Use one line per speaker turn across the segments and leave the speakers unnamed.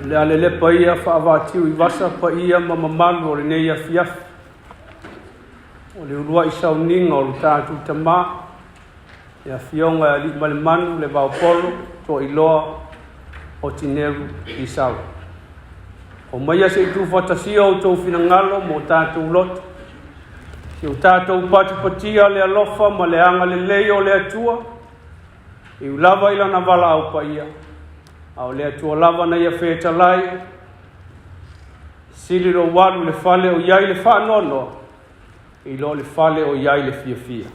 O le a lelepa ia faavaatiu i vasa paia ma mamalu o lenei afiafi. O le uluai sauniga o lo tatou Tama, le Afioga ia Aliimalemanu Levaopolo Toailoa Otineru Isau. Aumaia se i tuufatasia outou finagalo ma o tatou loto, se i o tatou patipatia le alofa ma le agalelei o le Atua, e ui lava i Lana valaau paia, a o le Atua lava na ia fetalai, sili lou alu i le fale o i ai le faanoanoa, i lo le fale o i ai le fiafia.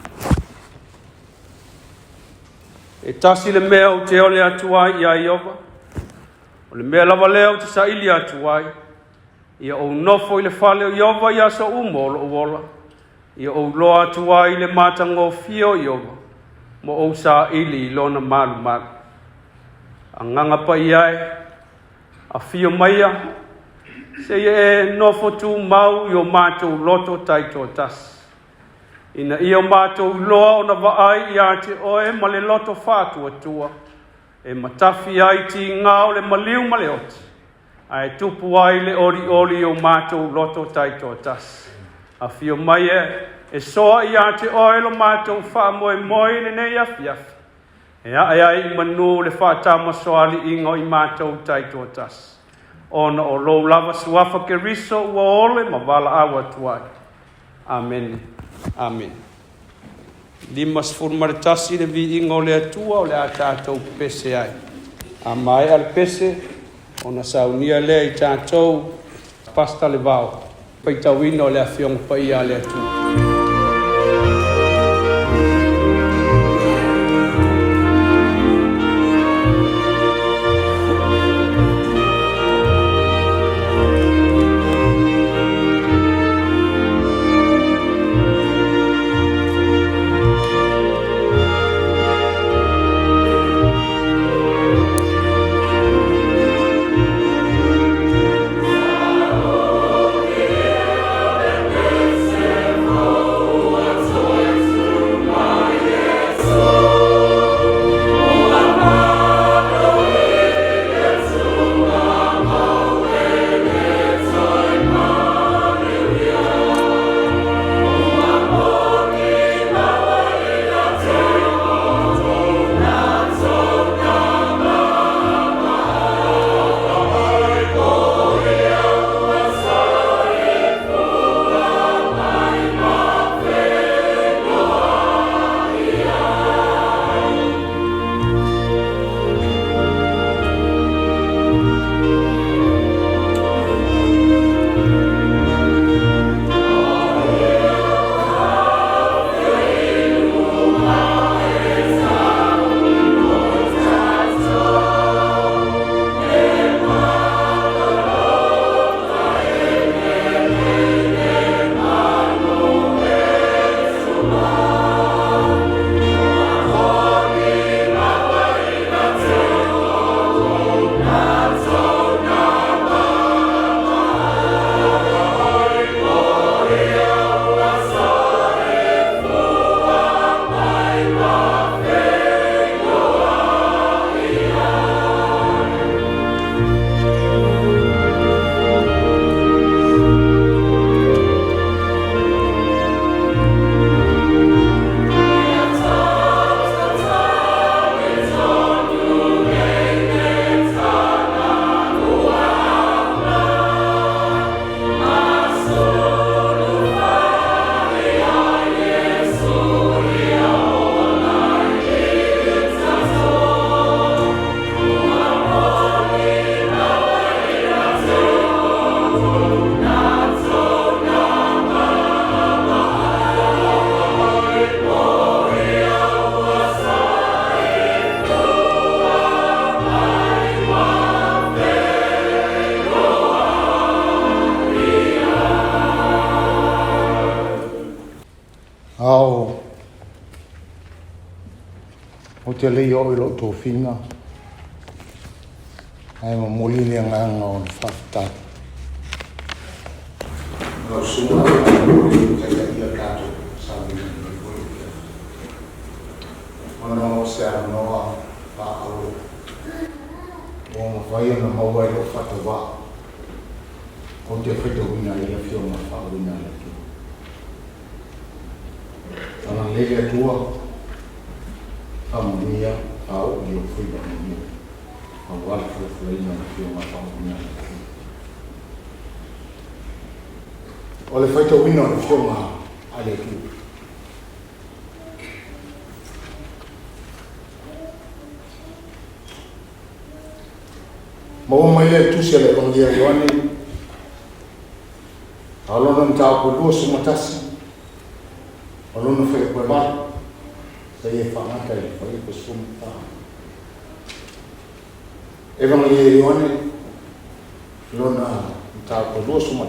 E tasi le mea ou te ole atu ai ia Ieova, o le mea lava lea ou te saili atu ai, ia ou nofo i le fale o Ieova i aso uma o lou ola, ia ou iloa atu ai le matagofie o Ieova, ma ou saili i lona malumalu. Agaga Paia e, afio maia, seia e nofo tumau i o matou loto taitoatasi, ina ia o matou iloa ona vaai ia te oe ma le loto faatuatua, e matafi ai tiga o le maliu ma le oti, ae tupu ai le olioli i o matou loto taitoatasi. Afio mai e soa ia te oe lo matou faamoemoe i lenei afiafi, e ae ai i manu le faatamasoaliiga o i matou taitoatasi, ona o lou lava suafa Keriso ua ole ma valaau atu ai. Amene. Amene. 51 le viiga o le Atua o le a tatou pese ai. A maea le pese, ona saunia lea i tatou Pastor Levao, faitauina o le Afioga Paia a le Atua.
te le i oo i lou tofiga, ae momoli le agaga o le faafetai. Lau Susuga i le Faipule ua taitaia le tatou sauniga i lenei foi afiafi. Ona o se avanoa faaauro ua mafai ona maua ai lou faatauvaa ou te faitauina ai le Afioga Faauuina a le Atua. Agalelei le Atua, faamanuia faaoo i ou faiva manuia aua le folafolaina o le Afioga Faauuina a le Atua. O le faitauina o le Afioga a le Atua. Maua mai lea i le Tusi a le Evagelia a Ioane, a o lona mataupu e 21, o lona fuaiupu e 8, seia faagata i le fuaiupu e 14. Evagelia a Ioane, lona mataupu e 21,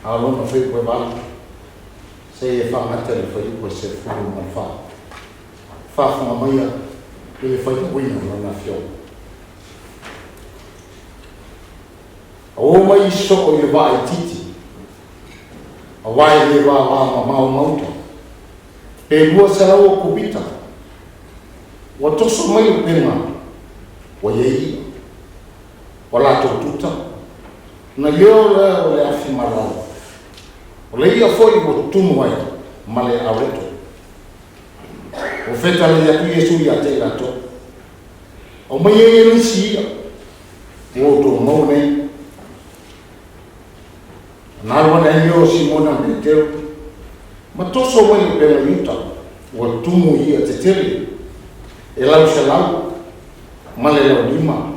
a o lona fuaiupu e 8, seia faagata i le fuaiupu e 14. Faafofoga maia i le faitauina o Lana Afioga. Ua oo mai soo i le vaa itiiti, aua e le vavamamao ma uta, pe 200 o kubita. Ua toso mai upega ua i ai i'a, ua latou tuta, ona leo lea o le afi malalo, o le i'a foi ua tumu ai ma le areto. Ua fetalai atu Iesu ia te i latou, Aumai ai e nisi i'a ua outou maua nei. Ona alu ane ai lea o Simona ma Petero, ma toso mai le upega i uta, ua tumu i i'a tetele, e lau selau, ma le laulima,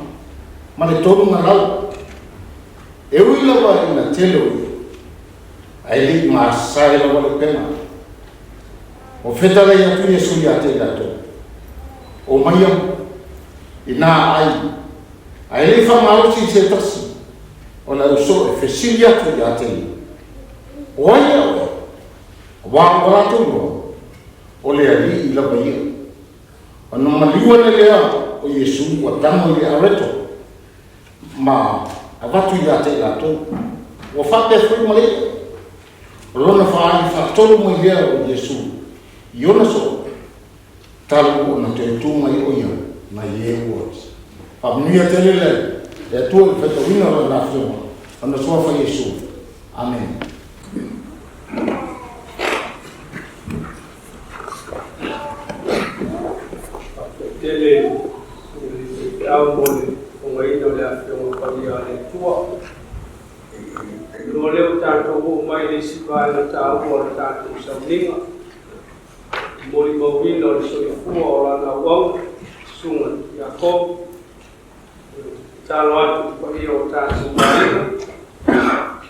ma le 300. E ui lava ina tele o i'a, ae le i masae lava le upega. Ua fetalai atu Iesu ia te i latou, Omaia inā ai, a e le i faamalosi i se tasi o le ausoo e fesili atu ia te ia, O ai ea oe? Aua ua latou iloa, o le Alii lava ia. Ona maliu ane lea o Iesu ua tago i le areto ma avatu ia te i latou. Ua faapea foi ma le i'a. O lona faaali faatolu mai lea o Iesu i ona soo, talu ona toe tu mai o ia nai e ua faamanuia tele le Atua i le faitauina o Lana Afioga, ona Suafa Iesu. Amene.
Faafetai tele i le faifeau mo le fofogaina o le Afioga Paia a le Atua. Lua lea ua tatou oo mai i le isi vaega taua o le tatou sauniga, le molimauina o le soifua o Lana auauna, Susuga Iakopo. Tatalo atu i le paia o tatou aiga,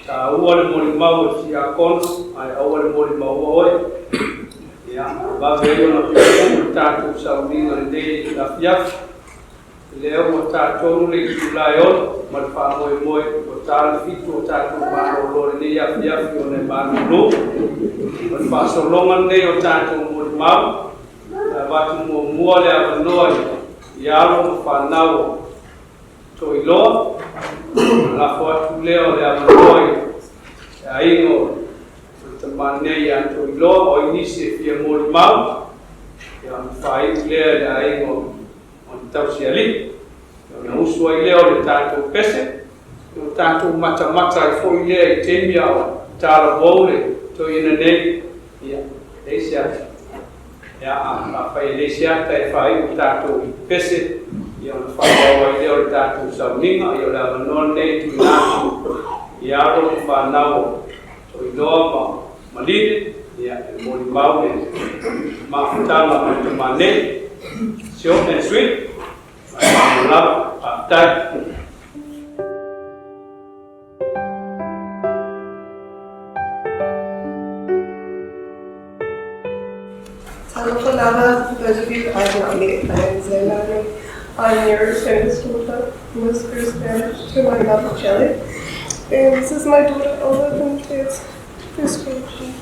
taua le molimau a le tiakono, ae aua le molimaua oe. Ia, vave ai ona puupuu le tatou sauniga i lenei afiafi. Lea ua ta tonu le itula e 6 ma le faamoemoe ua ta le 7 o tatou malolo i lenei afiafi ona e malolo. O le faasologa lenei o tatou molimau, e avatu muamua le avanoa i alo ma fanau o Toiloa, ona lafo atu lea o le avanoa i le aiga o le tama nei ia Toiloa, o ai nisi e fia molimau, ia ona faaiu lea i le aiga o o le tausialii, ona usu ai lea o le tatou pese, o tatou matamata ai foi lea i taimi a o talavou le toeaina nei, ia, leai se ata. Ia, afai e leai se ata e faaiu tatou i pese, ia ona faaauau ai lea o le tatou sauniga, ia o le avanoa lenei e tuuina atu i alo ma fanau o Toiloa ma Maline, ia, e molimau le mafutaga ma le tama nei. Short and sweet. Faamalo lava. Faafetai.
Talofa lava, those of you I've not met, my name is Leilani. I'm Nero's youngest daughter, who was first married to my mother, Shelley. And this is my daughter, Olive, and there's first grandchild.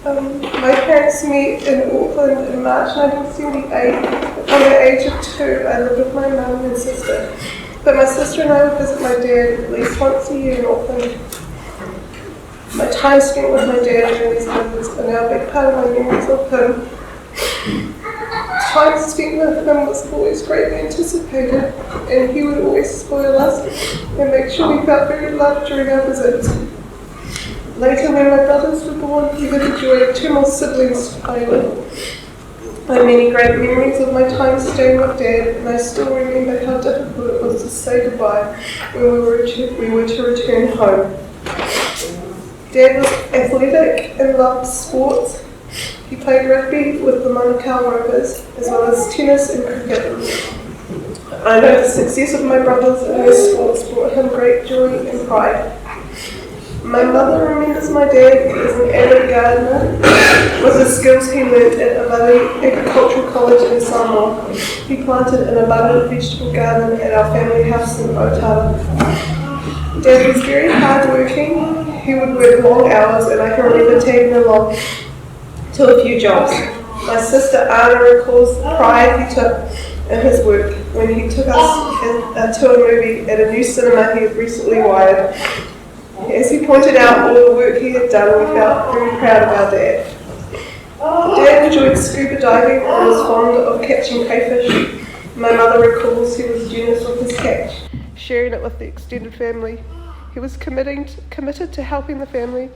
My parents met in Auckland in March 1978. From the age of 2, I lived with my mum and sister. But my sister and I would visit my dad at least once a year in Auckland. My time spent with my dad during these visits are now a big part of my memories of him. Time spent with him was always greatly anticipated, and he would always spoil us and make sure we felt very loved during our visits. Later, when my brothers were born, we had the joy of 2 more siblings to play with. I have many great memories of my time staying with Dad, and I still remember how difficult it was to say goodbye when we were to return home. Dad was athletic and loved sports. He played rugby with the Manukau Rovers, as well as tennis and cricket. I know the success of my brothers in their sports brought him great joy and pride. My mother remembers my dad as an avid gardener with the skills he learnt at Avali Agricultural College in Samoa. He planted an abundant vegetable garden at our family house in Otara. Dad was very hardworking. He would work long hours, and I can remember tagging along to a few jobs. My sister Anna recalls the pride he took in his work when he took us to a movie at a new cinema he had recently wired. As he pointed out all the work he had done, we felt very proud of our dad. Dad enjoyed scuba diving and was fond of catching crayfish. My mother recalls he was generous with his catch, sharing it with the extended family. He was committed to helping the family.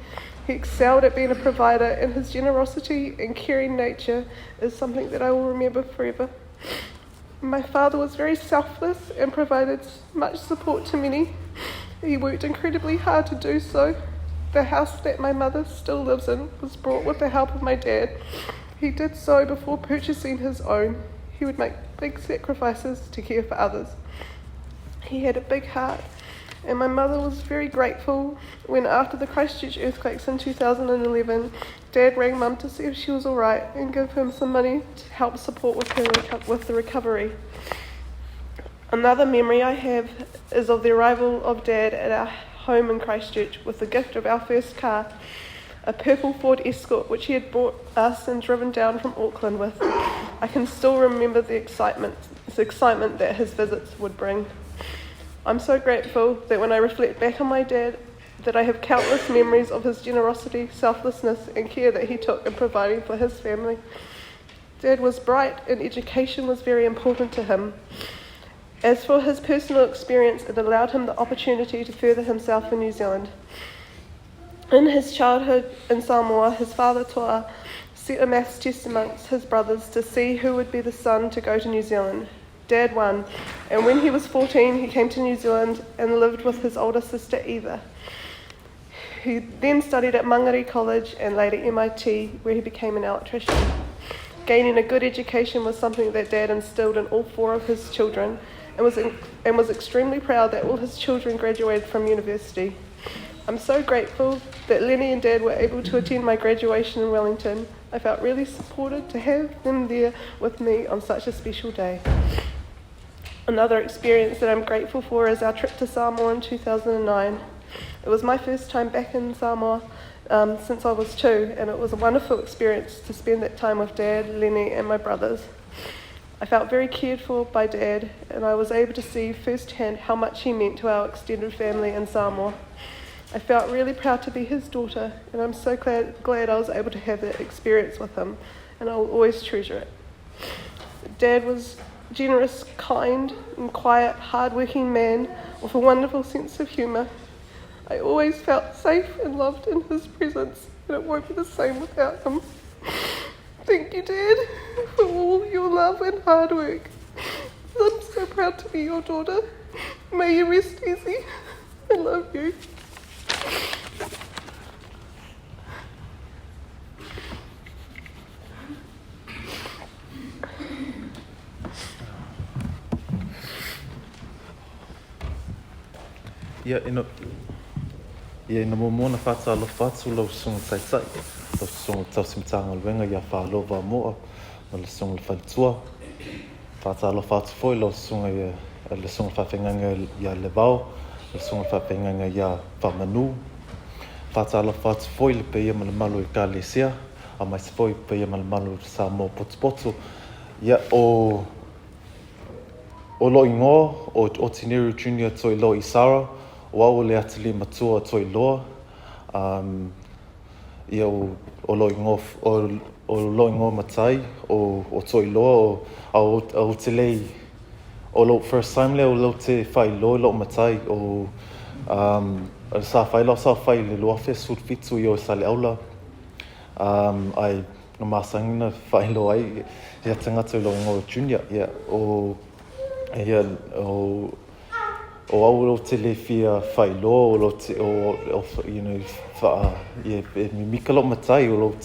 He excelled at being a provider, and his generosity and caring nature is something that I will remember forever. My father was very selfless and provided much support to many. He worked incredibly hard to do so. The house that my mother still lives in was bought with the help of my dad. He did so before purchasing his own. He would make big sacrifices to care for others. He had a big heart, and my mother was very grateful when, after the Christchurch earthquakes in 2011, Dad rang Mum to see if she was all right and give him some money to help support with her with the recovery. Another memory I have is of the arrival of Dad at our home in Christchurch with the gift of our first car, a purple Ford Escort, which he had bought us and driven down from Auckland with. I can still remember the excitement that his visits would bring. I'm so grateful that when I reflect back on my dad, that I have countless memories of his generosity, selflessness, and care that he took in providing for his family. Dad was bright, and education was very important to him. As for his personal experience, it allowed him the opportunity to further himself in New Zealand. In his childhood in Samoa, his father Toa set a maths test amongst his brothers to see who would be the son to go to New Zealand. Dad won, and when he was 14, he came to New Zealand and lived with his older sister Eva. He then studied at Mangere College and later MIT, where he became an electrician. Gaining a good education was something that Dad instilled in all four of his children, and was extremely proud that all his children graduated from university. I'm so grateful that Lenny and Dad were able to attend my graduation in Wellington. I felt really supported to have them there with me on such a special day. Another experience that I'm grateful for is our trip to Samoa in 2009. It was my first time back in Samoa since I was 2, and it was a wonderful experience to spend that time with Dad, Lenny and my brothers. I felt very cared for by Dad, and I was able to see firsthand how much he meant to our extended family in Samoa. I felt really proud to be his daughter, and I'm so glad I was able to have that experience with him, and I will always treasure it. Dad was generous, kind, and quiet, hard-working man with a wonderful sense of humour. I always felt safe and loved in his presence, and it won't be the same without him. Thank you, Dad, for all your love and hard work. I'm so proud to be your daughter. May you rest easy. I love you.
Ia, ina muamua ona faatalofa atu lau susuga taitai, lau susuga tausi Matagaluega ia Faalova Moa ma le susuga i le faletua. Faatalofa atu foi lau susuga ia le susuga faafeagaiga ia Levao, le susuga faafeagaiga ia Faamanu. Faatalofa atu foi le paia ma le mamalu o Ekalesia. Aemaise foi paia ma le mamalu o Samoa potopoto. Ia, o o lou igoa o Otineru Junior Toiloa Isara, o au o le atalii matua o Toiloa. Um, ia, o, o lou igoa, o, o lou igoa matai o, o Toiloa, o, a o, ou te lei, o lou first time lea o lou te faailoa i lou matai, o, um, sa fai lau saofai i le 2017 i o i Saleaula, um, ai na masani na faailoa ai ia tagata i lou igoa o Junior, ia, o, ia, o, o au ou te le fia faailoa, o lou te, o, o, you know, wha, ia, e mimika lou matai, o lou,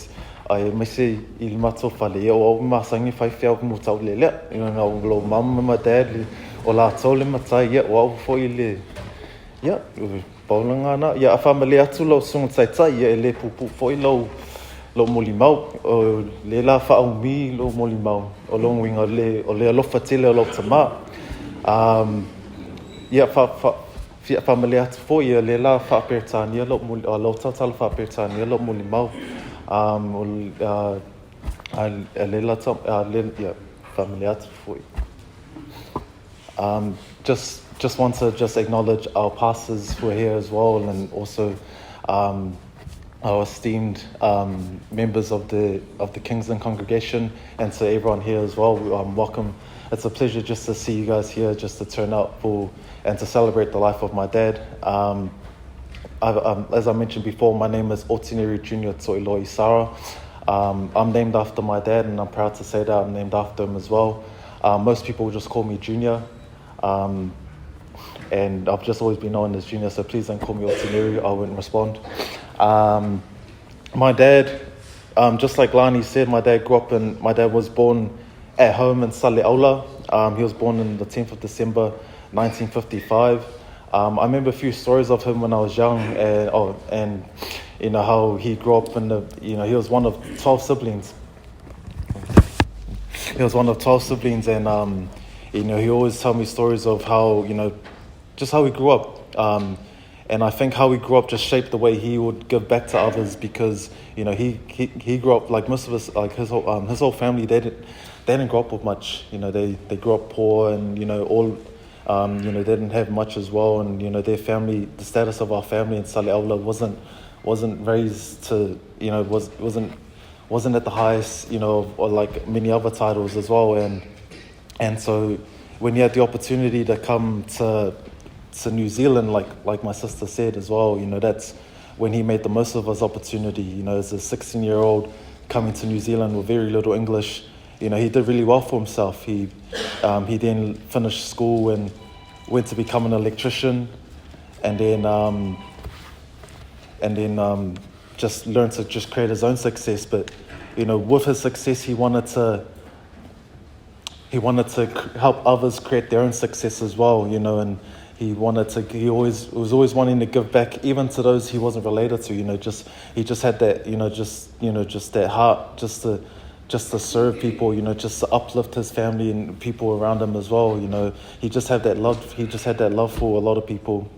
aemaise i le matou fale, ia, o au e masani e faifeau mo taulealea, you know, o lou mum ma dad, o latou le matai, ia, o au foi le, ia, Pau lagana, ia, a faamalie atu lau susuga taitai, ia, e le puupuu foi lou, lou molimau. O le la faaumi lou molimau, o lona uiga o le, o le alofa tele o lau tama. Um, ia, fa, fa, fia faamalie atu foi, ia, le la faa-Peretania lou, moli, uh, lau tautala faa-Peretania lou molimau. Um, o, uh, a, a le la, a le, ia, faamalie atu foi. Um, just just want to just acknowledge our pastors who are here as well, and also um, our esteemed um, members of the of the Kingsland congregation, and to everyone here as well. Um, welcome. It's a pleasure just to see you guys here, just to turn up for and to celebrate the life of my dad. Um, um, as I mentioned before, my name is Otineri Junior Toiloi Sara. Um, I'm named after my dad, and I'm proud to say that I'm named after him as well. Um, most people just call me Junior. Um, and I've just always been known as Junior, so please don't call me Otineri, I wouldn't respond. Um, my dad, um, just like Lani said, my dad grew up in, my dad was born at home in Saleaula. Um, he was born on the 10th of December, 1955. Um, I remember a few stories of him when I was young, and, oh, and you know how he grew up in the, you know, he was one of 12 siblings. He was one of 12 siblings, and um, you know, he always tell me stories of how, you know, just how he grew up. Um, and I think how he grew up just shaped the way he would give back to others because, you know, he, he, he grew up, like most of us, like his whole, um, his whole family, they didn't, they didn't grow up with much. You know, they, they grew up poor and, you know, all, um, you know, they didn't have much as well. And, you know, their family, the status of our family in Saleaula wasn't, wasn't raised to, you know, was, wasn't, wasn't at the highest, you know, or like many other titles as well. And, and so when he had the opportunity to come to, to New Zealand, like, like my sister said as well, you know, that's when he made the most of his opportunity, you know, as a 16 year old coming to New Zealand with very little English, you know, he did really well for himself. He, um, he then finished school and went to become an electrician and then, um, and then um, just learned to just create his own success. But, you know, with his success, he wanted to, he wanted to help others create their own success as well, you know, and he wanted to, he always was always wanting to give back even to those he wasn't related to, you know, just, he just had that, you know, just, you know, just that heart just to, just to serve people, you know, just to uplift his family and people around him as well, you know. He just had that love, he just had that love for a lot of people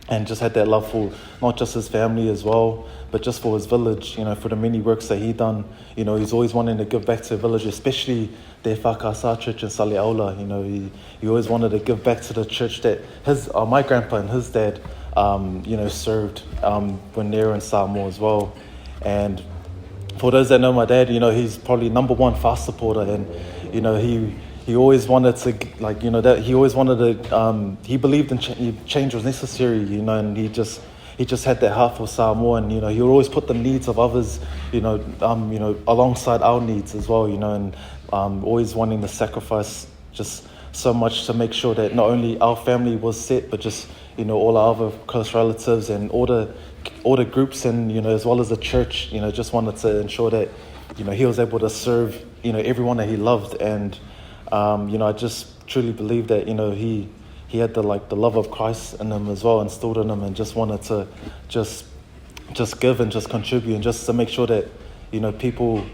and just had that love for not just his family as well, but just for his village, you know, for the many works that he done. You know, he's always wanting to give back to the village, especially the Whakasa Church in Saleaula. You know, he, he always wanted to give back to the church that his, uh, my grandpa and his dad, um, you know, served um, when they were in Samoa as well. And for those that know my dad, you know, he's probably number one fast supporter and, you know, he, he always wanted to, like, you know, that he always wanted to, um, he believed in ch change was necessary, you know, and he just, he just had that heart for Samoa and, you know, he would always put the needs of others, you know, um, you know, alongside our needs as well, you know, and um, always wanting to sacrifice just so much to make sure that not only our family was set, but just, you know, all our other close relatives and all the, all the groups and, you know, as well as the church, you know, just wanted to ensure that, you know, he was able to serve, you know, everyone that he loved. And, um, you know, I just truly believe that, you know, he, he had the, like, the love of Christ in him as well, instilled in him, and just wanted to just, just give and just contribute and just to make sure that, you know, people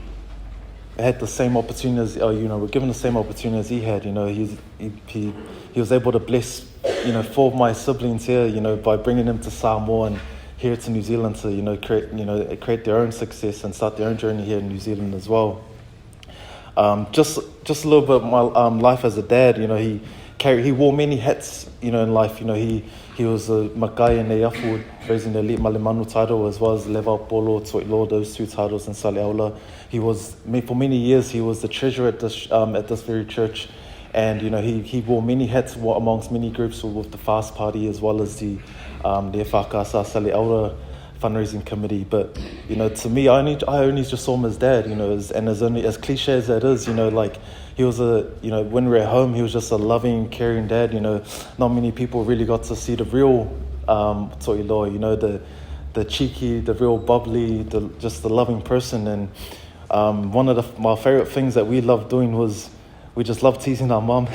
had the same opportunities, or, you know, were given the same opportunities he had. You know, he's, he, he, he was able to bless, you know, four of my siblings here, you know, by bringing them to Samoa and here to New Zealand to, you know, create, you know, create their own success and start their own journey here in New Zealand as well. Um, just, just a little bit my um, life as a dad, you know, he carried, he wore many hats, you know, in life. You know, he, he was a Makai and Neiafu, raising the elite Malemanu title, as well as Leva Polo, Toiloa, those two titles in Saleaula. He was, for many years, he was the treasurer at this, um, at this very church. And, you know, he, he wore many hats amongst many groups with the Fast Party as well as the, um, the Whakasa Saleaula fundraising committee. But, you know, to me, I only, I only just saw him as dad, you know, as, and as only as cliche as that is, you know, like he was a, you know, when we were at home, he was just a loving, caring dad, you know. Not many people really got to see the real um, Toiloa, you know, the, the cheeky, the real bubbly, the, just the loving person. And um, one of the, my favorite things that we loved doing was we just love teasing our mum.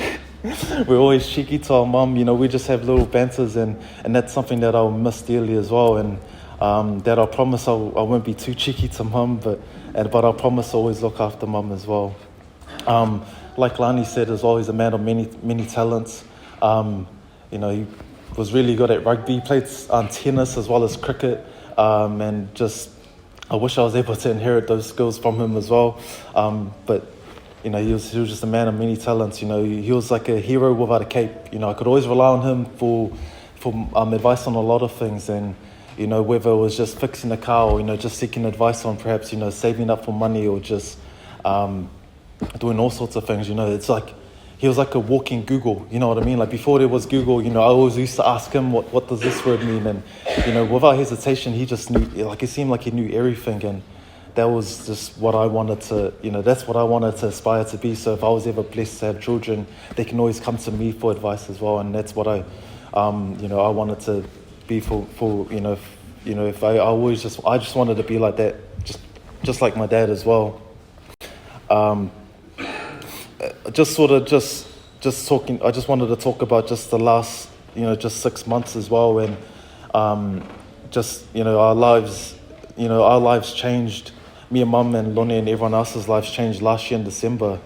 We're always cheeky to our mum, you know, we just have little banters and, and that's something that I'll miss dearly as well. And um, that I promise I'll, I won't be too cheeky to mum, but, and, but I promise to always look after mum as well. Um, like Lani said as well, he's a man of many, many talents. Um, you know, he was really good at rugby, played um, tennis as well as cricket, um, and just I wish I was able to inherit those skills from him as well. Um, but you know, he was, he was just a man of many talents. You know, he was like a hero without a cape. You know, I could always rely on him for, for um, advice on a lot of things. And, you know, whether it was just fixing a car or, you know, just seeking advice on perhaps, you know, saving up for money or just um, doing all sorts of things, you know, it's like he was like a walking Google, you know what I mean? Like before there was Google, you know, I always used to ask him, what, what does this word mean? And, you know, without hesitation, he just knew, like it seemed like he knew everything. And that was just what I wanted to, you know, that's what I wanted to aspire to be. So if I was ever blessed to have children, they can always come to me for advice as well. And that's what I, um, you know, I wanted to be for, for you know, if, you know, if I, I always just, I just wanted to be like that, just, just like my dad as well. Um, just sort of just, just talking, I just wanted to talk about just the last, you know, just six months as well. And um, just, you know, our lives, you know, our lives changed. Me and mum and Lonnie and everyone else's lives changed last year in December.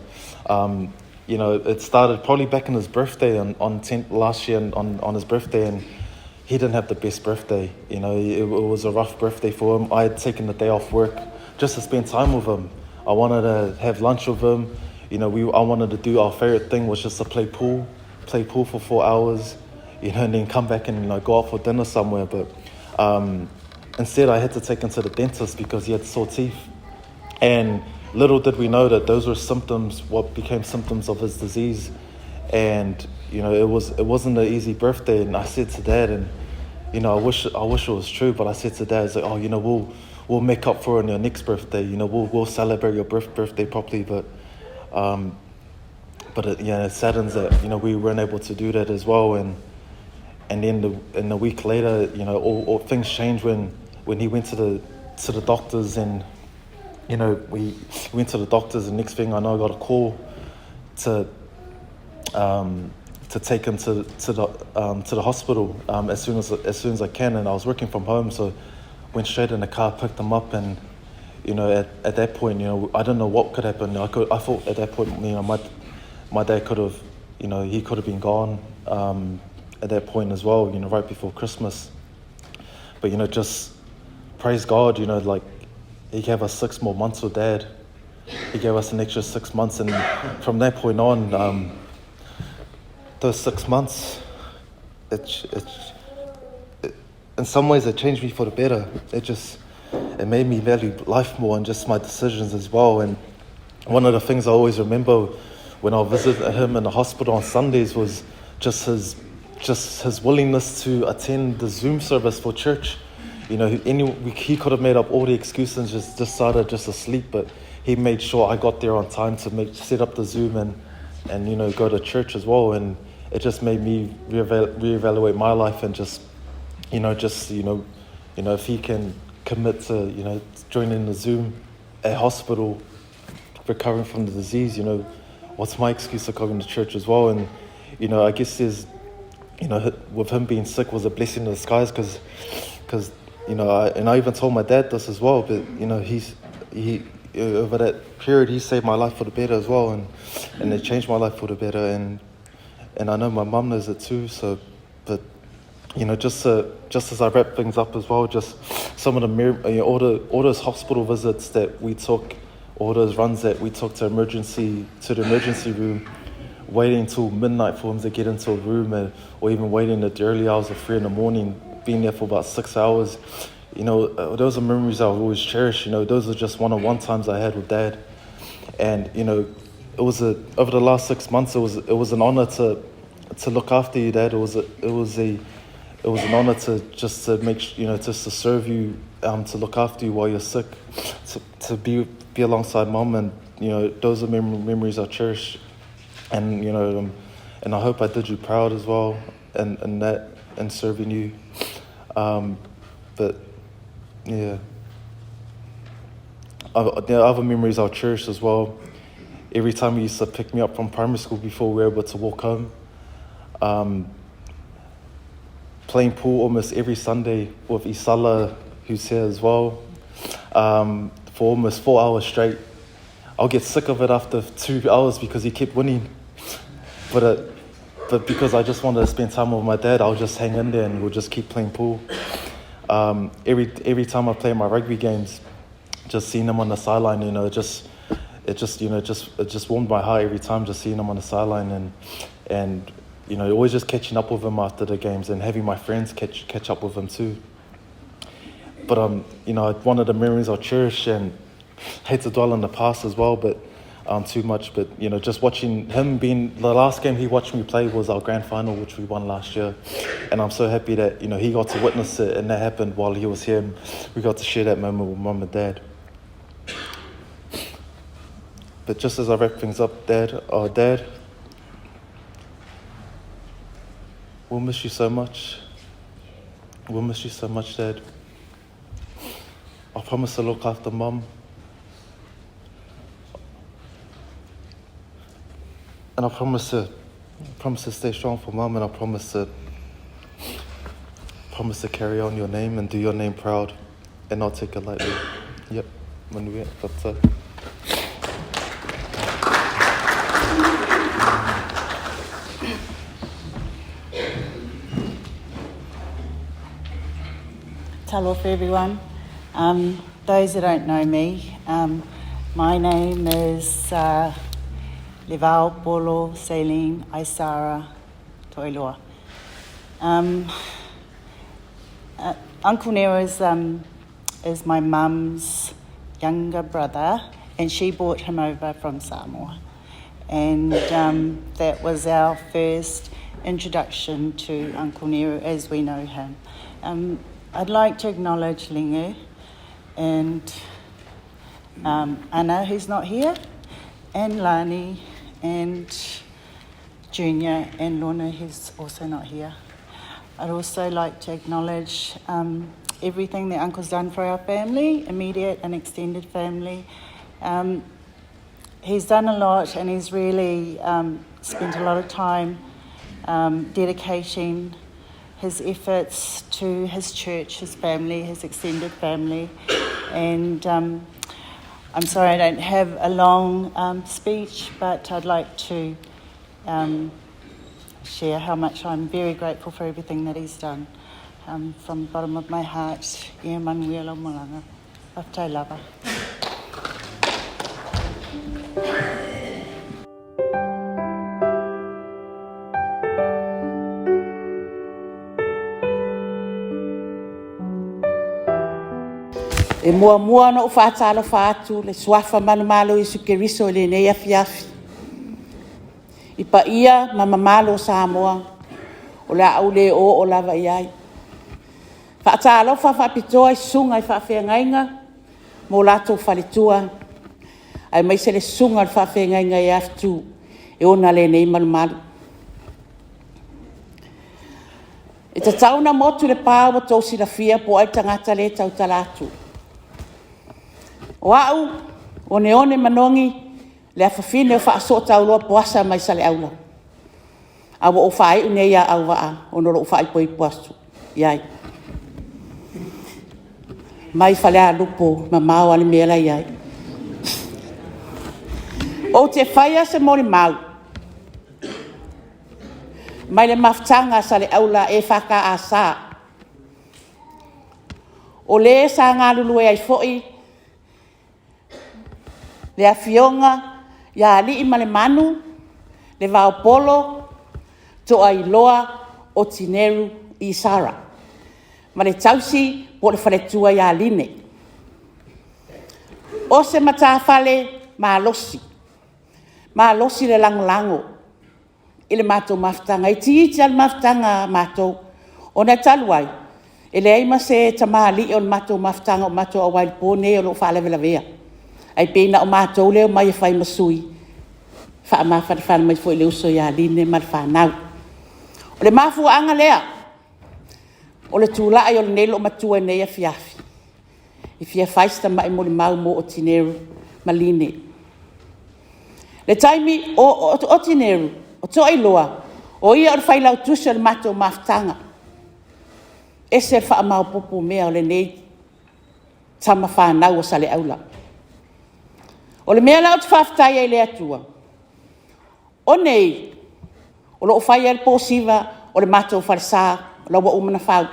Um, you know, it started probably back in his birthday on, on 10, last year on, on his birthday, and he didn't have the best birthday. You know, it, it was a rough birthday for him. I had taken the day off work just to spend time with him. I wanted to have lunch with him. You know, we I wanted to do our favorite thing was just to play pool, play pool for four hours, you know, and then come back and you know, go out for dinner somewhere. But um, instead, I had to take him to the dentist because he had sore teeth. And little did we know that those were symptoms, what became symptoms of his disease. And, you know, it, was, it wasn't an easy birthday. And I said to Dad, and, you know, I wish, I wish it was true, but I said to Dad, I was like, oh, you know, we'll, we'll make up for it on your next birthday. You know, we'll, we'll celebrate your birth, birthday properly. But, um, but it, yeah, it saddens that, you know, we weren't able to do that as well. And, and then the, and a week later, you know, all, all things changed when, when he went to the, to the doctors and, you know, we went to the doctors and next thing I know, I got a call to, um, to take him to, to, the, um, to the hospital um, as, soon as, as soon as I can. And I was working from home, so went straight in the car, picked him up, and, you know, at, at that point, you know, I don't know what could happen. I, could, I thought at that point, you know, my, my dad could have, you know, he could have been gone um, at that point as well, you know, right before Christmas. But, you know, just praise God, you know, like he gave us six more months with dad. He gave us an extra six months, and from that point on, um, those six months, it, it, it, in some ways it changed me for the better. It just, it made me value life more and just my decisions as well. And one of the things I always remember when I visited him in the hospital on Sundays was just his, just his willingness to attend the Zoom service for church. You know, any, he could have made up all the excuses and just decided just to sleep, but he made sure I got there on time to make set up the Zoom and, and you know, go to church as well. And it just made me reevaluate my life and just, you know, just, you know, you know, if he can commit to, you know, joining the Zoom at hospital, recovering from the disease, you know, what's my excuse for going to church as well? And, you know, I guess there's, you know, with him being sick was a blessing in disguise because, because you know, I, and I even told my dad this as well, but, you know, he's, he, over that period, he saved my life for the better as well, and, and it changed my life for the better, and, and I know my mum knows it too, so, but You know, just to, just as I wrap things up as well, just some of the you know, all the all those hospital visits that we took, all those runs that we took to emergency to the emergency room, waiting until midnight for him to get into a room, and, or even waiting at the early hours of three in the morning, being there for about six hours. You know, those are memories I'll always cherish. You know, those are just one-on-one times I had with Dad, and you know, it was a over the last six months. It was it was an honor to to look after you, Dad. It was a, it was a it was an honor to just to make you know just to serve you, um, to look after you while you're sick, to, to be be alongside Mum, and you know those are mem- memories I cherish, and you know, um, and I hope I did you proud as well, and and that and serving you, um, but yeah. There are other memories I'll cherish as well. Every time you used to pick me up from primary school before we were able to walk home, um, playing pool almost every Sunday with Isala, who's here as well, um, for almost four hours straight. I'll get sick of it after two hours because he kept winning. But, uh, but because I just wanted to spend time with my dad, I'll just hang in there and we'll just keep playing pool. Um, every, every time I play my rugby games, just seeing him on the sideline, you know, just it just you know just it just warmed my heart every time just seeing him on the sideline and and you know always just catching up with him after the games and having my friends catch catch up with him too. But um, you know, one of the memories I cherish and hate to dwell on the past as well, but um, too much. But you know, just watching him being the last game he watched me play was our grand final, which we won last year, and I'm so happy that you know he got to witness it, and that happened while he was here. And we got to share that moment with mum and dad. But just as I wrap things up, Dad, oh Dad, we'll miss you so much. We'll miss you so much, Dad. I promise to look after Mum. And I promise to promise to stay strong for Mum and I promise to promise to carry on your name and do your name proud and not take it lightly. Yep. Manuia, that's it.
Talofa everyone. Um, those that don't know me, um, my name is uh, Levao Polo Celine Aisara Toiloa. Um, uh, Uncle Nero is, um, is my mum's younger brother, and she brought him over from Samoa. And um, that was our first introduction to Uncle Nero as we know him. Um, I'd like to acknowledge Lingu and um, Anna, who's not here, and Lani, and Junior, and Lorna, who's also not here. I'd also like to acknowledge um, everything that Uncle's done for our family, immediate and extended family. Um, he's done a lot and he's really um, spent a lot of time um, dedicating his efforts to his church, his family, his extended family. And um, I'm sorry I don't have a long um, speech, but I'd like to um, share how much I'm very grateful for everything that he's done. Um, from the bottom of my heart, ia manuia malanga. Fa'afetai lava.
E muamua ona ou faatalofa atu le suafa manumalo Iesu Keriso i lenei afiafi. I paia ma mamalu o Samoa, o le a ou le oo lava i ai. Faatalofa faapitoa i susuga i faafeagaiga ma o latou faletua, aemaise le susuga o le faafeagaiga ia Fetu e ona lenei malumalu. E tatau ona motu le pa ua tou silafia po o ai le tagata lea e tautala atu. O au, Oneone Manogi, le afafine o Faasootauloa Poasa mai Saleaula. A ua ou faaiu nei ia Auvaa ona o lou faaipoipo atu i ai. Mai Falealupo, mamao lava le mea la e i ai. Ou te faia se molimau. Mai le mafutaga a Saleaula EFKS. O le sa galulue ai foi le Afioga ia Aliimalemanu Levaopolo Toailoa Otineru Isara ma le tausi po o le faletua ia Line. O se matafale malosi, malosi le lagolago i le matou mafutaga. E itiiti lava le mafutaga a matou, ona e talu ai, e leai ma se tamalii o le matou mafutaga o matou auai i le po lenei o lo o faalavelavea. Ae pei na o matou lea e omai e fai ma sui, faamafanafana mai foi i le uso ia Line ma le fanau. O le mafuaaga lea o le tulai o lenei loomatua i lenei afiafi, e fia fai se tamai molimau mo Otineru ma Line. Le taimi o Otineru, o Toailoa, o ia o le failautusi o le matou mafutaga. E ese le faamaopoopo mea o lenei tama fanau a Saleaula. O le mea la ou te faafetai ai i le Atua, o nei, o lo o fai ai le posiva o le matou falesa, o la ua uma ona fau.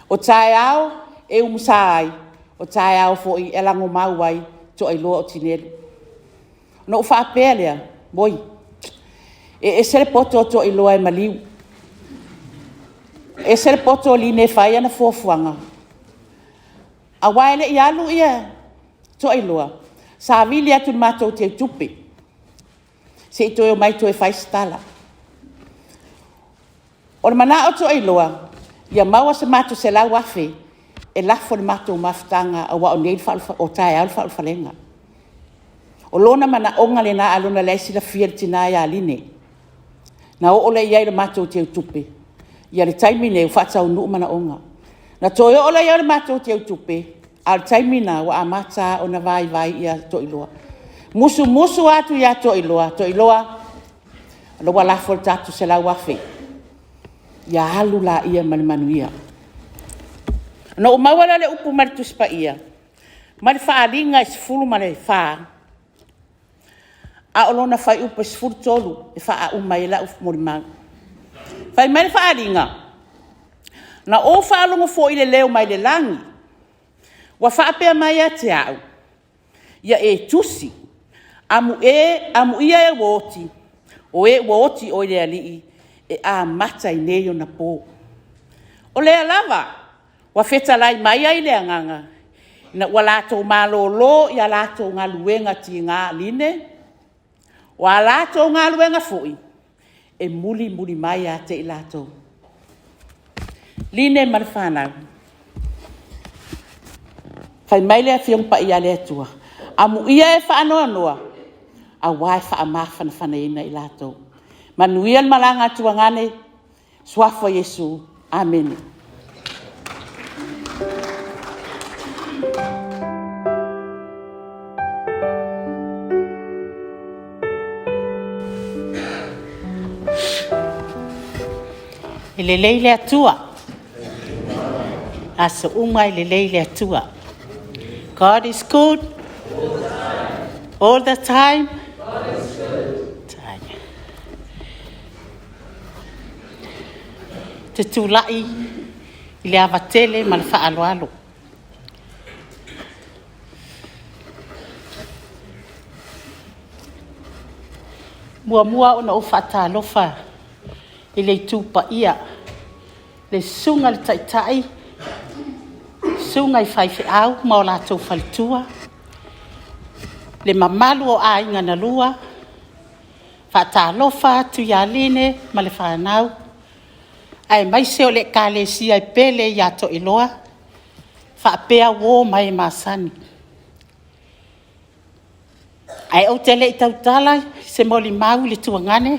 O taeao e umusa ai, o taeao foi e lagomau ai Toailoa Otineru. Ona ou faapea lea, oi, e ese le poto o Toailoa e maliu, e ese le poto o Line e fai ana fuafuaga. Aua e le i alu ia Toailoa, sa vili atu i le matou teutupe, se i toe omai e toe fai se tala. O le manao o Toailoa, ia maua se matou 100,000 e lafo i le matou mafutaga aua o taeao le faaulafalega. O lona manaoga lena ailoga o la e silafia e le tina ia Line. Na oo lea i ai o le matou teutupe, ia le taimi lenei ua faataunuu manaoga. Na toe oo lea i ai o le matou teutupe, a o le taimi lena ua amata lava ona vaivai ia Toailoa. Musumusu atu ia Toailoa, Toailoa, o la ua lafo le tatou 100,000, ia alu laia ma le manuia. Ona ou maua lea o le upu mai le Tusi Paia, mai le Faaaliga e 14, a o lona fuaiupu e 13 e faauma ai lau molimau. Fai mai le faaaliga, na ou faalogo foi i le leo mai le lagi, ua faapea mai ia te au, ia e tusi, amuia e ua oti, o e ua oti oe i le Alii, e amata i nei ona po. O lea lava ua fetalai mai ai le Agaga, ina ua latou malolo i a latou galuega tiga line, o a latou galuega foi e mulimuli mai ia te i latou. Line ma le fanau, fai mai le Afioga Paia a le Atua, amuia e faanoanoa, aua e faamafanafanaina i latou. Manuia le malaga a Tuagane, Suafa o Iesu. Amene.
E lelei le Atua. Aso uma e lelei le Atua. God is good. All the time. All the time. Te tulai i le ava tele ma le faaaloalo. Muamua ona ou faatalofa i le itu paia, le susuga i le Taitai, susuga i faifeau ma o latou faletua, le mamalu o aiga na lua, faatalofa atu ia Line ma le fanau, aemaise o le Ekalesia e pele ia Toailoa, faapea uo ma e masani. Ae ou te le i tautala se molimau i le tuagane,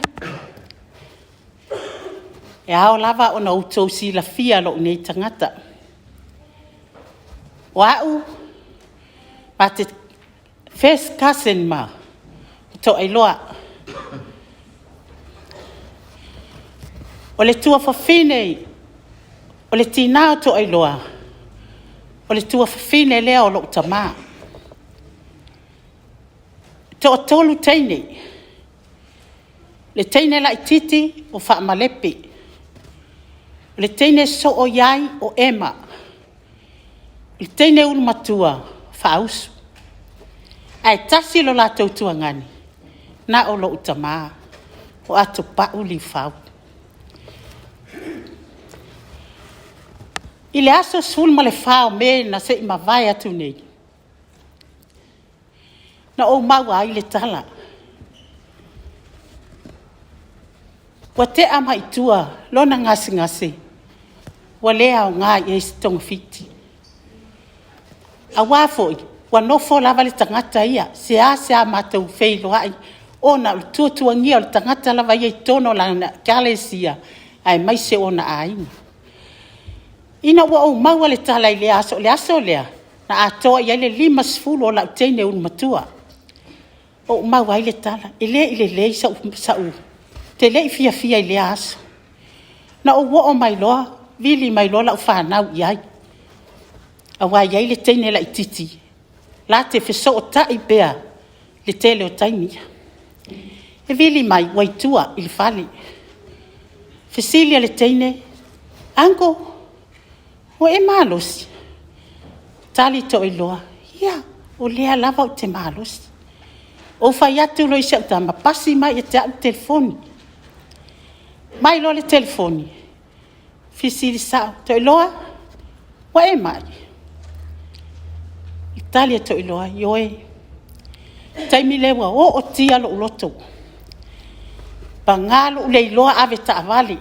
e ao lava ona outou silafia lou nei tagata. O au, ma te first cousin ma Toailoa. O le tuafafine, o le tinā o Toailoa, o le tuafafine lea o lou tamā. E toatolu teine.
Le teine laititi o Faamalepe. O le teine soo i ai o Ema. O le teine ulumatua, Faausu. Ae tasi lo latou tuagani, na o lou tamā, o Atopau Liufau. I le aso 14 o Me na se i mavae atu nei, na ou maua ai le tala, ua tea mai i tua lona gasegase, ua le aoga i ai se togafiti. Aua foi ua nofo lava le tagata ia, seasea matou feiloai ona o le tuatuagia o le tagata lava ia i totonu o lana ekalesia, aemaise ona aiga. Ina ua ou maua le tala i lea aso, o le aso lea na atoa i ai le 50 o lau teine ulumatua. Ou maua ai le tala, e le i lelei sou... ou te le i fiafia i lea aso. Na ou oo mai loa vili mai loa lau fanau i ai, aua e i ai le teine laitiiti la te fesootai pea i le tele o taimi. E vili mai ua i tua i le fale. Fesili a le teine, uncle, ua e malosi? Tali Toailoa, ia, o lea lava ou te malosi. Ou fai atu loa i si au tama, pasi mai ia te au le telefoni. Aumai loa le telefoni, fesili sao, Toailoa, ua e mai? Tali a Toailoa, ioe. O le taimi lea ua ootia lou loto, paga lou le iloa avetaavale,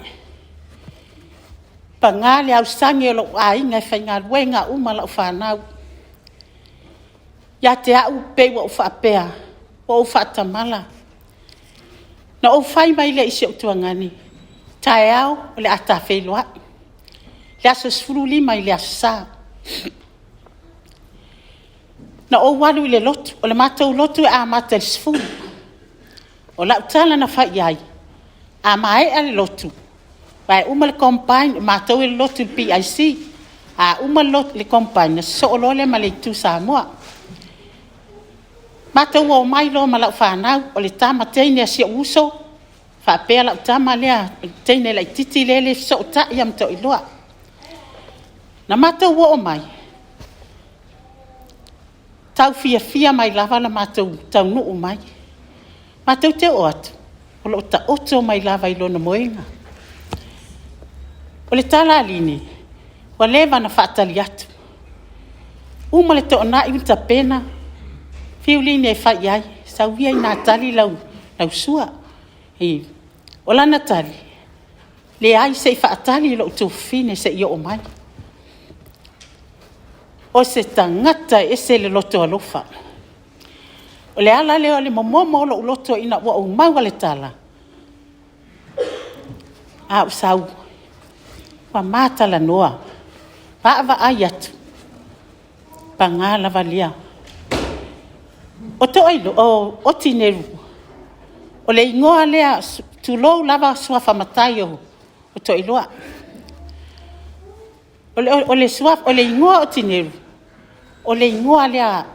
paga le ausage o lou aiga e faigaluega uma lau fanau. Ia te au pei ua ou faapea, ua ou faatamala. Na ou fai mai lea i si ou tuagane, taeao o le a ta feiloai, le aso 15 i le aso Sa. Na ou alu i le lotu, o le matou lotu e amata i le 10:00. O lau tala na fai i ai, a maea le lotu, aua e uma le combine, o matou e lotu i le PIC. A uma le combine, ona sosoo loa lea ma le Itu Samoa. Matou omai loa ma lau fanau, o le tama teine a si ou uso, faapea lau tama lea, le teine laitiiti lea e le fesootai lava ma Toailoa. Na matou oo mai, tau fiafia mai lava le matou taunuu mai. Matou te oo atu, o lo o taoto mai lava i lona moega. O le tala a Line, ua leva ona faatali atu. Uma le toonai ma tapena, fiu Line e fai i ai, sau ia ina tali lau sua. O lana tali, leai se i faatali lou tuafafine se i oo mai. O se tagata e ese le loto alofa. O le ala lea o le momomo o lou loto ina ua ou maua le tala, a ou sau, ua ma talanoa, vaavaai atu, paga lava lea, o Otineru, o le igoa lea, tulou lava suafa matai o Toailoa. O le igoa o Otineru, o le igoa lea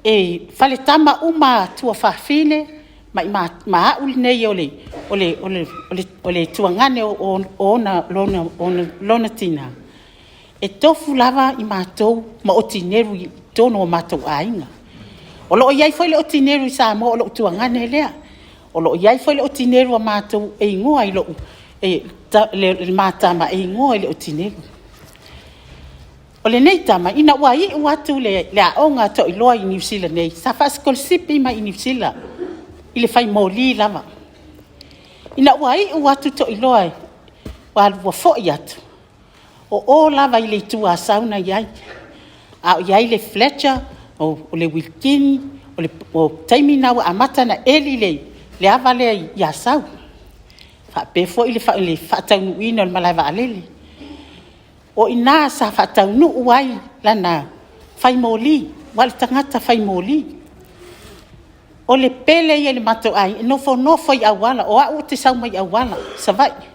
e faletama uma a tuafafine ma au lenei o le tuagane o lona tina, e tofu lava i matou ma Otineru i totonu o matou aiga. O lo o i ai foi le Otineru i Samoa o lou tuagane lea. O lo o i ai foi le Otineru a matou e igoa i lou, le ma tama e igoa i le Otineru. O lenei tama, ina ua iu atu le aoga a Toailoa i Niu Sila nei, sa faasikolasipi mai i Niu Sila i le fai moli lava. Ina ua iu atu Toailoa ua foi atu, o o lava i le Itu Asau na i ai, a o i ai le Fletcher, o le Wilikini, o le taimi lena ua amata ona eli le ava lea i Asau, faapea foi le faataunuuina o le malae vaalele. O i ina sa faataunuu ai lana fai moli, aua o le tagata fai moli. O le pele ia i le matou aiga, e nofonofo i auala, o au ou te sau mai auala i Savaii.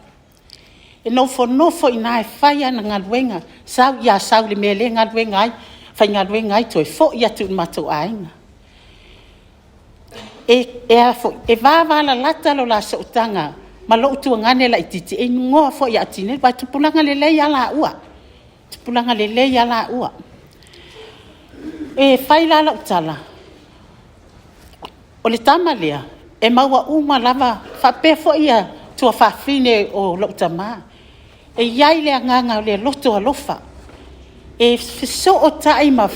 E nofonofo i ina e fai ana galuega, sau i Asau i le mea o lea e galuega ai, faigaluega ai, toe foi atu i le matou aiga. E, e a foi, e vavalalata lo la sootaga ma lou tuagane laitiiti, e igoa foi ia Tinelu, aua e tupulaga lelei lava laua, tupulaga lelei lava laua. E fai la lau tala, o le tama lea, e maua uma lava, faapea foi tuafafine o lou tama. E i ai le agaga o le loto alofa, e fesootai ma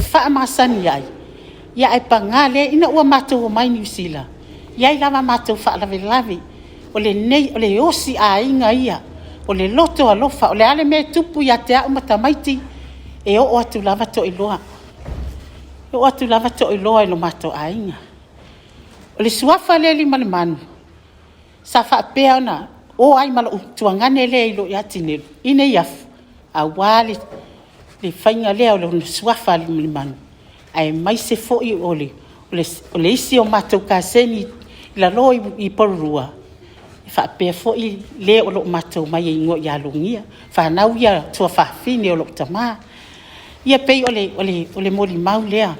faamasani ai, ae paga lea ina ua matou omai i Niu Sila, e i ai lava matou faalavelave, o le osi aiga ia, o le loto alofa. O le a le mea e tupu ia te au ma tamaiti, e oo atu lava Toailoa, e oo atu lava Toailoa i lo matou aiga. O le suafa lea Aliimalemanu, sa faapea ona o ai ma lou tuagane lea e iloa ia Tinelu i Neiafu, aua le faiga lea o lona suafa Aliimalemanu, aemaise foi o le isi o matou kaseni i lalo i Porirua, e faapea foi le o lo o matou omai e igoa ia Lugia, fanau ia a tuafafine o lou tama. Ia pei o le molimau lea,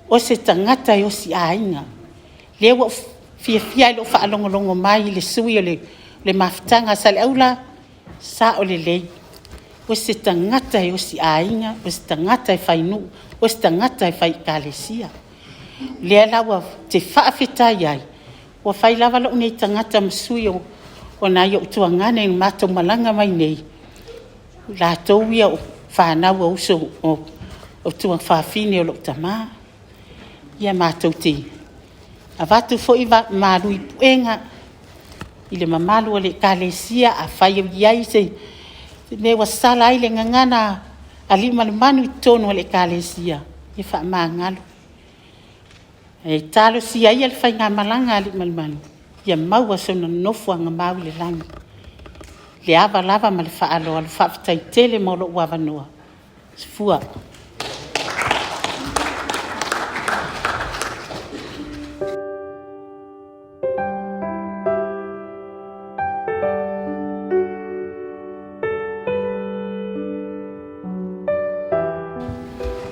o se tagata e osi aiga. Lea ua ou fiafia lava i lou faalogologo mai i le sui usufono o le Mafutaga a Saleaula, sao lelei, o se tagata e osi aiga, o se tagata e fai nuu, o se tagata e fai Ekalesia. O lea la ou te faafetai ai, ua fai lava lou nei tagata ma sui o nai ou tuagane na matou malaga mai nei, o latou ia o fanau a uso, o tuafafine o lou tama. Ia matou te avatu foi malu i puega i le mamalu o le Ekalesia, afai o i ai se mea ua sala ai le gagana a Aliimalemanu i totonu o le Ekalesia, ia faamagalo. Ae talosia ia le faigamalaga a Aliimalemanu ia maua sona nofoaga mau i le lagi i le ava lava ma le faaaloalo. Faafetai tele mo lou avanoa. Soifua.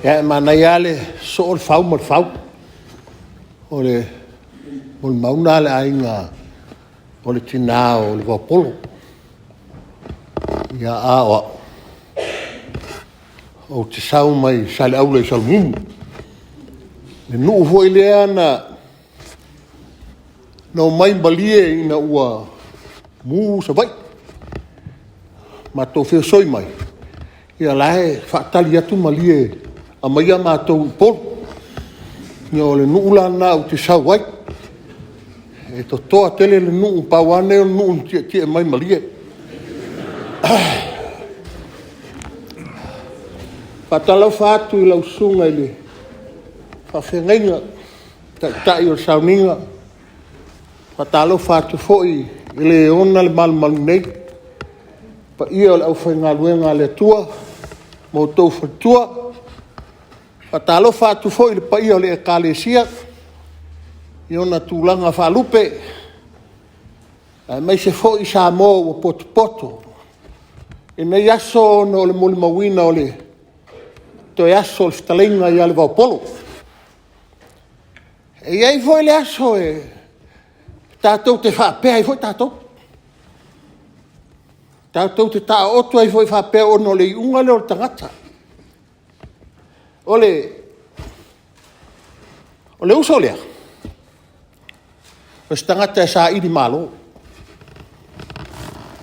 Ia, e manaia lava le sosoo o le fau ma le fau. O le molimau lena a le aiga o le tina o Levaopolo. A o au, ou te sau mai Saleaula i Salamumu, le nuu foi lea na omai malie ina ua mu Savaii. Matou feosoi mai, ia o la e faatali atu malie e aumaia matou i Upolu. Ia o le nuu la lena ou te sau ai. E totoa tele le nuu, pau lava lenei o le nuu na tietie mai malie. E faatalofa atu i lau susuga i le faafeagaiga, le taitai o le sauniga. E faatalofa atu foi i le ona le malumalu nei, le paia o le aufaigaluega a le Atua ma outou faletua. E faatalofa atu foi i le paia o le Ekalesia i ona tulaga faalupe, aemaise foi Samoa ua potopoto i lenei aso ona o le molimauina o le toe aso o le fetalaiga ia Levaopolo. E i ai foi le aso e tatou te faapea ai foi tatou, tatou te taoto ai foi faapea ona o le iuga lea o le tagata. O le uso lea, o se tagata e saili malo.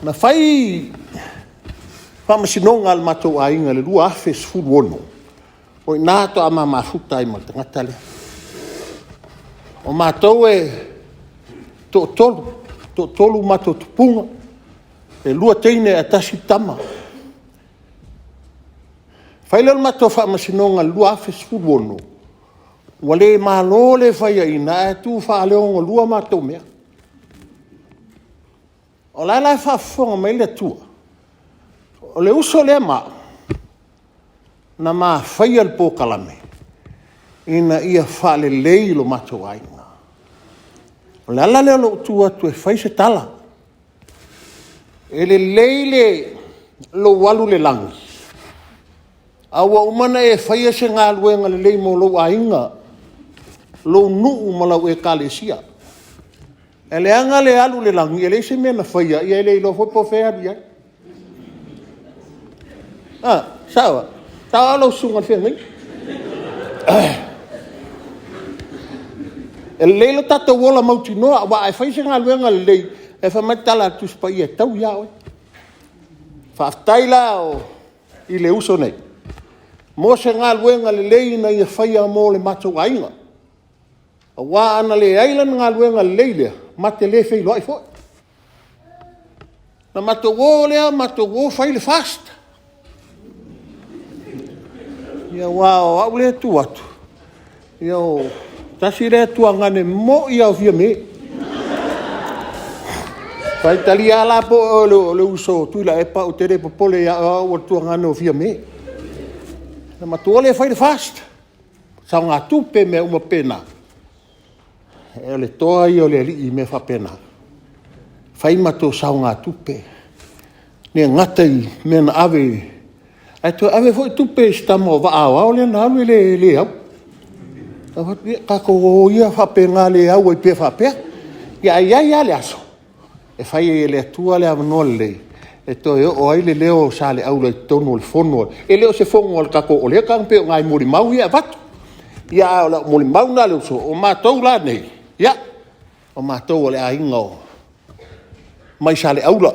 Na fai faamasinoga a le matou aiga i le 2016, o i ina faatoa ma mafuta ai ma le tagata lea. O matou e toatolu, e toatolu matou tupuga, e 2 teine ae tasi le tama. Fai lea o le matou faamasinoga i le 2016, ua le malo le faiaina ae tu faaleogalua matou mea. O la e la e faafofoga mai le Atua, o le uso lea ma au, na ma faia le polokalame ina ia faalelei lo matou aiga. O le ala lea o lou tu atu e fai se tala. E lelei lou alu i le lagi, a ua uma ona e faia se galuega lelei mo lou aiga. lou nuu ma lau ekalesia. E leaga le alu i le lagi, e leai se mea na faia, ia e le iloa foi po o fea e alu i ai. A, sao a? Sao a lau susuga i le feagaiga? E lelei lo tatou ola mautinoa, aua a e fai se galuega lelei, e fai mai le tala a le Tusi Paia, e taui lava oe. Faafetai la i le uso nei mo se galuega lelei na ia faia mo le matou aiga. Aua a na leai lana galuega lelei lea, ma te le feiloai foi. Na matou o lea matou o fai le FAST. Ia aua o au lea e tu atu, ia o tasi lea tuagane moi lava o Fiame. Faitalia lava la po o oe o le uso a Tuilaepa, ou te le popole ia oe o au o le tuagane o Fiame. Na matou o lea fai le FAST, saogatupe ma mea uma faapena. O le toa ia o le alii i mea faapena. Fai matou saogatupe, e le gata i mea na ave, ae toe ave foi tupe i si tama o Vaa Aoao lea na alu e le au. Ou fai atu, ia tatou o ia faapena le au ai pea faapea. Ae i ai lava le aso e fai ai e le Atua le avanoa lelei e toe oo ai le leo o Saleaula i totonu o le Fono. E le o se fono a le tatou, o lea e pei o nai molimau ia e avatu. A o lau molimau lena le uso, o matou la nei, ia, o matou o le aiga mai Saleaula.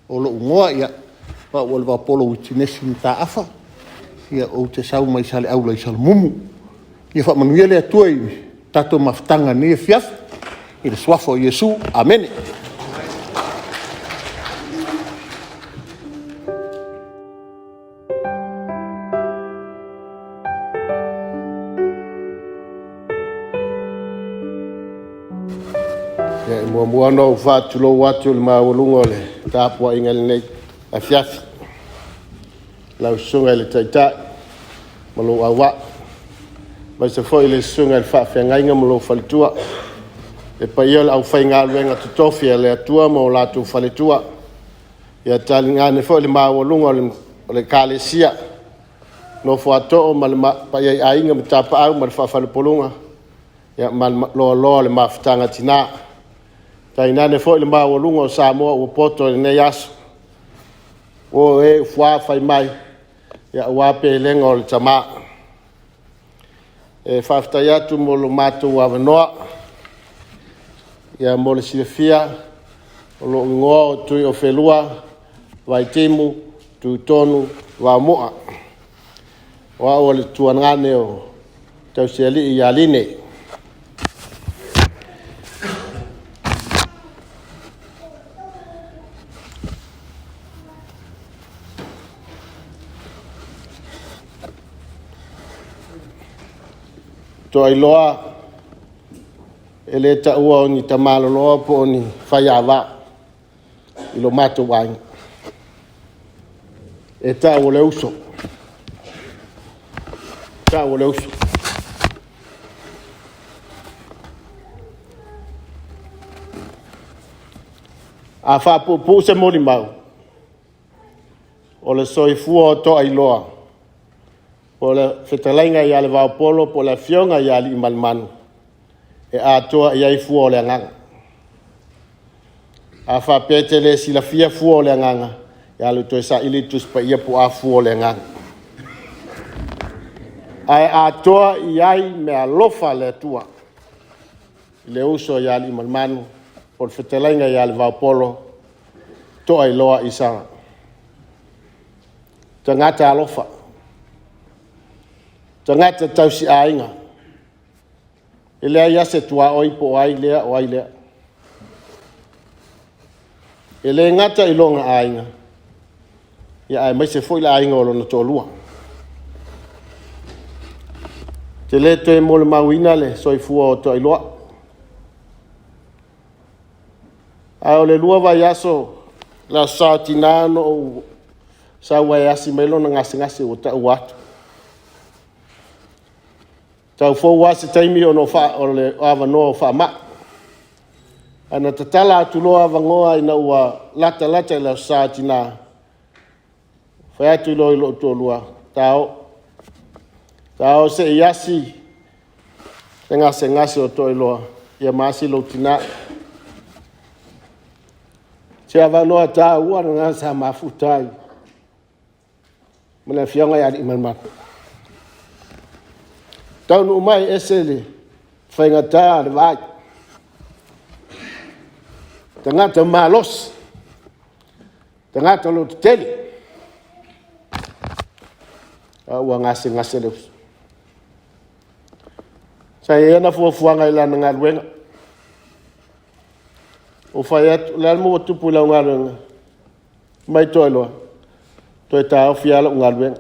O lou igoa o au o Levaopolo Witinesi Mataafa, ou te sau mai Saleaula i Salamumu. Ia faamanuia le Atua i le tatou mafutaga i lenei afiafi, i le suafa o Iesu. Amene.
Ia, e muamua ona ou faatulou atu i le maualuga o le tapuaiga i lenei afiafi, lau Susuga i le Taitai ma lou auvaa, aemaise foi le susuga i le faafeagaiga ma lou faletua, le paia o le aufaigaluega totofi a le Atua ma o latou faletua, ia tainane foi le maualuga o le Ekalesia nofo a too ma le paia i Aiga ma Tapaau ma le faafalepuluga ma le loaloa o le mafutaga a tina. Tainane foi le maualuga o Samoa ua poto i lenei aso, o e ua fai mai aua pelega o le tama. E faafetai atu mo lo matou avanoa. Mo le silafia, o lou igoa o Tuiofelua Vaitimu Tutonu Vaomoa. O au o le tuagane o Tausialii ia Line. Toailoa e le taua o ni tamaloloa po o ni faiava i lo matou aiga. E tau o le uso. E tau o le uso. A faapuupuu se molimau, o le soifua o Toailoa, po o le fetalaiga ia Levaopolo po o le Afioga ia Aliimalemanu, e atoa i ai fua o le agaga. A faapea e te le silafia fua o le agaga, ia alu e toe saili le Tusi Paia po o a fua o le agaga. Ae atoa i ai meaalofa a le Atua i le uso ia Aliimalemanu po o le fetalaiga ia Levaopolo Toailoa Isara. Tagata alofa, tagata tausiaiga, e leai lava se tuaoi po o ai lea o ai lea. E le gata i lona aiga, aemaise foi le aiga o lona toalua. Ou te le toe molimauina le soifua o Toailoa, ae o le 2 vaiaso i le Aso Sa o Tina na ou sau ai e asi mai lona gasegase ua taua atu. E tau fou lava se taimi ona o le avanoa o faamai. Ae na tatala atu loa avanoa ina ua latalata i le Aso Sa o Tina, fai atu loa i lou toalua, ta o se i asi. Le gasegase o Toailoa, ia ma asi lou tinā. Se avanoa taua lena sa mafuta ai ma le Afioga ia Aliimalemanu. Taunuu mai e ese le faigata le vaai. Tagata malosi, tagata lototetele. A ua gasegase le uso. Sa i ai ana fuafuaga i lana galuega. Ou fai atu, o le a le mea ua tupu i lau galuega? Mai Toailoa, toe taofi lava lau galuega.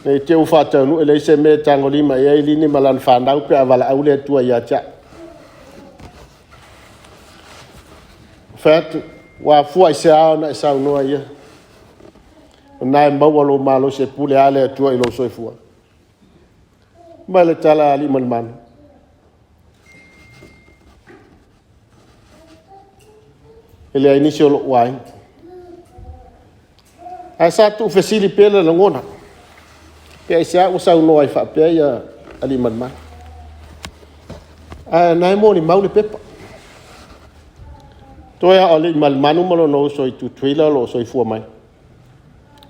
Ne i te i ua faataunuu e leai se mea e tagolima i ai Lini ma lana fanau pe a valaau le Atua ia te au. Fai atu, ua afua i se ao ona e saunoa ia. O lena e maua lou malosi e pule lava le Atua i lou soifua. Ma le tala a Aliimalemanu. E leai nisi o lou aiga. Ae sa tuufesili pea le lagona. Pe aisea ua saunoa ai faapea ia Aliimalemanu. Ae na e molimau le pepa. Toe a o Aliimalemanu ma lona uso i Tutuila o lo o soifua mai.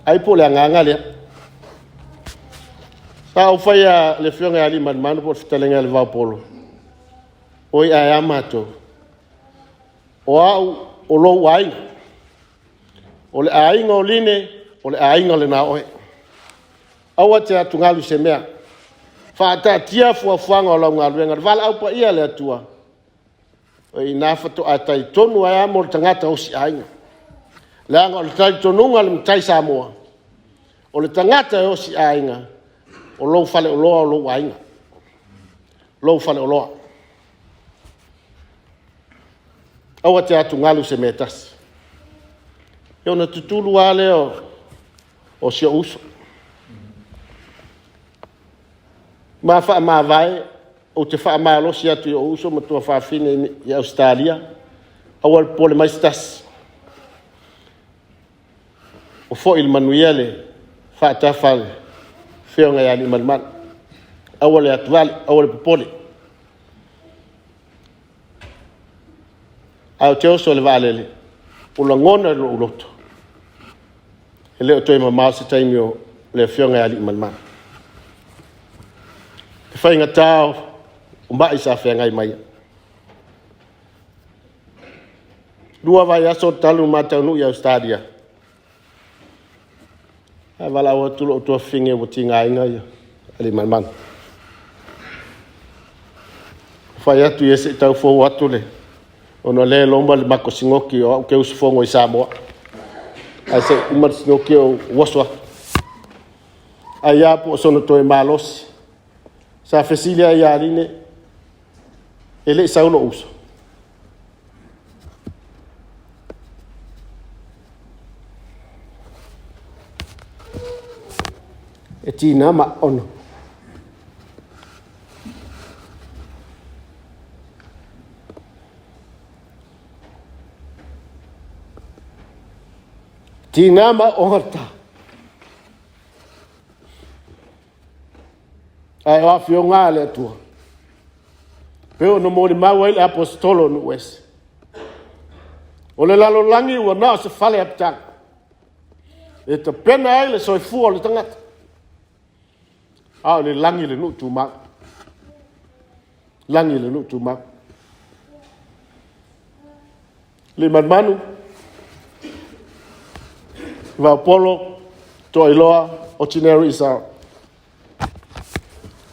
Ai po o le agaga lea. Sa ou faia le afioga ia Aliimalemanu po o le fetalaiga ia Levaopolo. Oi ae a matou. O au o lou aiga. O le aiga o Line, o le aiga lena oe. Aua te atugalu i se mea. Faataatia fuafuaga o lau galuega. Le valaau paia a le Atua. O i ina faatoa talitonu ai lava mo le tagata osi aiga. Leaga o le talitonuga o le matai Samoa, o le tagata e osi aiga, o lou faleoloa o lou aiga. Lou faleoloa. Aua te atugalu i se mea e tasi. E ona tutulu lava lea o si ou uso. Ma faamavae, ou te faamalosi atu i ou uso ma tuafafine i Ausetalia, aua le popole mai se tasi. O foi le manuia le faatafa a le afioga ia Aliimalemanu. Aua le atuvale, aua le popole. Ae ou te oso i le vaalele, ua lagona i lou loto, e le o toe mamao se taimi o le afioga ia Aliimalemanu. E faigata o mai sa feagai mai ai. 2 vaiaso talu ma taunuu i Ausetalia, ae valaau atu lou tuafafine ua tigaina ia Aliimalemanu. Fai atu ia se i tau fou atu le, ona o lea e loma le mako sinoki o au ke usufono i Samoa. Ae se i uma le sinoki o oso atu. Ai a po o sono toe malosi. Sa fesili ai ia Line, e le i sau lou uso. E tina ma ono. Tina ma ona ta. Ae o afioga a le Atua. Pe o no molimau ai le apostolo nu'u ese. O le lalolagi ua na o se fale apitaga. E tapena ai le soifua o le tagata. A o le lagi le nuu tumau. Lagi le nuu tumau. Aliimalemanu, Vaopolo, Toailoa, Otineru Isao.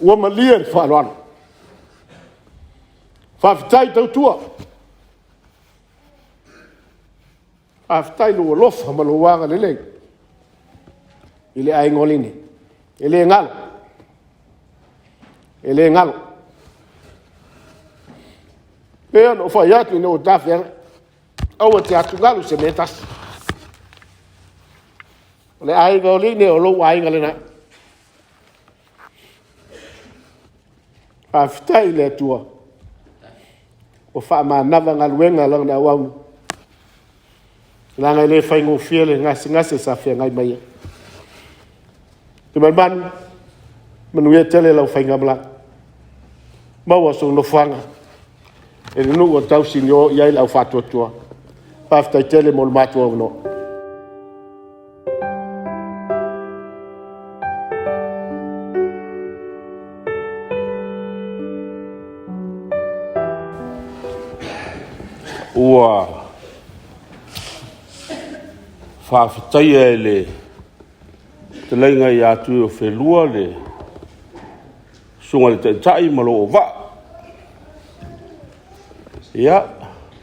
Ua malie le faaaloalo. Faafetai tautua. Faafetai lou alofa ma lou agalelei i le aiga o Line. E le galo. E le galo. Pei ona ou fai atu ina ua tafeaga, aua te atugalu se mea e tasi. O le aiga o Line o lou aiga lena. Faafetai i le Atua ua faamanava galuega lana auauna. Leaga e le faigofie le gasegase sa feagai mai ai. Aliimalemanu, Manuia tele lau faigamalaga. Maua sou nofoaga e le nuu o tausi ni o i ai le au faatuatua. Faafetai tele mo le matou avanoa.
Ua faafetaia e le fetalaiga ia Tuiofelua le susuga i le Taitai ma lou auvaa. Ia,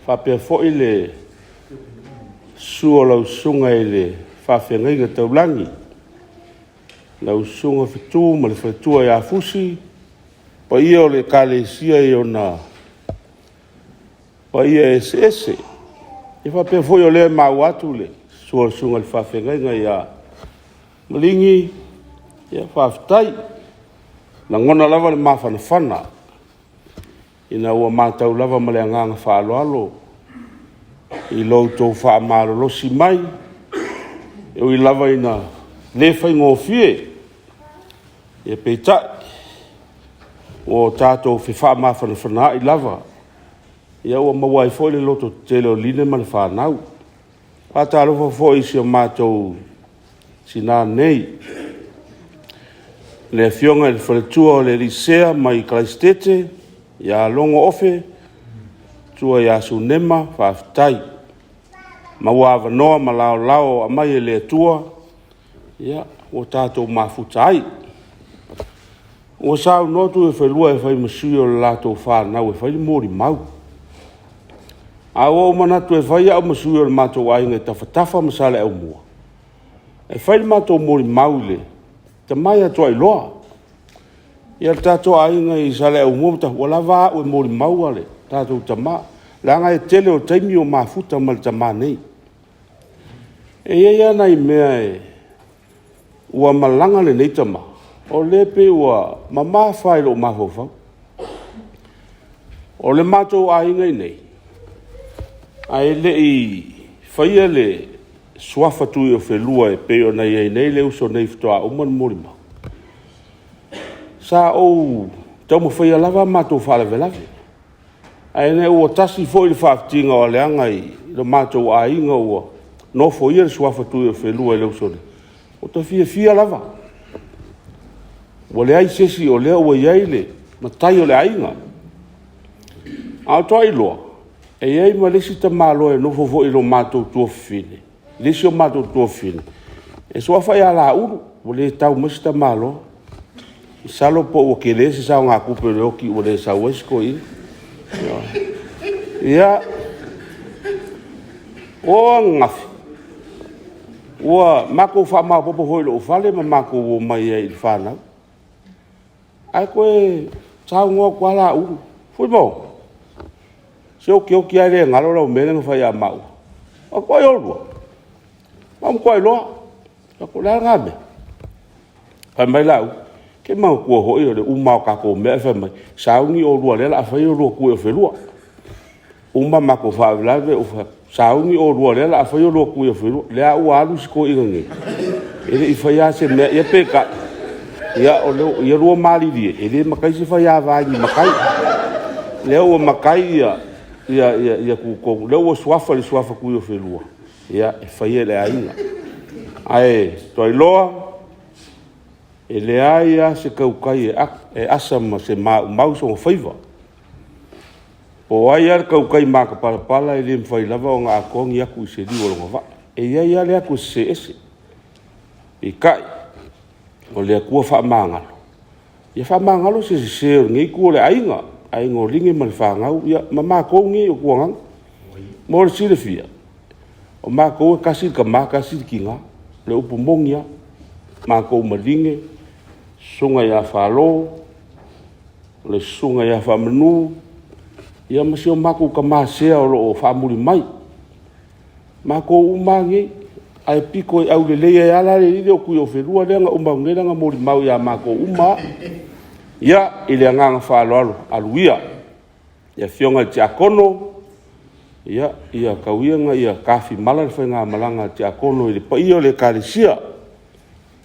faapea foi le susu o lau susuga i le faafeagaiga taulagi, lau susuga Fetu ma le faletua ia Fusi, paia o le Ekalesia i ona paia eseese. E faapea foi o lea e maua atu le susu o le susuga i le faafeagaiga ia Maligi, ia faafetai. E lagona lava le mafanafana ina ua matau lava ma le agaga faaaloalo i lo outou faamalolosi mai, e ui lava ina le faigofie, ia peitai, ua tatou fefaamafanafanaai lava, ia ua maua ai foi le lototetele o Line ma le fanau. E faatalofa foi i si o matou tinã nei, le afioga i le faletua o le alii Sea mai Karaisitete ia Logo Ofe, matua ia Sunema, faafetai. Maua avanoa ma laolao aumai e le Atua, ia, ua tatou mafuta ai. Ua saunoa Tuiafelua e fai ma sui o le latou fanau e fai le molimau. Ae ua ou manatu e fai au ma sui o le matou aiga i Tafatafa ma Saleaaumua, e fai le matou molimau i le tama ia Tuailoa. Ia le tatou aiga i Saleaaumua ma Tafatafa, ua lava au e molimau le tatou tama, leaga e tele o taimi o mafuta ma le tama nei. E i ai lava nai mea ua malaga lenei tama, o lea e pei ua mamafa i lou mafaufau. O le matou aiga i inei, ae le i faia le suafa Tuiofelua e pei ona i ai nei le uso nei faatoa uma ona molimau, sa ou taumafaia lava a matou faalavelave. Ae ina ua tasi foi le faafitiga o aleaga i lo matou aiga ua nofoia le suafa Tuiofelua i le uso nei, ua ta fiafia lava. Ua leai se isi o lea ua i ai le matai o le aiga. A o Tuailoa, e i ai ma le isi tamaloa e nofo foi i lo matou tuafafine, le isi o matou tuafafine, e suafa ia Laulu, ua le tau mai se tamaloa. Masalo po ua tele se saogatupe o le oti ua le sau ai si toeaina. Ia, o ananafi, ua matou faamaopoopo foi i lou fale ma matou omai ai i le fanau. Ae toe saunoa atu lava Laulu, Fuimaono, se okioti lava e le galo lau mea lea na fai ia maua. Ou fai atu, ai oulua? Maua ma Tuailoa. Ou fai atu, o le a lena mea? Fai mai Laauli, e te manatua foi o le uma lava o tatou mea ae fai mai, sauni oulua o lea o le a fai oulua Tuiofelua. Uma matou faalavelave ou fai atu, sauni oulua o lea o le a fai oulua Tuiofelua. O lea ua alu si toeaina nei, e le i faia lava se mea. Ia peitai, ia lua malilie, e le matai se faiava i ni matai. O lea ua matai Tutotonu, o lea ua suafa i le suafa Tuiofelua, ia e faia e le aiga. Ae Tuailoa, e leai lava se tautai e asa ma se maumau sona faiva. Po o ai lava le tautai matapalapala e le mafai lava ona atoa ni atu i se liu o lona vaa. E i ai lava le atu e sese ese. Peitai, o le Atua faamagalo, ia faamagalo se sese o lenei itu o le aiga, aiga o Line ma le fanau, ia ma matou nei o tuagaga. Mo le silafia, o matou e tasi le tama tasi le tina, o le upu moni lava. Matou ma Line, susuga ia Falo, le susuga ia Faamanu, ia ma si o matou tama Sea o lo o faamuli mai. Matou uma lava nei, ae pito i aulelei ai lava la le alii lea o Tuiofelua lea na uma atu nei lana molimau ia matou uma lava. Ia, i le agaga faaaloalo, alu ia. Le Afioga i le Tiakono, ia tau ia ina ia tafimala le faigamalaga a le Tiakono i le paia o le Ekalesia,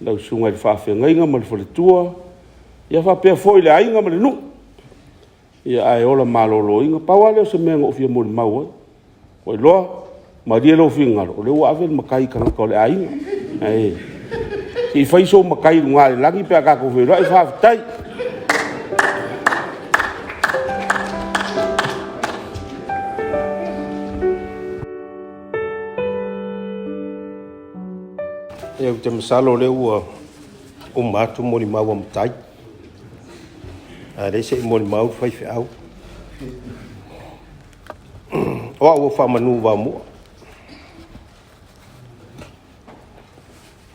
lau susuga i le faafeagaiga ma le faletua. Ia faapea foi le aiga ma le nuu. Ia ae ola maloloina. Pau lava lea o se mea na ou fia molimau ai. Ua iloa, malie lou finagalo, o lea ua ave le matai i tagata o le aiga. Ae se i fai sou matai i luga i le lagi pe a tatou feiloai, faafetai.
Ia, ou te masalo o lea ua uma atu molimau a matai, a o lea se i molimau le faifeau. O au ua faamanu vaomua.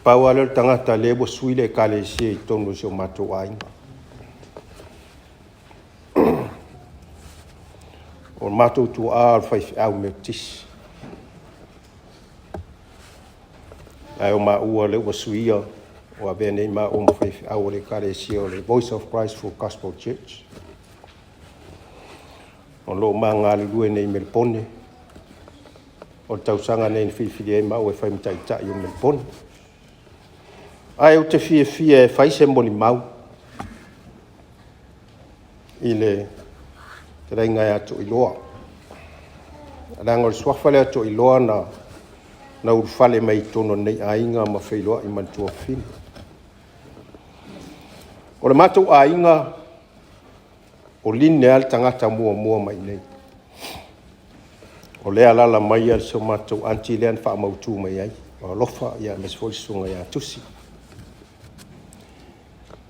Pau lava lea o le tagata lea ua sui le ekalesia i totonu o si o matou aiga. O le matou tuaa o le faifeau Metotisi. Ae o maua lea ua suia, ua avea nei maua ma faifeau o le ekalesia o le Voice of Christ Full Gospel Church. O lo o ma galulue nei i Melepone. O le tausaga nei na filifili ai maua e fai ma taitai o Melepone. Ae ou te fiafia e fai se molimau i le fetalaiga ia Toiloa. Leaga o le suafa lea Toiloa na ulufale mai i totonu o lenei aiga ma feiloai ma le tuafafine. O le matou aiga, o Line lava le tagata muamua mai i inei. O lea alaala mai le so matou aunty lea na faamautu mai ai, o Alofa, ia aemaise foi le susuga ia Tusi.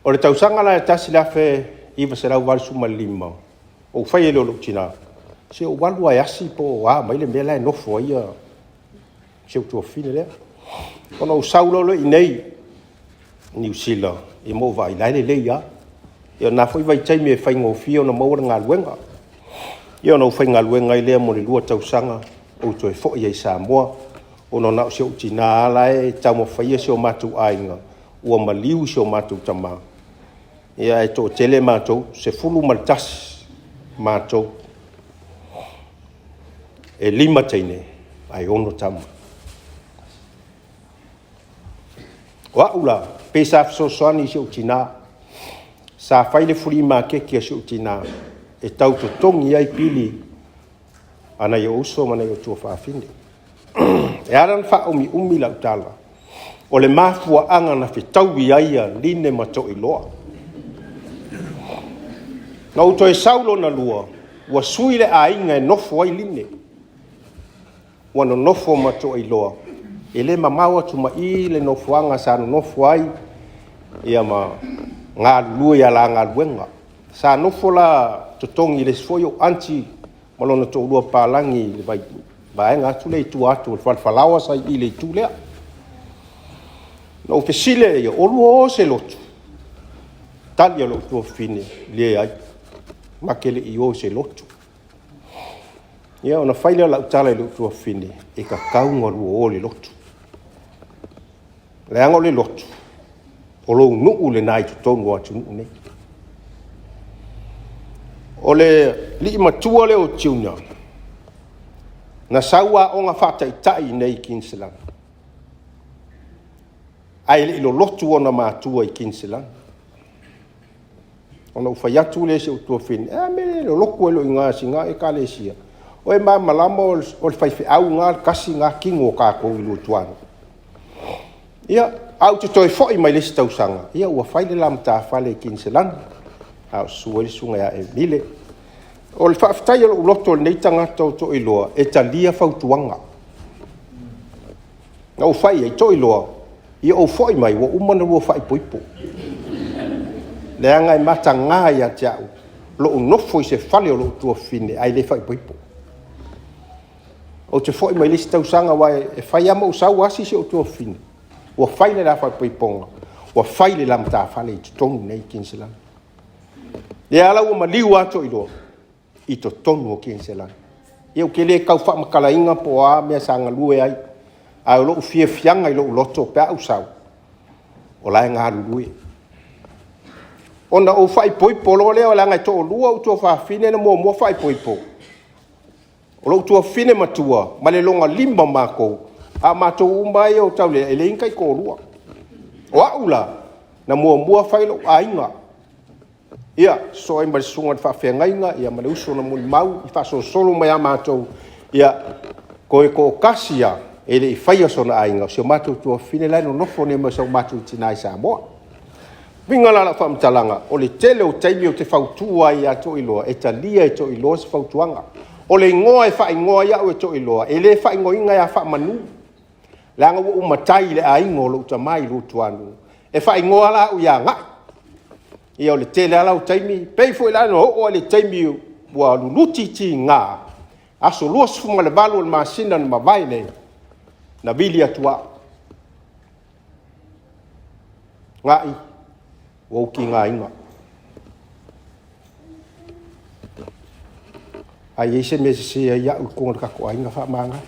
O le tausaga la e 1985, ou fai ai lea o lou tina, se ou alu lava e asi po o a mai le mea la e nofo ai si ou tuafafine lea. Ona ou sau loa lea i inei i Niu Sila, ia ma ou vaai, la e lelei lava. Ia o lena foi vaitaimi e faigofie ona maua le galuega. Ia ona ou faigaluega ai lea mo le 2 tausaga, ou toe foi ai i Samoa, ona na o si ou tina lava la e taumafaia si o matou aiga, ua maliu si o matou tama. Ia ae toatele matou, 11 matou. E 5 teine ae 6 tama. O au la, pe sa fesoasoani i si ou tina, sa fai le fuli maketi a si ou tina e tau totogi ai pili a nai ou uso ma nai ou tuafafine. E ala ona faaumiumi lau tala, o le mafuaaga na fetaui ai a Line ma Toiloa. Na ou toe sau lona lua, ua sui le aiga e nofo ai Line. Ua nonofo ma Toiloa, e le mamao atu ma i le nofoaga sa nonofo ai ia ma galulue i ala galuega. Sa nofo la totogi i le isi foi ou aunty ma lona toalua papalagi i le vaega atu lea i tua atu o le falefalaoa sa i le itu lea. Na ou fesili ia, o lua o se lotu? Tali a lou tuafafine, leai, ma te le i o i se lotu. Ia, ona fai lea o lau tala i lou tuafafine, e tatau ona lua o i le lotu. Leaga o le lotu, o lou nuu lena i totonu o atunuu nei. O le alii matua lea o Junior, na sau aoga faataitai nei i Kiniselani. Ae le i lolotu ona matua i Kiniselani. Ona ou fai atu lea i si ou tuafafine, e a mea e le lolotu ai loa i ina i sina ekalesia? O e malamalama o le faifeau lena, le tasi lena tino o tatou i Luatuanuu. Ia, ae ou te toe foi mai le isi tausaga, ia ua fai le la matafale i Kiniselani, a o susu ai le susuga ia Emile. O le faafetai a lou loto i lenei tagata o Toiloa, e talia fautuaga. Na ou fai ai, Toiloa, ia ou foi mai, ua uma ona lua faaipoipo. Leaga e mataga ia te au lou nofo i se fale o lou tuafafine ae le faaipoipo. Ou te foi mai le isi tausaga, aua e fai lava ma ou sau asi si ou tuafafine. Ua fai le la faaipoipoga, ua fai le la matafale i totonu nei i Kiniselani. Ia ala ua maliu lava Toiloa i totonu o Kiniselani. Ia ou te le tau faamatalaina po o a mea sa galue ai, ae o lou fiafiaga i lou loto pe a ou sau, o la e galulue. Ona ou faaipoipo loa lea, leaga e toalua ou tuafafine na muamua faaipoipo. O lou tuafafine matua ma le lona 5 o matou, a matou uma ai o tau le, e leai ni taitoalua. O au la, na muamua fai lou aiga. Ia, sosoo ai ma le susuga i le faafeagaiga, ia ma le uso na molimau i faasolosolo mai a matou, ia, toe toatasi lava e le i faia sona aiga, o si o matou tuafafine la e nonofo nei ma si o matou tina i Samoa. Uiga la o lau faamatalaga, o le tele o taimi ou te fautua ai ia Toiloa, e talia e Toiloa se fautuaga. O le igoa e faaigoa ai au e Toiloa, e le faaigoaina ia Faamanu, leaga ua ou matai i le aiga o lou tama i Luatuanuu, e faaigoa la au ia Ga'i. Ia o le tele lava la o taimi, pei foi la na oo lava i le taimi ua luluti tiga, aso 28 o le masina na mavae nei, na vili atu au, Ga'i, ua ou tigaina. A i ai se mea e sese ai au i totonu o le tatou aiga, faamagalo.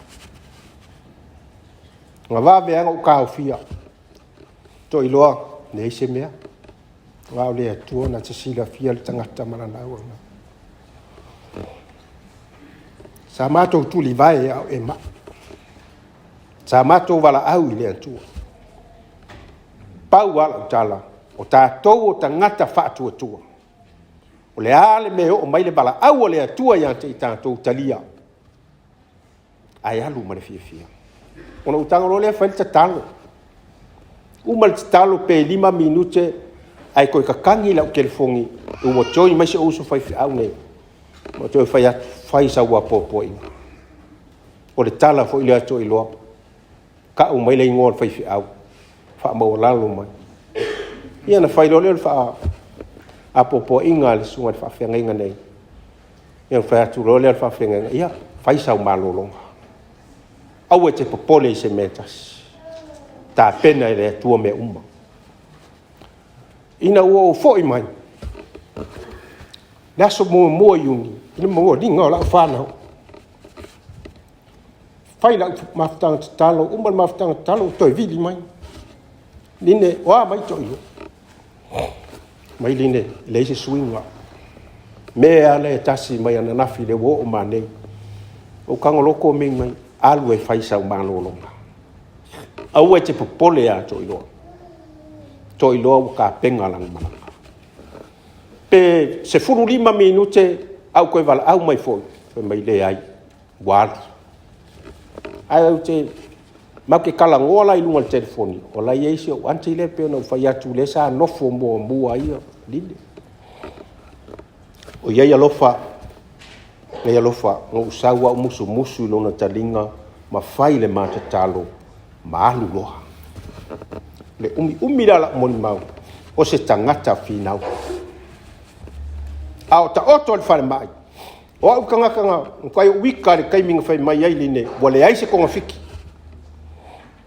Na vave lava ona ou taofia, Toiloa, leai se mea. Aua o le Atua na te silafia le tagata ma lana auaunaga. Sa matou tulivae a o e mai. Sa matou valaau i le Atua. Pau lava lau tala, o tatou o tagata faatuatua. O le a le mea e oo mai le valaau a le Atua ia te i tatou, talia. Ae alu ma le fiafia. Ona ou tago loa lea fai le tatalo. Uma le tatalo pe 5 minute ae toe tatagi lau telefoni ua join mai si ou uso faifeau nei. Ma toe fai atu, fai sau apoapoaiga. O le tala foi lea a Toiloa, tau mai le igoa o le faifeau, faamaualalo mai. Ia ona fai loa lea o le faapoapoaiga a le susuga i le faafeagaiga nei. Ia ona fai atu loa lea o le faafeagaiga, ia, fai sau malologa. Aua e te popole i se mea e tasi. Tapena e le Atua mea uma. Ina ua ou foi mai, le aso muamua o Iuni, i le momoliga o lau fanau, fai lau mafutaga tatalo, uma le mafutaga tatalo, ua toe vili mai. Line, o a mai Toiloa? Mai Line, e leai se suiga. Mea lea e tasi mai ananafi le ua oo ma nei. Ou tagoloko mei mai, alu e fai sau malologa. Aua e te popole ia Toiloa. Toiloa ua tapena lana malaga. Pe 15 minute au toe valaau mai foi, fai mai leai, ua alu. Ae ou te matou te talanoa la i luga o le telefoni, o la e i ai si ou aunty lea pei ona ou fai atu lea sa nofo muamua ai Line. O i ai alofa, nei alofa, na ou sau au musumusu i lona taliga ma fai le ma tatalo ma alu loa. Le umiumi la lau molimau, o se tagata finau. A o taoto i le falemai, o au tagata na mafai ou ika i le taimi na fai mai ai Line, ua leai se togafiti.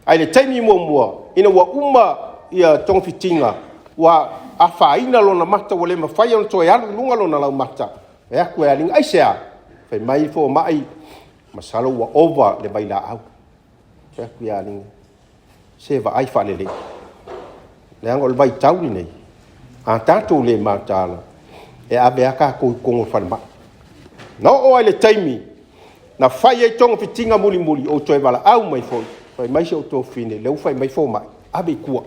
Ae i le taimi muamua, ina ua uma ia togafitiga, ua afaina lona mata, ua le mafai ona toe alu i luga lona laumata, e atu e aliga, aisea? Fai mai fomai, masalo ua ova le vailaau. Fai atu ia aliga, se vaai faalelei. Leaga o le vaitau lenei, a tatou le mataala, e ave lava tatou i totonu o le falemai. Na oo lava i le taimi na fai ai togafitiga mulimuli, ou toe valaau mai foi, fai mai si ou tuafafine, lea ua fai mai fomai, ave i tua.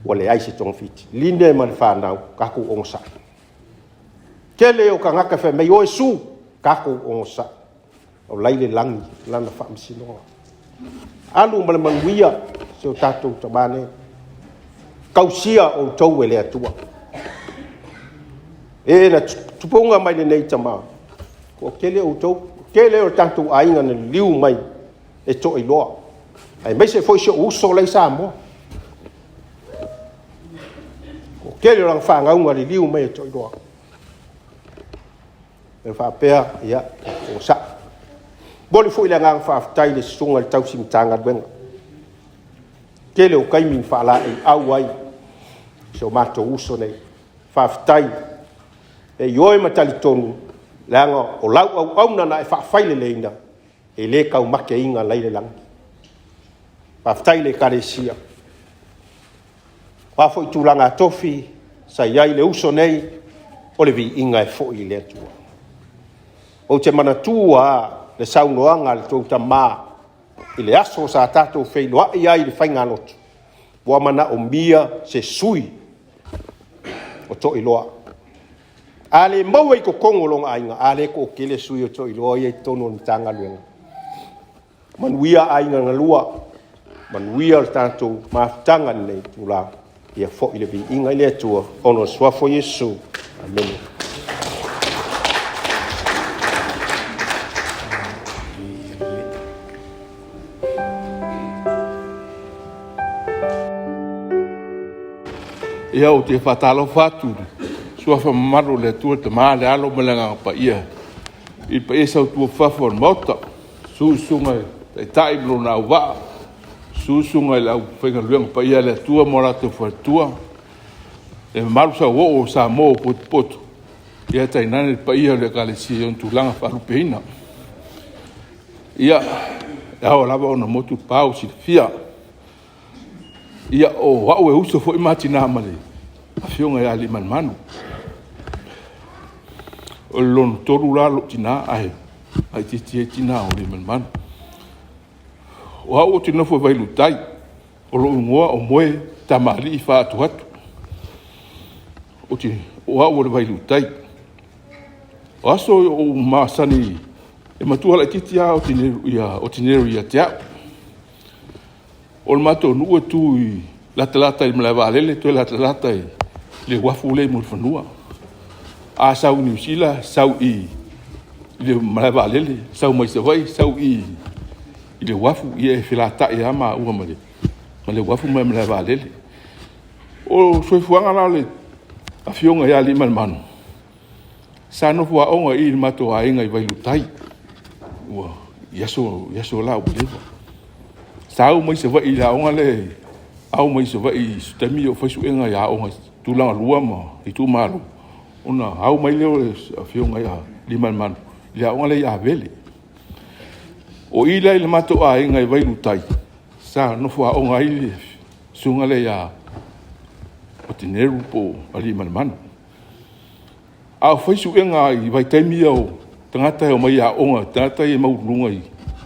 Ua leai se togafiti. Line ma le fanau, tatou onosai. Tele o tagata fai mai, o e su, tatou onosai. O la i le lagi lana faamasinoga. Alu ma le manuia si o tatou tama nei. Tausia outou e le Atua. E na tupuga mai lenei tama. Ua tele outou, tele o tatou aiga na liliu mai e toailoa. Aemaise foi si ou uso la i Samoa. Ua tele o lana fanauga liliu mai e toailoa. E faapea, ia, o sa. Momoli foi le agaga faafetai i le susuga i le tausi Matagaluega. Tele o taimi na faalaeiau ai si o matou uso nei. Faafetai e ioe ma talitonu, leaga o lau auauna na e faafaileleina, e le taumateina lai le lagi. Faafetai i le Ekalesia. O a foi tulaga tofi sa i ai le uso nei, o le viiga e foi i le Atua. Ou te manatua le saunoaga a le tou tama i le aso sa tatou feiloai ai i le faigalotu, ua manaomia se sui
o Toiloa. A le maua i totonu o lona aiga, a lea e toatele sui o Toiloa ia i totonu o le Matagaluega. Manuia aiga na lua, manuia le tatou mafutaga i lenei itula, ia foi le viiga i le Atua ona o le suafa o Iesu. Amene.
Ia, ou te faatalofa atu i le suafa mamalu o le Atua, le Tama, le Alo ma le Agaga Paia, i le paia sautuafafo o le Maota, susu susuga i Taitai ma lona auvaa, susu susuga i le aufaigaluega paia a le Atua ma o latou faletua, le mamalu sauoo o Samoa ua potopoto, ia tainane le paia o le Ekalesia i ona tulaga faalupeina. Ia, e ao lava ona motu le pau silafia. Ia, o au e uso foi ma tinā ma le afioga ia Aliimalemanu. O le lona tolu la lou tinā ae laitiiti ai tinā o Aliimalemanu. O au ou te nofo i Vailuutai, o lou igoa o Moe Tamalii Faaatuatu. O au o le Vailuutai. O aso o ou masani e matua laitiiti lava Otineru ia te au. O le matou nuu e tu i latalata i le malae vaalele, toe latalata i le uafu lea i Mulifanua. A sau i Niu Sila, sau i le malae vaalele, sau mai Savaii, sau i le uafu, ia e felatai lava maua ma le uafu ma le malae vaalele. O le soifuaga la o le afioga ia Aliimalemanu, sa nofo aoga i le matou aiga i Vailuutai, ua i aso la ua leva. Sa au mai Savaii i le aoga lea, au mai Savaii i se taimi o fai suega i aoga tulaga lua ma itumalo, ona au mai lea o le afioga ia Aliimalemanu i le aoga lea i Avele. O i la i le matou aiga i Vailuutai, sa nofo aoga ai le susuga lea ia Otineru po o Aliimalemanu. A o fai suega i vaitaimi ia o tagata e omai aoga, tagata ia maualuluga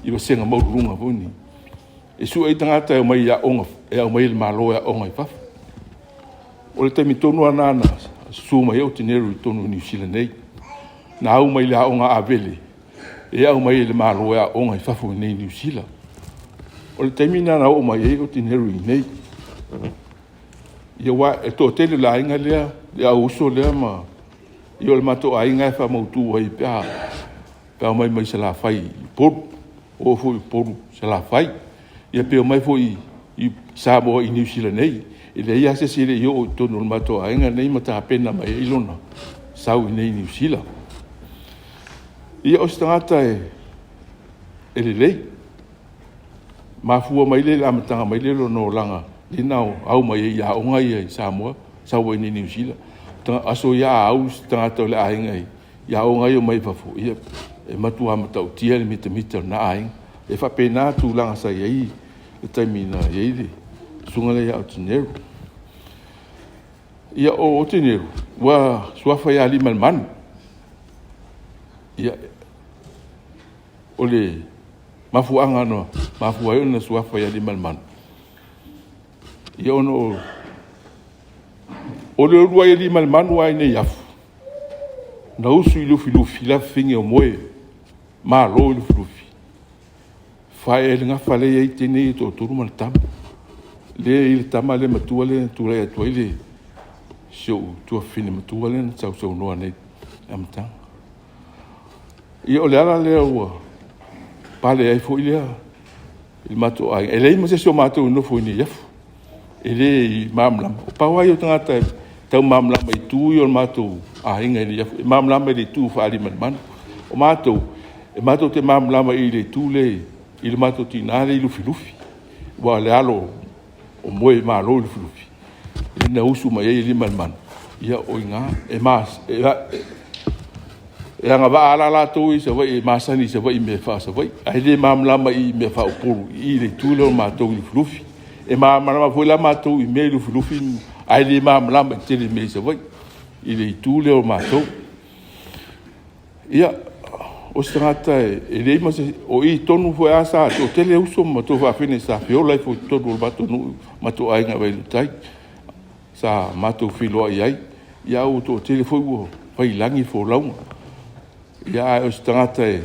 i vasega maualuluga foi nei, e sue ai tagata e omai aoga, e aumai e le Malo e aooga i fafo. O le taimi tonu lava lena na susu mai ai Otineru i totonu o Niu Sila nei. Na au mai le aoga Avele, e aumai e le Malo e aooga i fafo i Niu Sila. O le taimi lena na oo mai ai Otineru i inei. Ia aua e toatele le aiga lea, le au uso lea ma ia o le matou aiga e faamautu ai pe a omai mai Salafai i Upolu. Oo foi i Upolu i Salafai. Ia pe omai foi i Samoa i Niu Sila nei. E leai lava se isi e le i oo i totonu o le matou aiga lenei ma tapena mai ai lona sau i inei i Niu Sila. Ia o se tagata e lelei. Mafua mai le amataga mai le lona olaga lea na au mai ai i aoga ia i Samoa, sau ai i Niu Sila. Aso ia a au se tagata o le aiga i aoga ia mai fafo, ia e matua matautia le mitamita o lena aiga. E faapena tulaga sa i ai le taimi na i ai le susuga lea ia Otineru. Ia o Otineru, ua suafa ia Aliimalemanu. Ia, o le mafuaaga na mafua ai ona suafa ia Aliimalemanu, ia ona o le uluai Aliimalemanu lava i Neiafu, na usu i Lufilufi, le afafine o Moe, Malo i Lufilufi, fae ai le gafa lea e i ai teine ia e toatolu ma le tama. Lea e i ai le tama lea matua lea na tulai atu ai le si ou tuafafine matua lea na sausaunoa nei i le amataga. Ia o le ala lea ua pale ai foi lea i le matou aiga. E leai ma se isi o matou e nofo i Neiafu, e le malamalama. O pau lava ia o tagata e tau malamalama i itu ia o le matou aiga i Neiafu, e malamalama i le itu faa-Aliimalemanu. O matou, e matou te malamalama i le itu lea i le matou tinã lea i Lufilufi, aua o le alo o Moe Malo i Lufilufi, lea na usu mai ai Aliimalemanu, ia o i ina, e agavaa lava latou i Savaii, e masani i Savaii i mea faa-Savaii, ae le malamalama i mea faa-Upolu i le itu lea o matou i Lufilufi. E malamalama foi la matou i mea i Lufilufi, ae le malamalama i le tele o mea i Savaii, i le itu lea o matou. Ia, o se tagata e leai ma se... O i tonu foi lava sa toatele uso ma tuafafine sa feola ai foi i totonu o le matou nuu, matou aiga i Vailuutai, sa matou feiloai ai. Ia ua toatele foi ua failagi folauga. Ia ae o se tagata e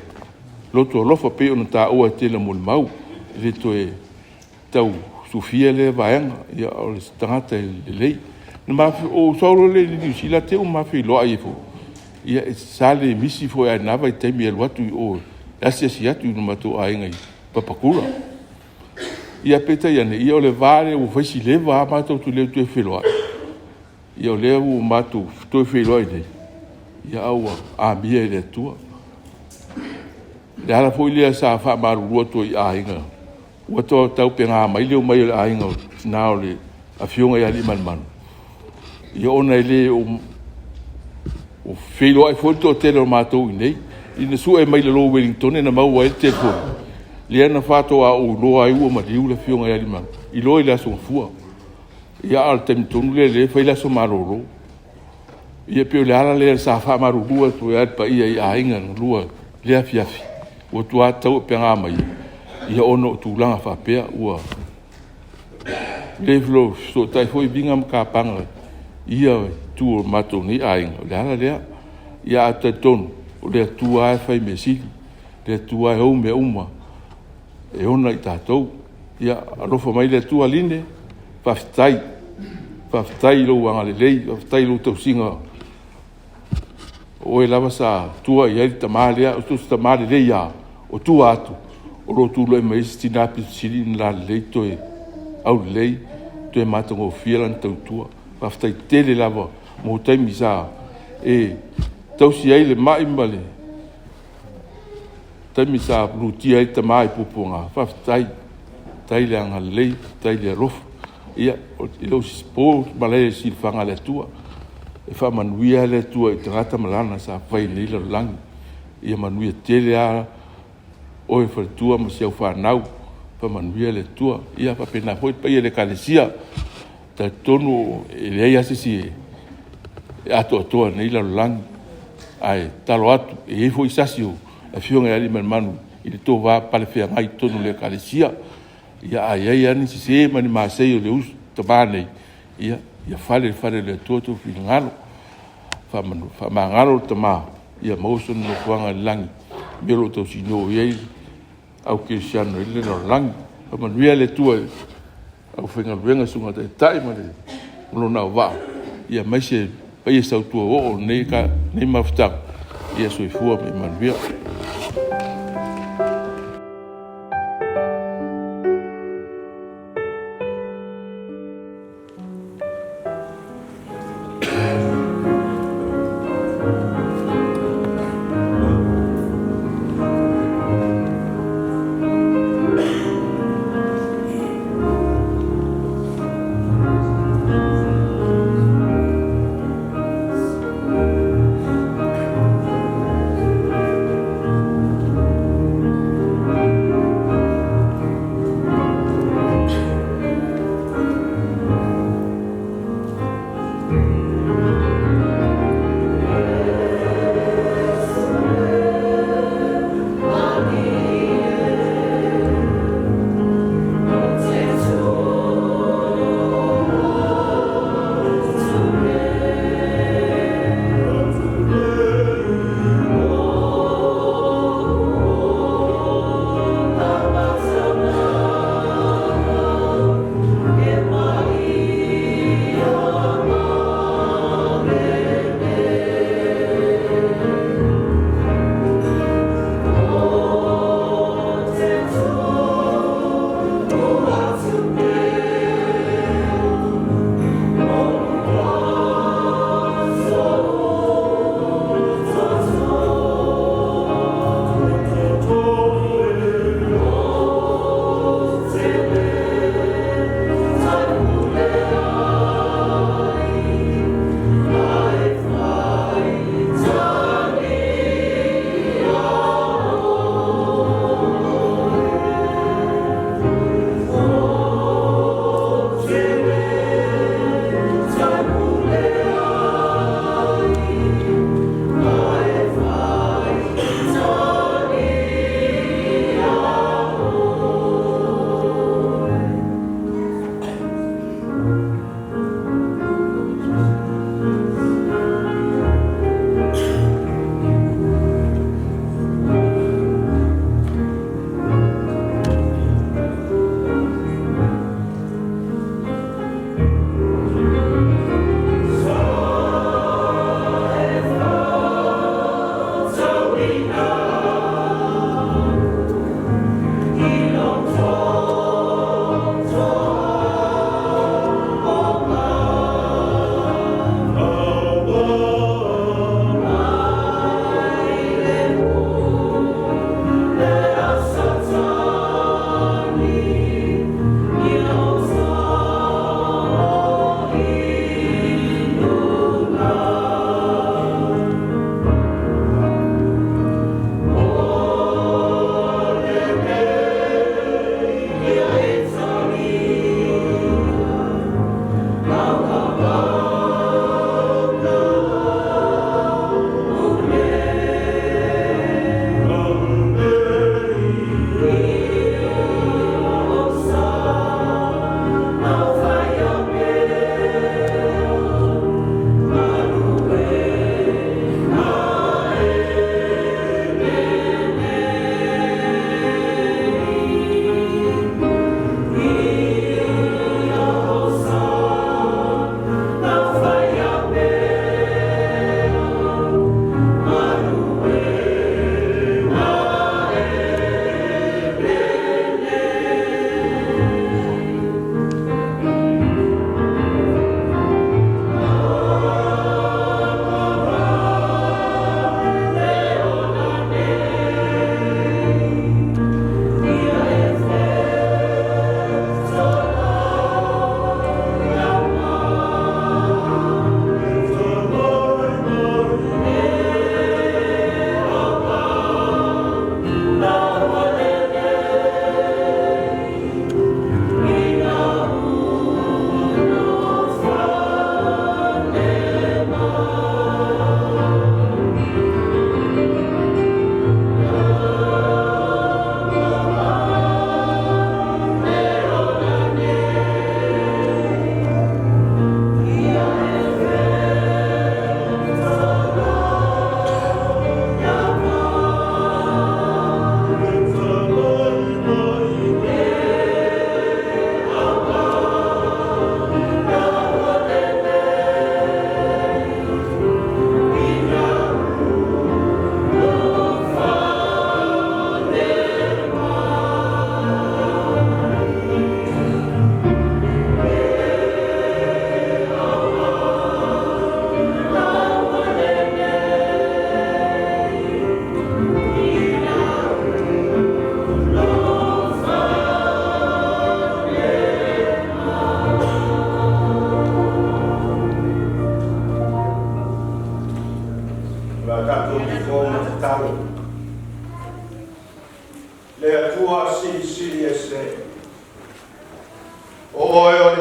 loto alofa pei ona taua e tele molimau, e le toe tau sufia lea vaega. Ia o se tagata e lelei. Na ou sau loa lea i Niu Sila te i ua ma feiloai ai foi. Ia sa le misi foi lava i na vaitaimi e alu atu i o e asiasi atu i lo matou aiga i Papakura. Ia peitai ane, ia o le va lea ua fai si leva lava matou te le toe feiloai. Ia o lea ua matou toe feiloai nei, ia a ua amia e le Atua. Le ala foi lea sa faamalulu atu ai i aiga, ua taupega mai le omai o le aiga o tina o le afioga ia Aliimalemanu, ia ona e le o feiloai foi le toatele o matou i inei. Ina sue mai lalo i Ueligitone na maua ai le telefoni, lea na faatoa ou iloa ai ua maliu le afioga ia Aliimalemanu, iloa i le Aso Gafua. Ia a o le taimi tonu lea o lea e fai le aso malolo. Ia pei o le ala lea sa faamalulu atu ai i le paia i aiga na lua i lea afiafi, ua matua tauaupega mai, ia ona o tulaga faapea ua le fesootai foi Viga ma Kapaga i ia itu o matou nei aiga, o le ala lea. Ia ae talitonu, o le Atua lava e fai mea sili, o le Atua lava e ou mea uma, e ona i tatou. Ia alofa mai le Atua Line, faafetai, faafetai i lou agalelei, faafetai i lou tausiga, o oe lava sa tua i ai le tama lea, o se tama lelei lava, o tua atu, o lo o tulai mai ai se tina aupito sili ona lalelei toe aulelei, toe matagofie lana tautua. Faafetai tele lava mo taimi sa e tausi ai le mai ma le taimi sa lutia ai le tama i puapuaga. Faafetai, faafetai le agalelei, faafetai le alofa. Ia, e le o se po malae i silafaga a le Atua. E faamanuia le Atua i tagata ma lana sa fai i lenei lalolagi. Ia manuia tele lava oe faletua ma si au fanau, faamanuia le Atua. Ia faapena foi le paia i le Ekalesia. E talitonu e leai lava se isi e atoatoa i lenei lalolagi, ae tatalo atu, e i ai foi sasi o le afioga ia Aliimalemanu i le tou va palefeagai i totonu o le Ekalesia. Ia a i ai lava ni sese ma ni masei o le uso tama nei, ia fale i le fale o le Atua outou finagalo. Faamagalo le tama, ia maua sona nofoaga i le lagi, i mea o lo o tausinio i ai le au kerisiano i le lalolagi. Faamanuia le Atua i le aufaigaluega i le susuga i le Taitai ma lona auvaa, aemaise le paia sautua oo o lenei mafutaga. Ia soifua ma ia manuia.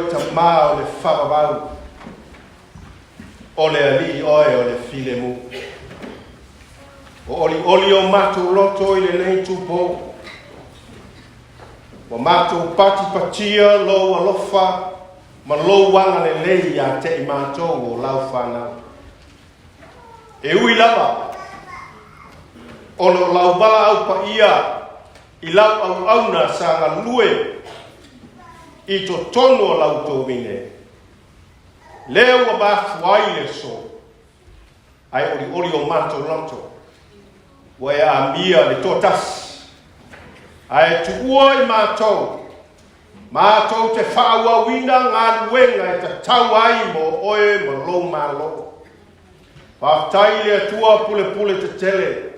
o le tamā o le faavavau, o le alii oe o le filemu. Ua olioli o matou loto i lenei itupo, ua matou patipatia lou alofa ma lou agalelei ia te i matou o lau fanau. E ui lava o lo o lau valaau paia i lau auauna sa galue i totonu o lau tovine, lea ua mafua ai le aso, ae olioli o matou loto, ua e amia le toatasi, ae tuua i matou, matou te faaauauina galuega e tatau ai mo oe ma lou Malo. Faafetai i le Atua pulepule tetele,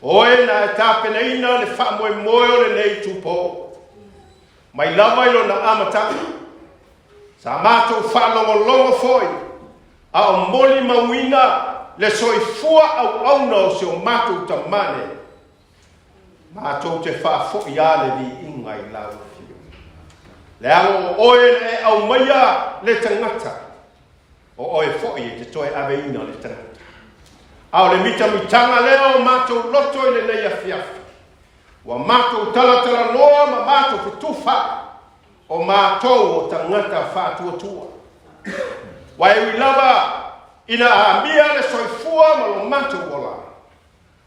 oe na e tapenaina le faamoemoe o lenei itupo, mai lava i lona amataga. Sa matou faalogologo foi a o molimauina le soifua auauna o si o matou tamane, matou te faafoi lava le viiga i lau afio. Leaga o oe na e aumaia le tagata, o oe foi e te toe aveina le tagata. A o le mitamitaga lea o matou loto i lenei afiafi, ua matou talatalanoa ma matou fetufa, o matou o tagata faatuatua. Ua e ui lava ina amia le soifua ma lo matou ola,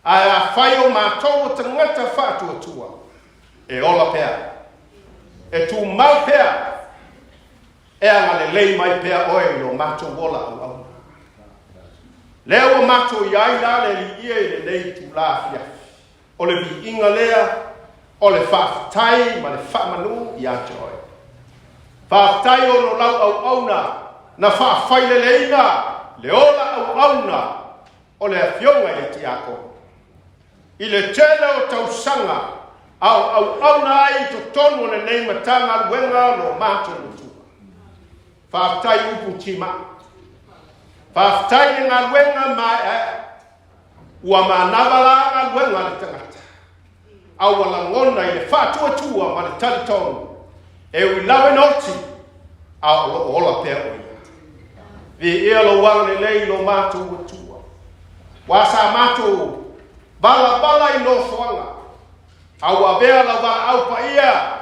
ae afai o matou o tagata faatuatua, e ola pea, e tumau pea, e agalelei mai pea oe i lo matou ola auauna. Lea ua matou i ai la le Alii e i lenei itula afiafi, o le viiga lea, o le faafetai ma le faamanu ia te oe. Faafetai ona o lau auauna na faafaileleina le ola auauna o le afioga i le tiakono. I le tele o tausaga a o auauna ai i totonu o lenei Matagaluega lo matou matua. Faafetai upu timai. Faafetai le galuega maeaea. Ua manava la galuega a le tagata, a ua lagona i le faatuatua ma le talitonu, e ui lava ina oti, a o lo o ola pea o ia. Viia lou agalelei i lo matou Atua. Ua sa matou valavala i nofoaga, a ua avea lau valaau paia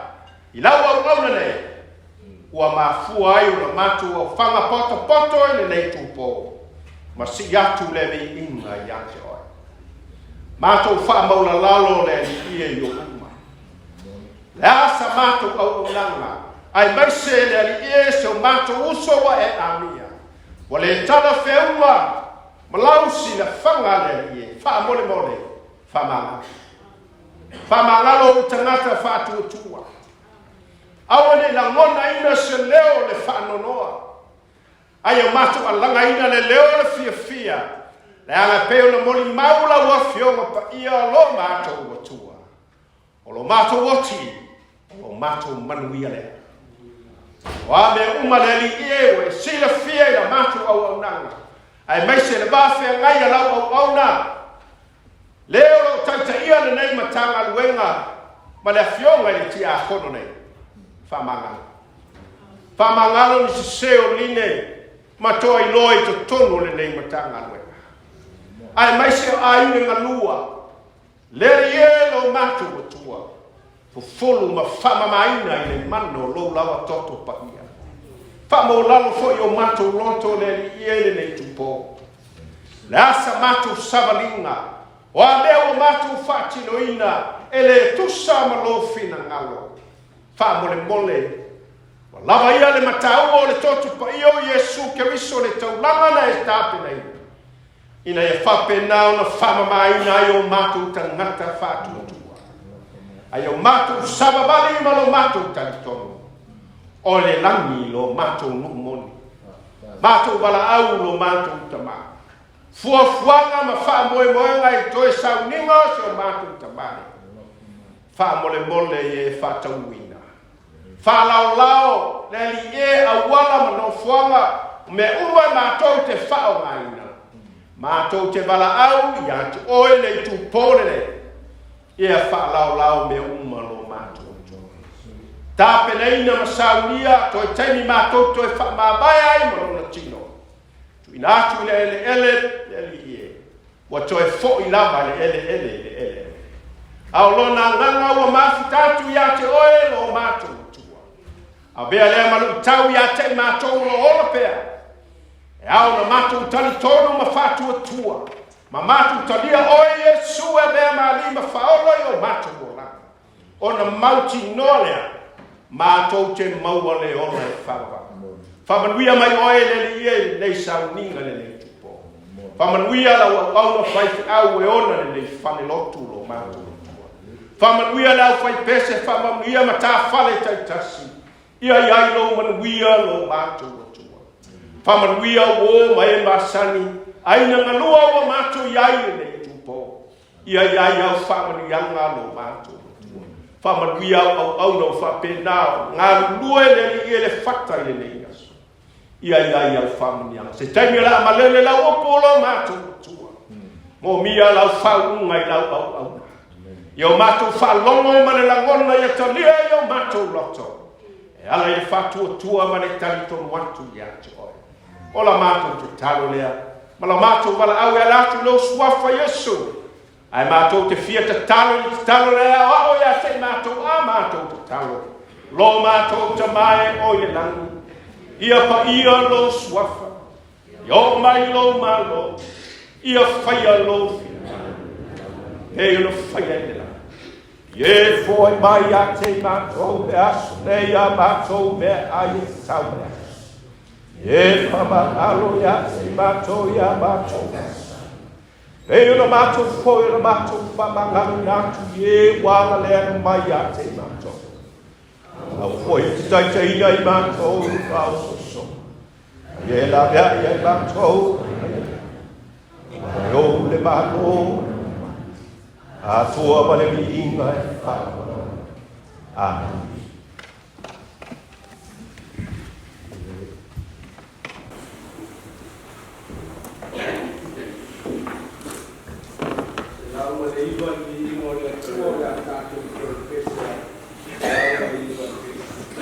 i lau auauna nei, ua mafua ai ona matou aofaga potopoto i lenei itupo, ma sii atu le viiga ia te oe. Matou faamaulalalo le Alii e i ou uma. Le a sa matou auaunaga, aemaise le Alii e se o matou uso ua e amia, ua le talafeauga ma lau silafaga le Alii e, faamolemole, faamagalo. Faamagalo ou tagata faatuatua. Aua ne i lagonaina se leo o le faanoanoa, a ia matou alagaina le leo o le fiafia, leaga e pei ona molimau lau Afioga paia lo matou Atua. O lo matou oti, o lo matou manuia lea. O a mea uma le Alii e ua e silafia i la matou auaunaga, aemaise le va feagai a lau auauna, le o lo o taitaia lenei Matagaluega ma le afioga i le tiakono nei. Faamagalo. Faamagalo ni sese o line ma toa iloa i totonu o lenei Matagaluega. Aemaise o aiga galua, le Alii e lo matou Atua, fufulu ma faamamaina i le mana o lou lava toto paia. Faamaulalo foi o matou loto le Alii e lenei itupo. Le a sa matou savaliga, o a mea ua matou faatinoina e le tusa ma lou finagalo. Faamolemole, ua lava ia le mataua o le toto paia o Iesu Keriso le taulaga na e tapenaina, ina ia faapena ona faamamaina ai o matou tagata faatuatua, ai o matou savavali ma lo matou talitonu, o le lagi lo matou nuu moni, matou valaau lo matou tamā, fuafuaga ma faamoemoega i toe sauniga o si o matou tamā, faamolemole ia e faatauina. Faalaolao le Alii e auala ma nofoaga, o mea uma e matou te faaaogaina. Matou te valaau ia te oe le itupo lenei, ia faalaolao mea uma lo matou Atua. Tapenaina ma saunia toe taimi matou toe faamavae ai ma lona tino. Tuuina atu i le eleele le Alii e, ua toe fo'i lava le eleele i le eleele. A o lona agaga ua mafuta atu ia te oe lo matou Atua. Avea lea ma lu'itau ia te i matou o lo o ola pea. E ao ona matou talitonu ma faatuatua, ma matou talia oe Iesu e avea ma Alii ma Faaola i o matou olaga. Ona mautinoa lea, matou te maua le ola e faavavau. Faamanuia mai oe le Alii e i lenei sauniga lenei itupo. Faamanuia lau auauna faifeau e ona lenei fale lotu lo matou Atua. Faamanuia le aufaipese, faamanuia matafale taitasi. Ia i ai lou manuia lo matou Atua. Faamanuia uō ma e masani, aiga galua ua matou i ai lenei itupo. Ia i ai au faamanuiaga lo matou Atua. Faamanuia au auauna ua faapena ona galulue le Alii e le fata i lenei aso. Ia i ai au faamanuiaga. Se taimi o le a malele lau upu o lo matou Atua. Moomia lau faauuga i lau auauna. Ia o matou faalogo ma le lagona ia talia i o matou loto. E ala i le faatuatua ma le talitonu atu ia te oe. O la matou tatalo lea, ma la matou valaau e ala atu i lou suafa Iesu. Ae matou te fia tatalo i le tatalo lea e aoao ia te i matou a matou tatalo. Lo matou Tama e o i le lagi, ia paia lou suafa, ia oo mai lou Malo, ia faia lou finagalo, pei ona faia i le lagi. Ie foai mai ia te i matou le aso nei a matou meaai e tatau ma le aso. Ie faamagalo ia te i matou ia matou aso. Pei ona matou foi ona matou faamagaloina atu i e ua agaleaga mai ia te i matou. Aua foi e te taitaiina i matou i le faaosoosoga. Ia e laveai ai matou, aua e ou le Malo, atoa ma le viiga e faavavau. Amene.
109 le viiga o le Atua o le a tatou toe pese ai. 109 le pese.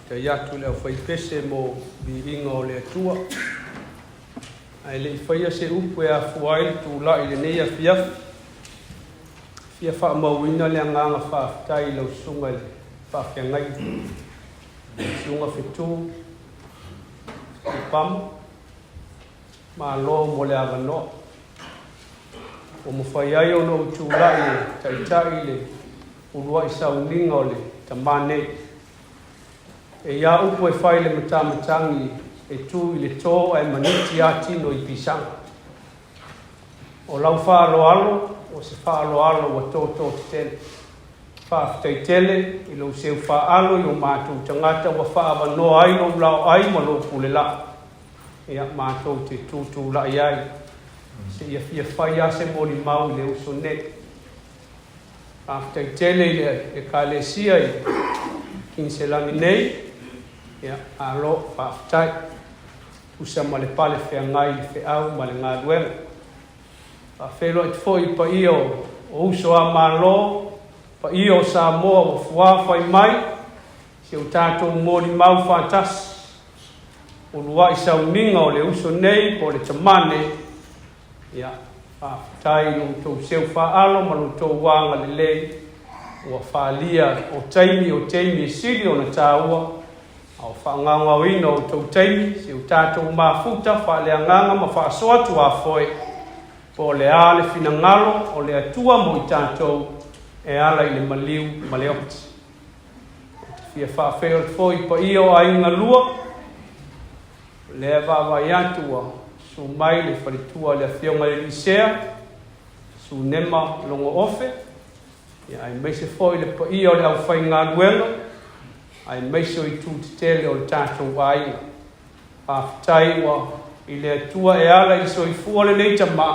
Faafetai atu i le aufaipese mo viiga o le Atua. Ae le i faia se upu e afua ai le tulai i lenei afiafi, fia faamauina le agaga faafetai i lau susuga i le faafeagaiga, Susuga Fetu Pamo, malo mo le avanoa. Ua mafai ai ona ou tulai e taitai le uluai sauniga o le tamā nei. E ia upu e fai le matamatagi e tu i le tō ae maniti a tino i pisaga. O lau faaaloalo, o se faaaloalo ua tōtō tetele. Faafetai tele i lou seu faaalo i o matou tagata ua faaavanoa ai lou laoai ma lou pulelaa. Ia, matou te tutulai ai seia fia fai a se molimau i le uso nei. Faafetai tele i le Ekalesia i Kiniselani nei, ia, malo faafetai. Tusa ma le pale feagai i le feau ma le galuega. Faafeiloai atu foi i paia o uso a Malo, paia o Samoa ua fuā fai mai, si o tatou molimau faatasi. Uluai sauniga o le uso nei po o le tamā nei, ia, faafetai i lo outou seu faaalo ma lo outou agalelei ua faaalia o taimi o taimi e sili ona taua, a o faagaogaoina o outou taimi, si o tatou mafuta faaleagaga ma faasoa tuafoe, po o le a le finagalo o le Atua mo i tatou e ala i le maliu ma le oti. Ou te fia faafeiloai foi i paia o aiga lua, o lea e vaavaai atu ua susu mai le faletua le Afioga i le Lisea, Sunema Logo Ofe, ia aemaise foi le paia o le aufaigaluega, aemaise o itu tetele o le tatou aiga. Faafetai ua i le Atua e ala i le soifua lenei tamā,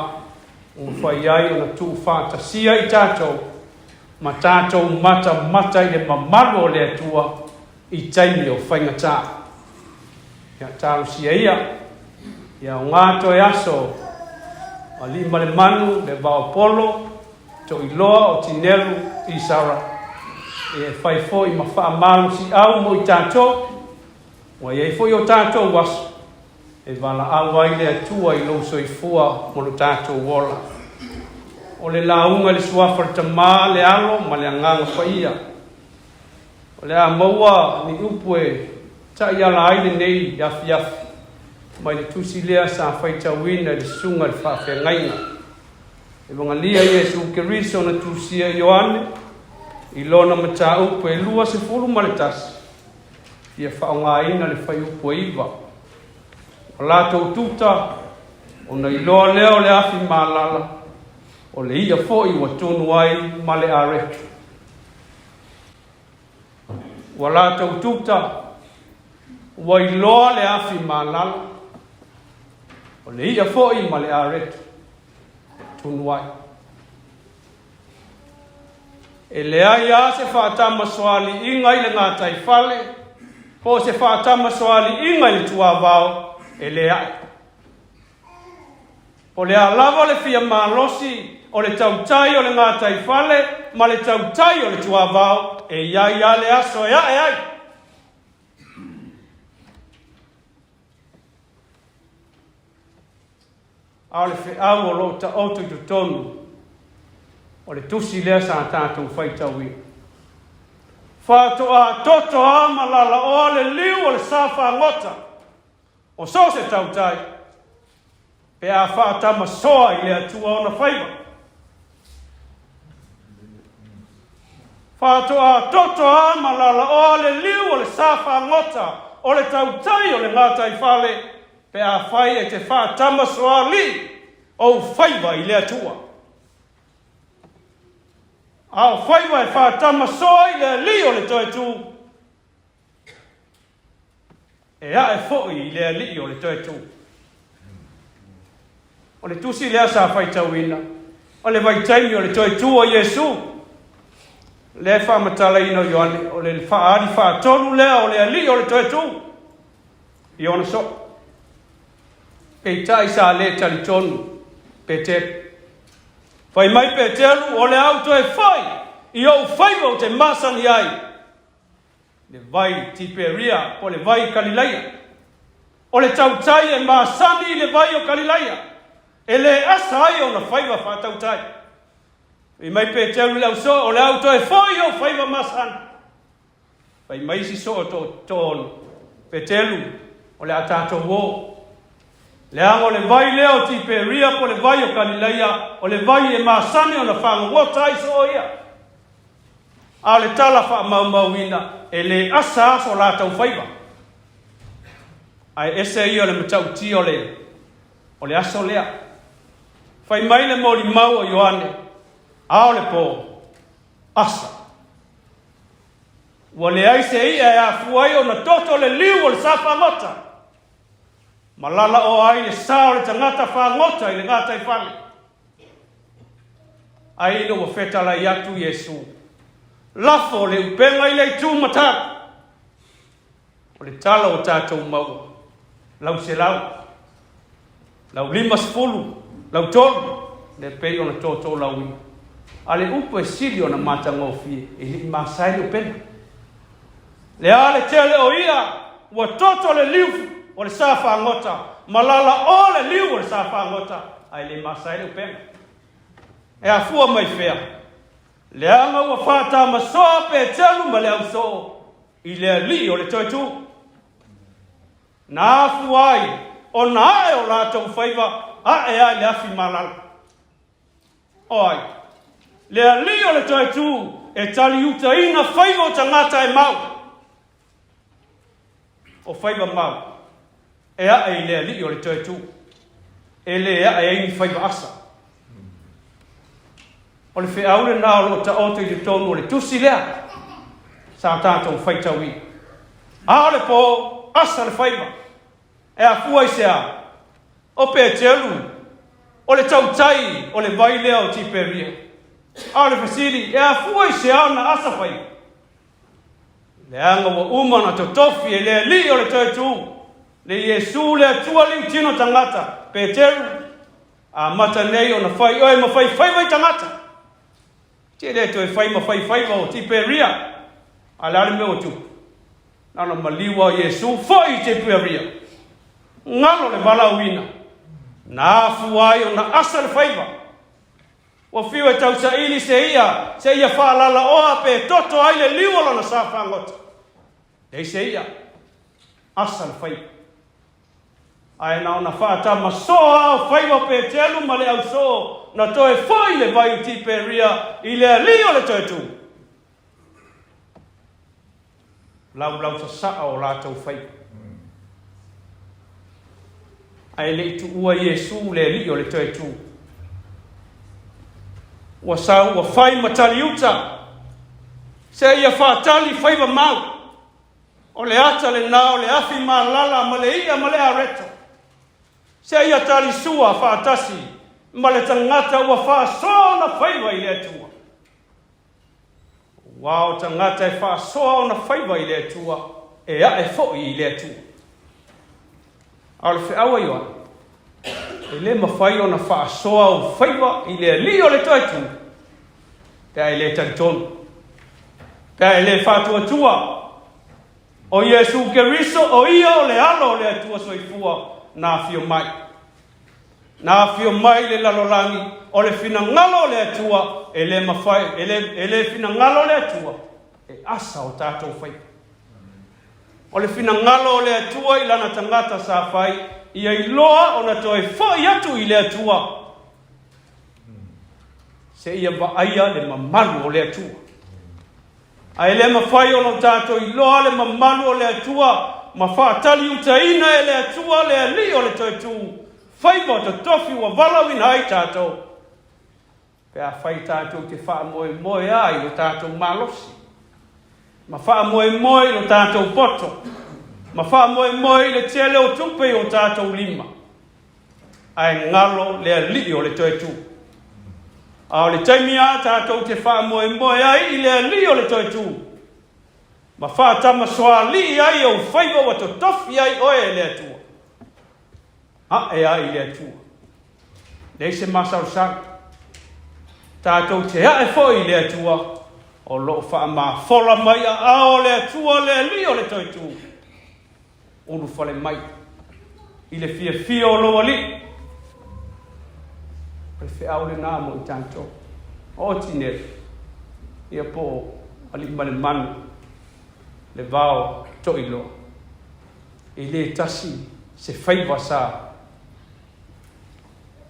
ua mafai ai ona tuufaatasia i tatou ma tatou matamata i le mamalu o le Atua i taimi o faigata. Ia talosia ia, ia aoga toe aso alii ma le manu, le vaopolo, toiloa o tinelu Isara, e fai foi ma faamalosiau mo i tatou, ua i ai foi o tatou aso e valaau ai le Atua i lou soifua ma lo tatou ola. O le lauga i le suafa o le Tamā, le Alo ma le Agaga Paia. O le a maua ni upu e taiala ai lenei afiafi mai le tusi lea sa faitauina i le susuga i le faafeagaiga. Evagelia Iesu Keriso na tusia e Ioane i lona mataupu e 21, fia faaaogaina le fuaiupu e 9. O latou tuta, ona iloa lea o le afi malala, o le ia foi ua tunu ai ma le areto. Ua latou tuta, ua iloa le afi malala, o le ia foi ma le areto tunu ai. E leai lava se faatamasoaliiga i le gataifale, po o se faatamasoaliiga i le tuavao, e le ae. O le a lava le fia malosi o le tautai o le gataifale ma le tautai o le tuavao, e i ai lava le aso e ae ai. A o le feau o lo o taoto i totonu o le tusi lea sa tatou faitauina. Faatoa toto a ma lalaoa le liu o le sa fagota o so o se tautai pe a faatamasoa i le Atua ona faiva. Faatoa toto a ma lalaoa le liu o le sa fagota o le tautai o le gataifale pe afai e te faatamasoalii ou faiva i le Atua. A o faiva e faatamasoa i le Alii o le Toetū, e ae foi i le Alii o le Toetū. O le tusi lea sa faitauina, o le vaitaimi o le Toetū o Iesu, lea e faamatalaina o Ioane, o le faaali faatolu lea o le Alii o le Toetū i ona soo. Peitai sa le talitonu Peteru. Fai mai Peteru, o le a ou toe foi i ou faiva ou te masani ai. Le vai Tiperia po o le vai Kalilaia. O le tautai e masani i le vai o Kalilaia, e le asa ai ona faiva faatautai. Fai mai Peteru i le ausoo, O le a ou toe foi i ou faiva masani. Fai mai isi soo toaono, Peteru, o le a tatou o. Leaga o le vai lea o Tiperia po o le vai o Kalilaia, o le vai e masani ona fagogota ai soo ia. A o le tala faamaumauina, e le asa aso latou faiva. Ae ese ia o le matautia o le, o le aso lea. Fai mai le molimau o Ioane, ao le po, asa. Ua leai se i'a e afua ai ona toto le liu o le sa fagota. Ma lalaoa ai le sa o le tagata fagota i le gataifale. Ai ina ua fetalai atu Iesu, lafo le upega i le itu matau. O le tala ua tatou maua, lau 100, lau 50, lau 3, lea pei ona tootolauina. A le upu e sili ona matagofie, e le i masae le upega. Le a le tele o ia, ua toto le liu o le sa fagota, ma lalaoa le liu o le sa fagota, ae le masae le upega. E afua mai fea? Leaga ua faatamasoa Peteru ma le ausoo i le alii o le toetū. Na afua ai ona ae o latou faiva ae ai le afi malala. O ai? Le alii o le toetū e taliutaina faiva o tagata e mau. O faiva mau e ae i le alii o le toetū. E le ae ai ni faiva asa. O le feau lenā o lo o taoto i totonu o le tusi lea sa tatou faitauina. A o le po, asa le faiva. E afua i se a? O Peteru, o le tautai o le vai lea o Tiperia. A o le fesili, e afua i se a ona asa faiva? Leaga ua uma ona totofi e le Alii o le Toetū, le Iesu le Atua liutino tagata, Peteru, amata nei ona fai oe ma fai faiva i tagata. Te le toe fai ma fai faiva o Tiperia. A le a le mea ua tupu? Na ona maliu a Iesu foi i Tiperia. Galo le valaauina. Na afua ai ona asa le faiva. Ua fiu e tausaili se ia, se ia faalalaoa pe toto ai le liu o lona sa fagota. Leai se ia, asa le faiva. Ae na ona faatamasoa lava o faiva o Peteru ma le ausoo na toe foi le vai o Tiperia i le alii o le toetū. Laulau sasaa o latou faiva. Ae le i tuua Iesu le alii o le toetū. Ua sau ua fai ma taliuta, seia faatali faiva mau. O le ata lenā o le afi malala ma le i'a ma le areto. Seia talisua faatasi ma le tagata ua faasoa ona faiva i le Atua. Aua o tagata e faasoa ona faiva i le Atua, e ae foi i le Atua. A o le feau a Ioane, e le mafai ona faasoa ou faiva i le Alii o le Toetū, pe a e le talitonu, pe a e le faatuatua, o Iesu Keriso o ia o le Alo o le Atua soifua na afio mai. Na afio mai i le lalolagi, o le finagalo o le Atua, e le mafai, e le, e le finagalo le Atua, e asa o tatou faiva. O le finagalo o le Atua i lana tagata sa fai, ia iloa ona toe foi atu i le Atua, seia vaaia le mamalu o le Atua. Ae le mafai ona o tatou iloa le mamalu o le Atua ma faataliutaina e le Atua le Alii o le Toetū, faiva o totofi ua valaauina ai tatou, pe afai tatou te faamoemoe lava i lo tatou malosi, ma faamoemoe i lo tatou poto, ma faamoemoe i le tele o tupe i o tatou lima, ae galo le Alii o le Toetū. A o le taimi lava tatou te faamoemoe ai i le Alii o le Toetū, ma faatamasoalii ai ou faiva ua totofi ai oe e le Atua, ae ai i le Atua. Leai se masalosalo. Tatou te ae foi i le Atua. O loo faamafola mai aao o le Atua le Alii o le Toetu, ulufale mai i le fiafia o lou Alii. O le feau lenā mo i tatou. O Tinele, ia po o Aliimalemanu, le vao toiloa. E lē tasi se faiva sa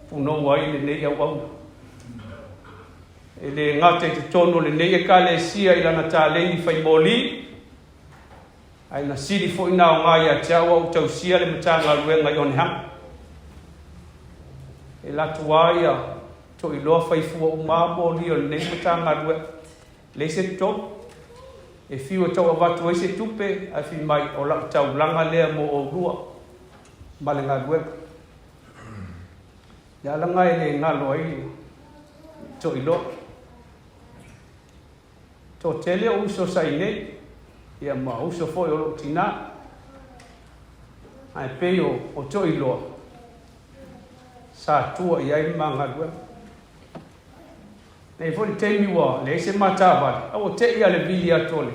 punou ai lenei auauna. E lē gata i totonu o lenei Ekalesia i lana taleni fai moli, ae na sili foi na aoga ia te au a ou tausia le Matagaluega i Onehana. E latu lava ia Toiloa fai fua uma lava moli o lenei Matagaluega. Leai se totogi. E fiu e tau avatu ai se tupe, ae fai mai, o lau taulaga lea mo oulua ma le galuega. Le alaga e le galo ai le Toiloa. Toatele o uso sa i nei, ia ma uso foi o lou tinā. Ae pei o, o Toiloa, sa tua i ai le ma galuega. Nei foi le taimi ua leai se ma taavale, a ua te i lava le vili atu o le,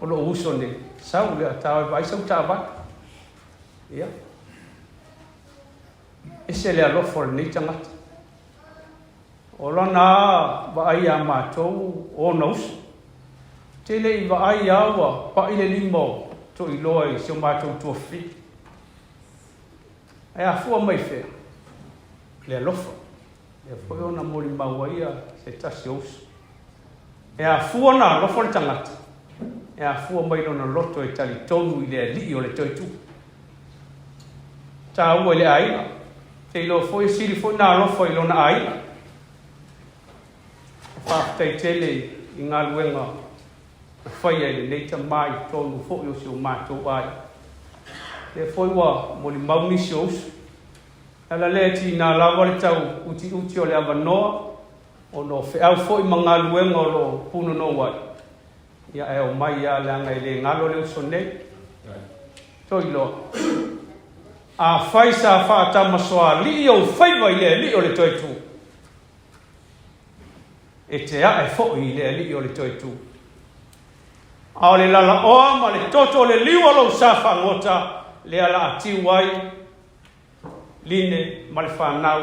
o lou uso nei, sau lea ta o e vaai sau taavale. Ia. Ese le alofa o lenei tagata. O lana a vaai iā matou o ona uso. Tele i vaai a ua paʻi le lima o Toiloa i si o matou tuafafine. Ae afua mai fea? Le alofa. Lea foi ona molimau ai ia se tasi o uso. E afua ona alofa le tagata, e afua mai lona loto e talitonu i le Alii o le Toetu. Taua i le aiga, te iloa foi e sili foi ona alofa i lona aiga. E faafetai tele i galuega na faia e lenei tama i totonu foi o si o matou aiga. Lea foi ua molimau nisi o uso. E ala lea e tiga lava le tau utiuti o le avanoa ona o feau foi ma galuega o lo o punonou ai, ia ae omai lava leaga e le galo le uso nei. Toiloa. Afai sa faatamasoalii ou faiva i le Alii o le Toetu, e te ae foi i le Alii o le Toetu. A o le lalaoa ma le toto o le liu o lou sa fagota, lea la a tiu ai line ma le fanau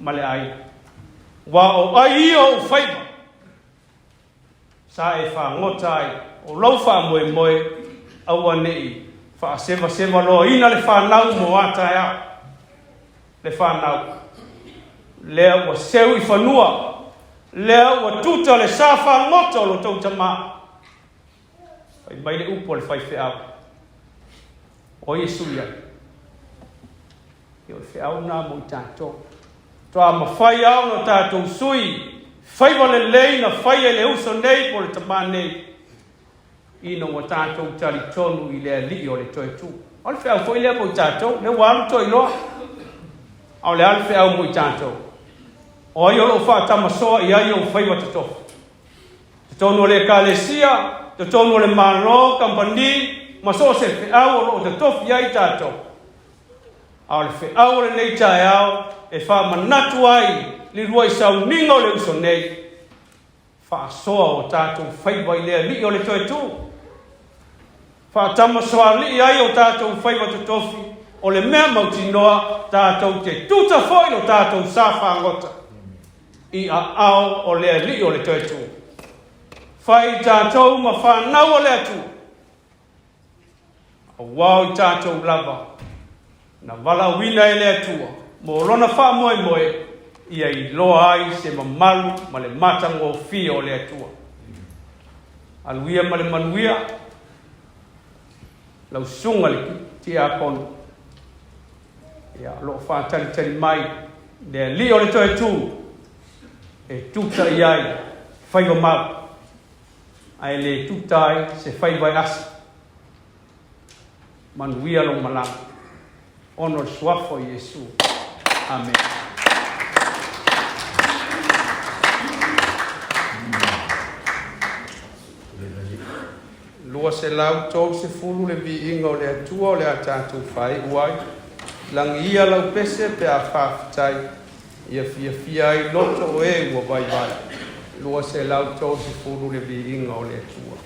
ma le aiga. Ua o ai ia ou faiva sa e fagota ai o lou faamoemoe aua ne i faasevaseva loaina le fanau mo a taeao. Le fanau lea ua seu i fanua, lea ua tuta le sa fagota o lo tou tamā. Fai mai le upu a le faifeau, o Iesu ia. Ia o le feau lena mo i tatou. Toa mafai lava ona tatou sui faiva lelei na faia e le uso nei po o le tamā nei, ina ua tatou talitonu i le Alii o le Toetu. O le feau foi lea mo i tatou, lea ua alu Toiloa. A o le a le feau mo i tatou? O ai o lo o faatamasoa i ai ou faiva totofi? Totonu o le Ekalesia, totonu o le Malo, kamupani, ma so o se feau o lo o totofi ai tatou. A o le feau o lenei taeao e faamanatu ai le luai sauniga o le uso nei, faasoa o tatou faiva i le Alii o le Toetu. Faatamasoalii ai o tatou faiva totofi, o le mea mautinoa tatou te tuta foi lo tatou sa fagota i aao o le Alii o le Toetu. Fai i tatou ma fanau o le Atua, auā o i tatou lava na valaauina e le Atua mo lona faamoemoe ia iloa ai se mamalu ma le matagofie o le Atua. Alu ia ma le manuia lau susuga le tiakono, ia o lo o faatalitali mai le Alii o le Toetu e tuta i ai faiva mau, ae le tuta ai se faiva e asa. Manuia lou malaga ona o le suafa o Iesu. Amene. 230 le viiga o le Atua o le a tatou faaiu ai. Lagia lau pese pe a faafetai, ia fiafia ai loto o e ua vaivai. 230 le viiga o le Atua.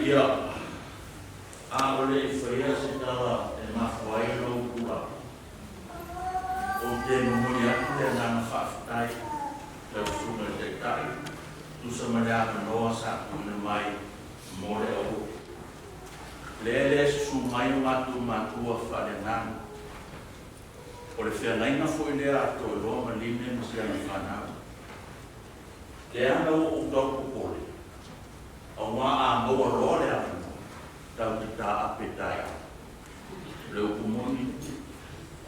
Ia, a o le i faia se tala e mafua ai lou tulaga, ou te momoli atu le agaga faafetai i lau Susuga i le Taitai, tusa ma le avanoa sa tuuina mai mo le aulotu. Lea e le susu mai o matou matua faaleagaga. O le feagaiga foi lea a Toeloa ma Line ma si ana fanau. Leaga ua ou tau popole, auā a maua loa le avanoa, tatou te taape taeao. O le upu moni,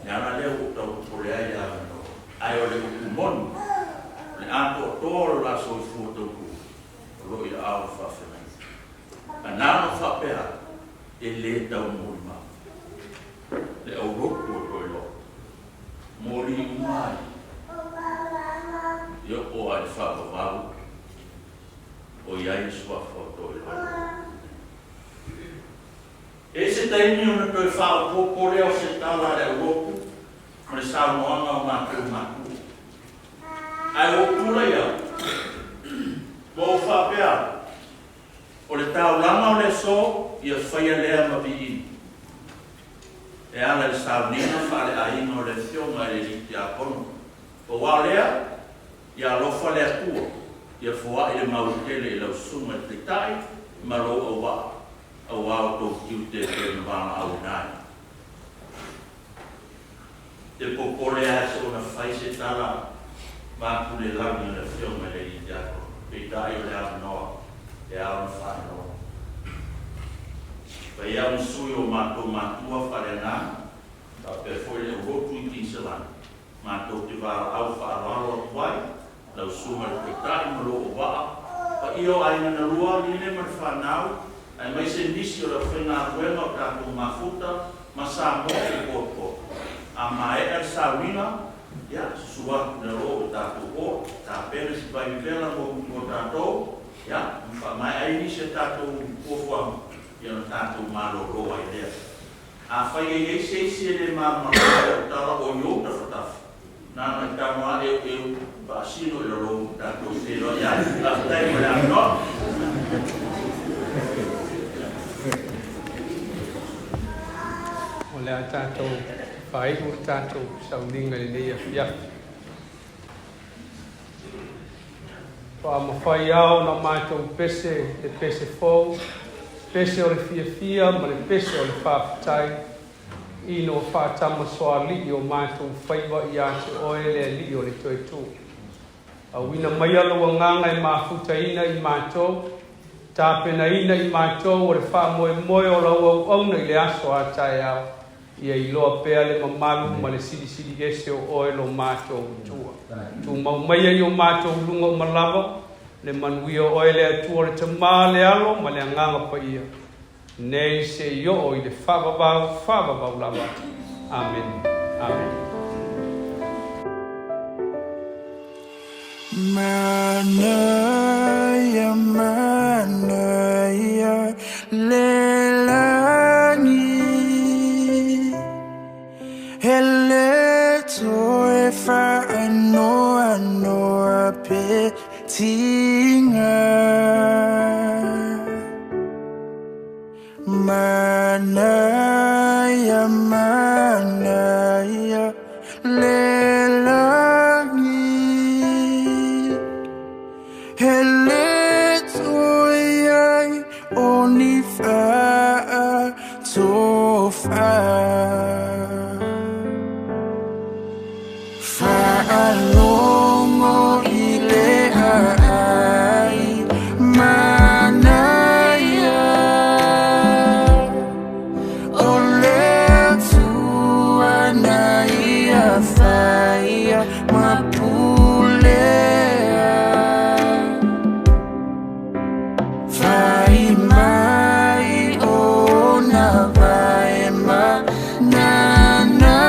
le ala lea ua ou tau popole ai i le avanoa, ae o le upu moni, o le atoatoa o le la soifua tautua, o lo o i aao o le faafeagaiga. Ae na ona ou faapea atu, e le tau molimau le aulotu o Toeloa. Moli uma ai, e oo lava i le faavavau o i ai le suafa o Toeloa i lalo. E i ai se taimi ona toe faaopoopo lea o se tala a le aulotu ma le saunoaga o matou matua. Ae ua ou tulai atu, ma ou faapea atu, O le taulaga o le aso, ia faia lea ma viiga, e ala i le sauniga faale-aiga o le Afioga i le Alii Tiakono. Pau lava o lea, ia alofa le Atua, ia foai le malu tele i lau Susuga i le Taitai ma lou auvaa, auā o tou tiute e pei ona valaauina ai. Te popole lava soona fai se tala vaeatu le lagi o le Afioga i le Alii Tiakono, peitai o le avanoa e ao ona faailoa. Fai au ma sui o matou matua faaleagaga, faapea foi le aulotu i Kiniselani, matou te valaau faaaloalo atu ai, lau Susuga i le Taitai ma lou auvaa, paia o aiga na lua, Line ma le fanau, aemaise nisi o le aufaigaluega o tatou mafuta ma Samoa i Poto. A maea le sauniga, ia, susu atu i lalo i le tatou hall, tapena si vaivevela mo tatou, ia, ma faamaea ai nisi a tatou fuafuaga, ia ona tatou malolo ai lea. Afai e i ai se isi e le malamalama i lau tala o i ou tafatafa, na ona i tago lava eueu faasino i lalo tatou feiloai ai. Faafetai mo le avanoa.
O le a tatou faaiu le tatou sauniga i lenei afiafi. Faatoa mafai lava ona matou pese le pese fou, pese o le fiafia ma le pese o le faafetai, ina ua faatamasoalii o matou faiva ia te Oe le Alii o le Toetu. Auina maia Lou Agaga e mafutaina i matou, tapenaina i matou o le faamoemoe o Lau auauna i le aso a taeao, Ia iloa pea le mamalu ma le silisili ese o Oe lo matou Atua. Tumau maia i o matou luga uma lava le manuia o Oe le Atua o le Tama, le Alo ma le Agaga Paia, nei seia oo i le faavavau, faavavau lava. Amene. Amene.
Manaia, manaia le lagi E le toe faanoanoa pe tiga Manaia, manaia le lagi E le toe i ai o ni faatofa Faalogo i le aai manaia O le Atua na ia faia ma pulea Fai mai ona vae ma nanaia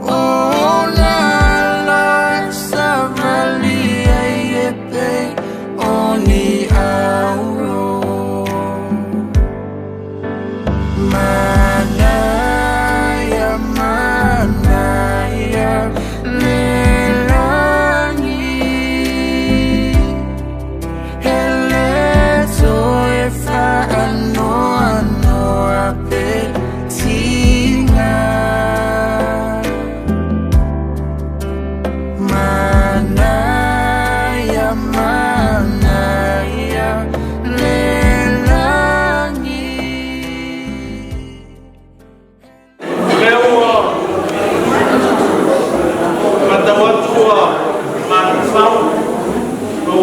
Ona ala savali ai e pei o ni auro Manaia, manaia le lagi E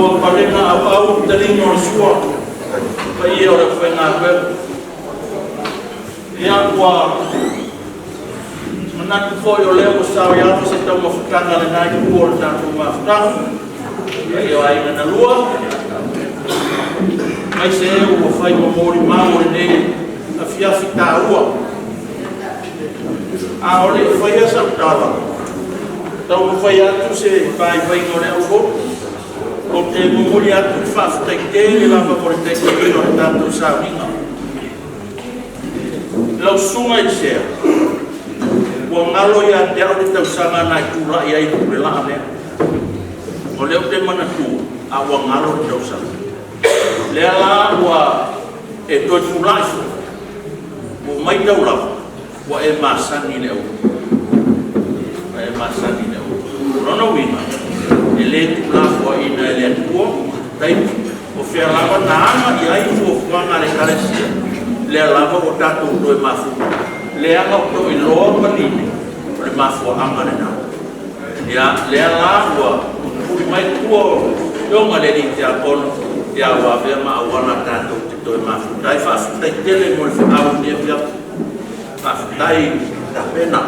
Ua palena auau le taliga o le sua i paia o le aufaigaluega. Ia ua manatu foi o lea ua saoialo se taumafataga a lena itu o le tatou mafutaga, paia o aiga na lua, aemaise e ua fai ma molimau o lenei afiafi taua. A o le i faia sau tala, taumafai atu se vaivaiga o le aulotu. Ou te momoli atu le faafetai tele lava mo le taitaiina o le tatou sauniga. Lau susuga i le Sea, ua galo ia te au le tausaga na e tulai ai i le pulelaa lea. O lea ou te manatua, a ua galo le tausaga. Lea la ua e toe tulai foi, ua matau lava, ua e masani i le auaunaga. Ua e masani i le auaunaga. O lona uiga, e le tuulafoaiina e le Atua taimi, o fea lava na aga i ai fuafuaga a le Ekalesia, lea lava ua tatou toe mafuta, leaga o Toiloa Maligi, o le mafuaaga lena. Ia, lea la ua tuli mai tua o le afioga i le alii tiakono, ia ua avea ma auala tatou te toe mafuta ai. Faafetai tele mo le feau i lenei afiafi. Faafetai tapena,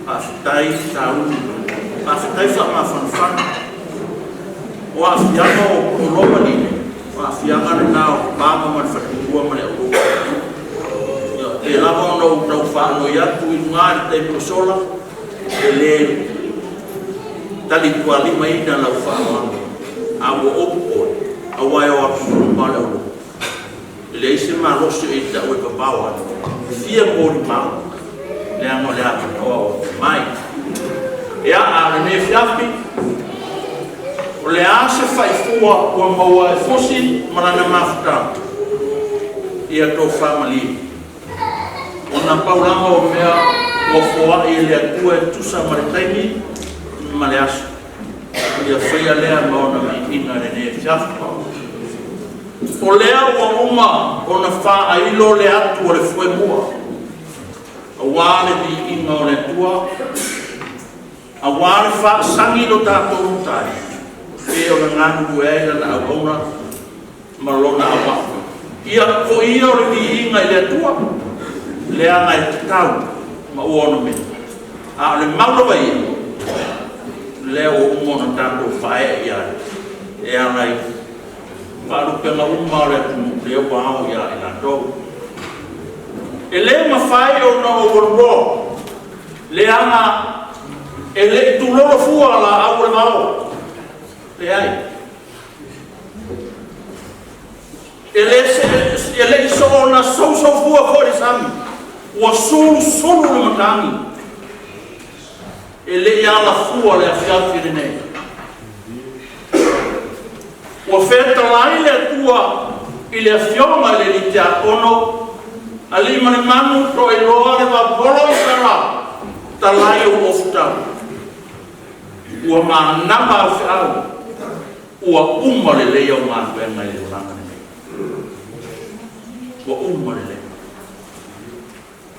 faafetai sauni, faafetai faamafanafana. O aafiaga o Puleono ma Niue, o aafiaga na o Paga ma le faletua ma le aulotu. E pei lava ona ou tau faanoi atu i luga i le taimi ua sola, e le talitualimaina lau faaaloalo, a ua ou popole, aua e o atu uma lava le aulotu. E leai se malosi o ia te au e vavao ai, e fia molimau, leaga o le avanoa ua aumai. Ia, a o lenei afiafi, o le a se faifua ua maua e Fusi ma lana mafutaga? Ia tofa malie, ona pau lava o mea ua foai e le Atua e tusa ma le taimi ma le aso. Ia faia lea ma ona viiga i lenei afiafi. O lea ua uma ona faailo le atu a le foemua, aua le viiga o le Atua, aua le faasagi i lo tatou Matai, pe ona galulue ai lana auauna ma lona auvaa. Ia foi ia o le viiga i le Atua, leaga e tatau ma ua onomea. A o le mau lava ia, lea ua uma ona tatou faaee i ai, e ala i faalupega uma o le atunuu, lea ua ao ia i latou. E le mafai ona ou aluloa, leaga e le i tulolo fua laau o le vao. Leai. E le, e le i soona sousoufua foi le sami, ua sulusulu le matagi. E le i alafua le afiafi lenei. Ua fetalai le Atua i le afioga i le alii tiakono, Aliimalemanu Toailoa Levapolo Aisara, talai ou ofutau. Ua manava au feau, ua uma lelei au galuega i le olaga lenei. Ua uma lelei.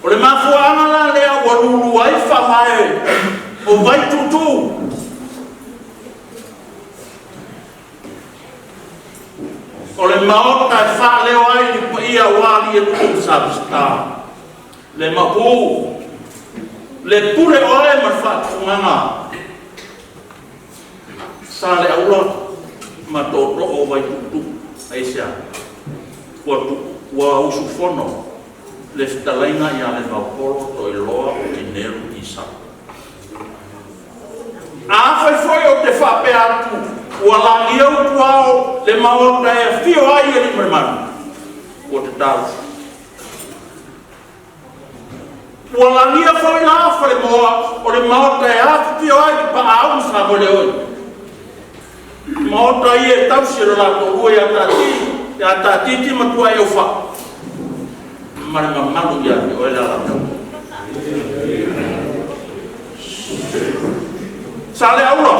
O le mafuaaga la lea ua lulu ai faavae o Vaituutuu. O le maota e faaleo ai ni paia aua alii e lua ma Sa Peseta. Le mapu, le pule oe ma le faatufugaga. Sa le aula ma tootoo o Vaituutuu. Aisea? Ua, ua usufono le fetalaiga ia Levaopolo Toiloa Otineru Isau. Afai foi ou te faapea atu, ua lagia utuao le maota e afio ai Aliimalemanu, ua tatau. Ua lagia foi la Falemoa o le maota e afifio ai Tapaau ma Samoeleoi. Maota ia e tausi e lo la toalua ia Tati, ia Tatiti ma Tuaiaufa ma le mamalu ia te oe le Alataua. Saleaula,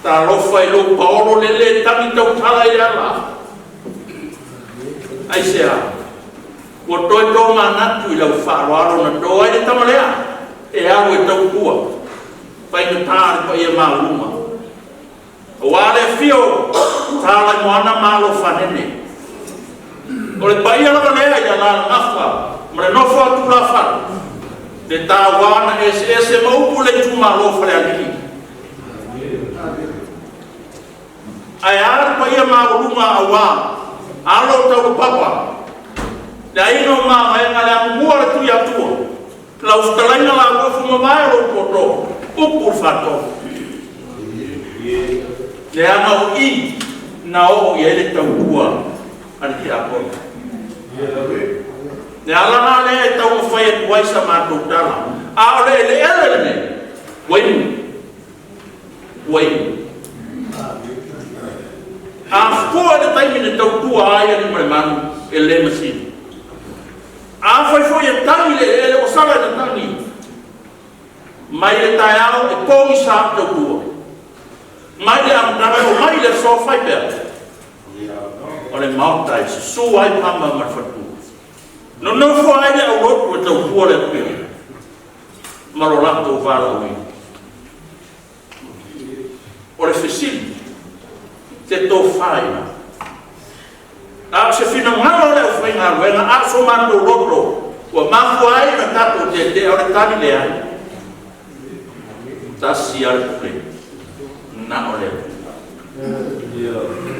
talofa i lou paolo le lē tagi tautala i le ala. Aisea? Ua toe tomanatu i lau faaaloalo na to ai le tama lea e alu e tautua, faigata le paia maualuga. Salaimoana ma Alofanene. O le paia lava lea i le Alalagafa ma le nofo a tulafale, le tāuā na eseese ma upu le itumalo Falealili. Ae a le paia maualuga auā alo o Taulapapa, le aiga o Mavaega, le amomua a le Tuiatua, lau fetalaiga Lauofo mamae o lou toto, upu le faatolu. Leaga o i na oo i ai le tautua a le tiakono. Le ala lea e taumafai atu ai sa matou tala. A o le eleele lenei, ua inu, ua inu. A fua le taimi na tautua ai Aliimalemanu e le masini. Afai foi e tagi le eleele ua sala ina tagi, mai le taeao e pogisa tautua. Mai le amataga e oo mai le aso fai pea. O le maota e susu ai Pama ma le faletua. Nonofo ai le aulotu e tautua le Atua ma lo latou valaauina. O le fesili, te tofa i ina. A o se finagalo o le aufaigaluega, a o so matou loto ua mafua ai ona tatou tetea, o le tali leai. Tasi lava le pule, na o le Atua.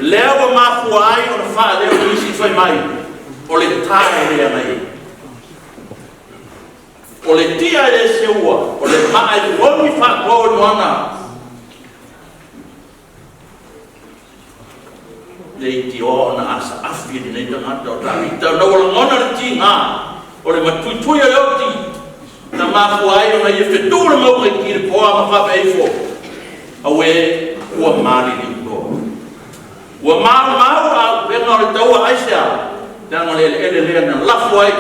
Lea ua mafua ai ona faaleo nisi fai mai, o le tae lea na i. O le tia e le seua, o le maa e tuogi faatoa o le moana. Le itioa ona asaafi lenei tagata o Tavita, ona ua lagona le tiga o le matuitui o le oti, na mafua ai ona ia fetu le mauga i Kilipoa ma faapea ifo, auē, ua maliliu toa. Ua maumau auupega o le taua aisea, leaga o le eleele lea na lafo ai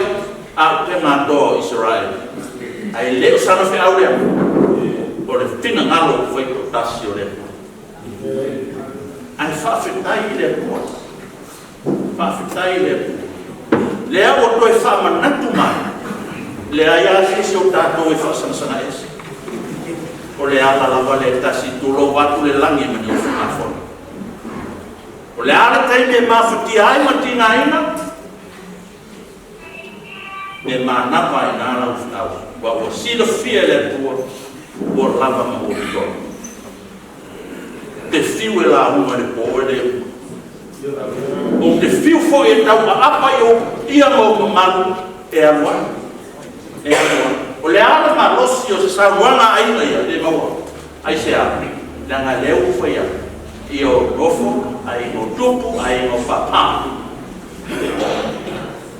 auupega atoa o Isaraelu. Ae le o sana feau lea, o le finagalo faitoatasi o le Atua. Ae faafetai i le Atua, faafetai i le Atua. Lea ua toe faamanatu mai, leai lava se isi o tatou e faasagasagaese. O le ala lava lea e tasi, tulou atu le lagi ma ni usugafono. O le a le taimi e mafatia ai ma tigaina, e manava ai na lau feau, ua silafia e le Atua, ua lava ma ua totoe. Te fiu e lauga i le po e le uma. Ou te fiu foi e tau aapa i ou ia ma ou mamalu e alu ai. E alu ai. O le a le malosi o se saunoaga a aiga ia, le maua. Aisea, leaga lea ua fai atu, ia o nofo, aiga o tupu, aiga o papa.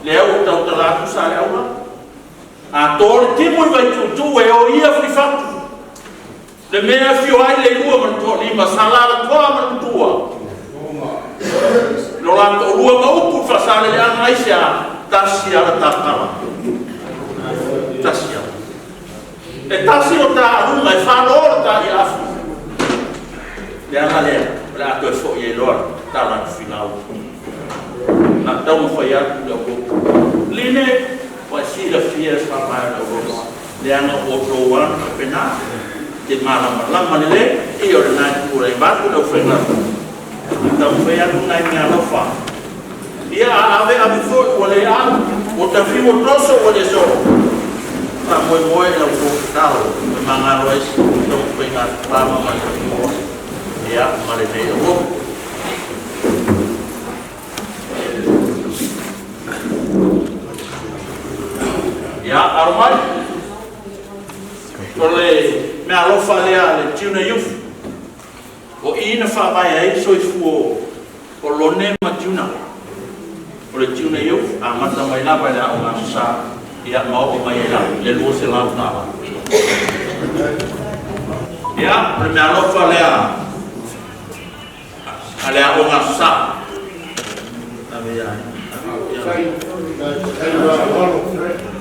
Lea ua tautala atu sa le aula. A to le timu i Vaituutuu e o ia fuifatu. Le mea afio ai le lua ma le toalima, sa lalatoa ma le matua. Lo latou lua ma upu i Faasaleleaga aisea, tasi ala tapala. Tasi ala. E tasi o ta aluga e whālo o ta i afu. Le aga lea, o le a toe foi e loa tala atu filau. Na tau ma whai atu le au. Line, wa silafia e whamai le au. Le aga o tō anu ka pena. Te malama lama le le, i o le nai kura i batu le au whainga. Tau whai atu nai mea alofa. Ia a ave ave foi ua le au, o ta fiu o toso ua le so. Ta moe moe lau kō talo, e mangalo ai si tau whainga pama mai ka moa. Ia, ma le nei o. Ia, aro mai. O le mea alofa lea le Tuna Youth. O i na whaavae ai soifua o Lone ma Tuna. O le Tuna Youth, a mata mai lava i le ao ngā sa, ia mao o mai e la, le lua se lau nā. Ia, o le mea alofa lea a le ao ngā sa.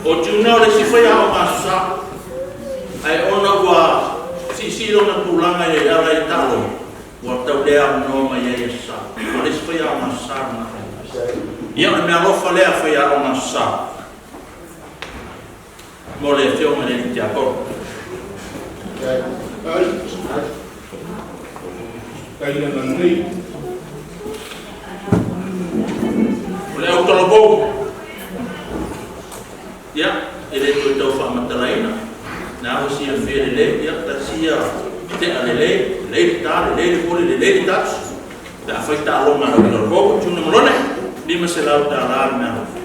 O Tuna o le si whai ao ngā sa, ai ona ua sisi lona tulaga i ala i talo, ua tau lea noa mai ai e sa. O le si whai ao ngā sa na. Ia, o le mea alofa lea whai ao ngā sa. Mo le afioga le tiakono.
Kaina na nei.
fou. Ia, e le toe tau faamatalaina. Na ua silafia lelei, ia, tasi ia te'a lelei, lelei le ta, lelei le voli, lelei le touch. Pe afai taaloga a le autalavou, Junior Malone, $500 le meaalofa.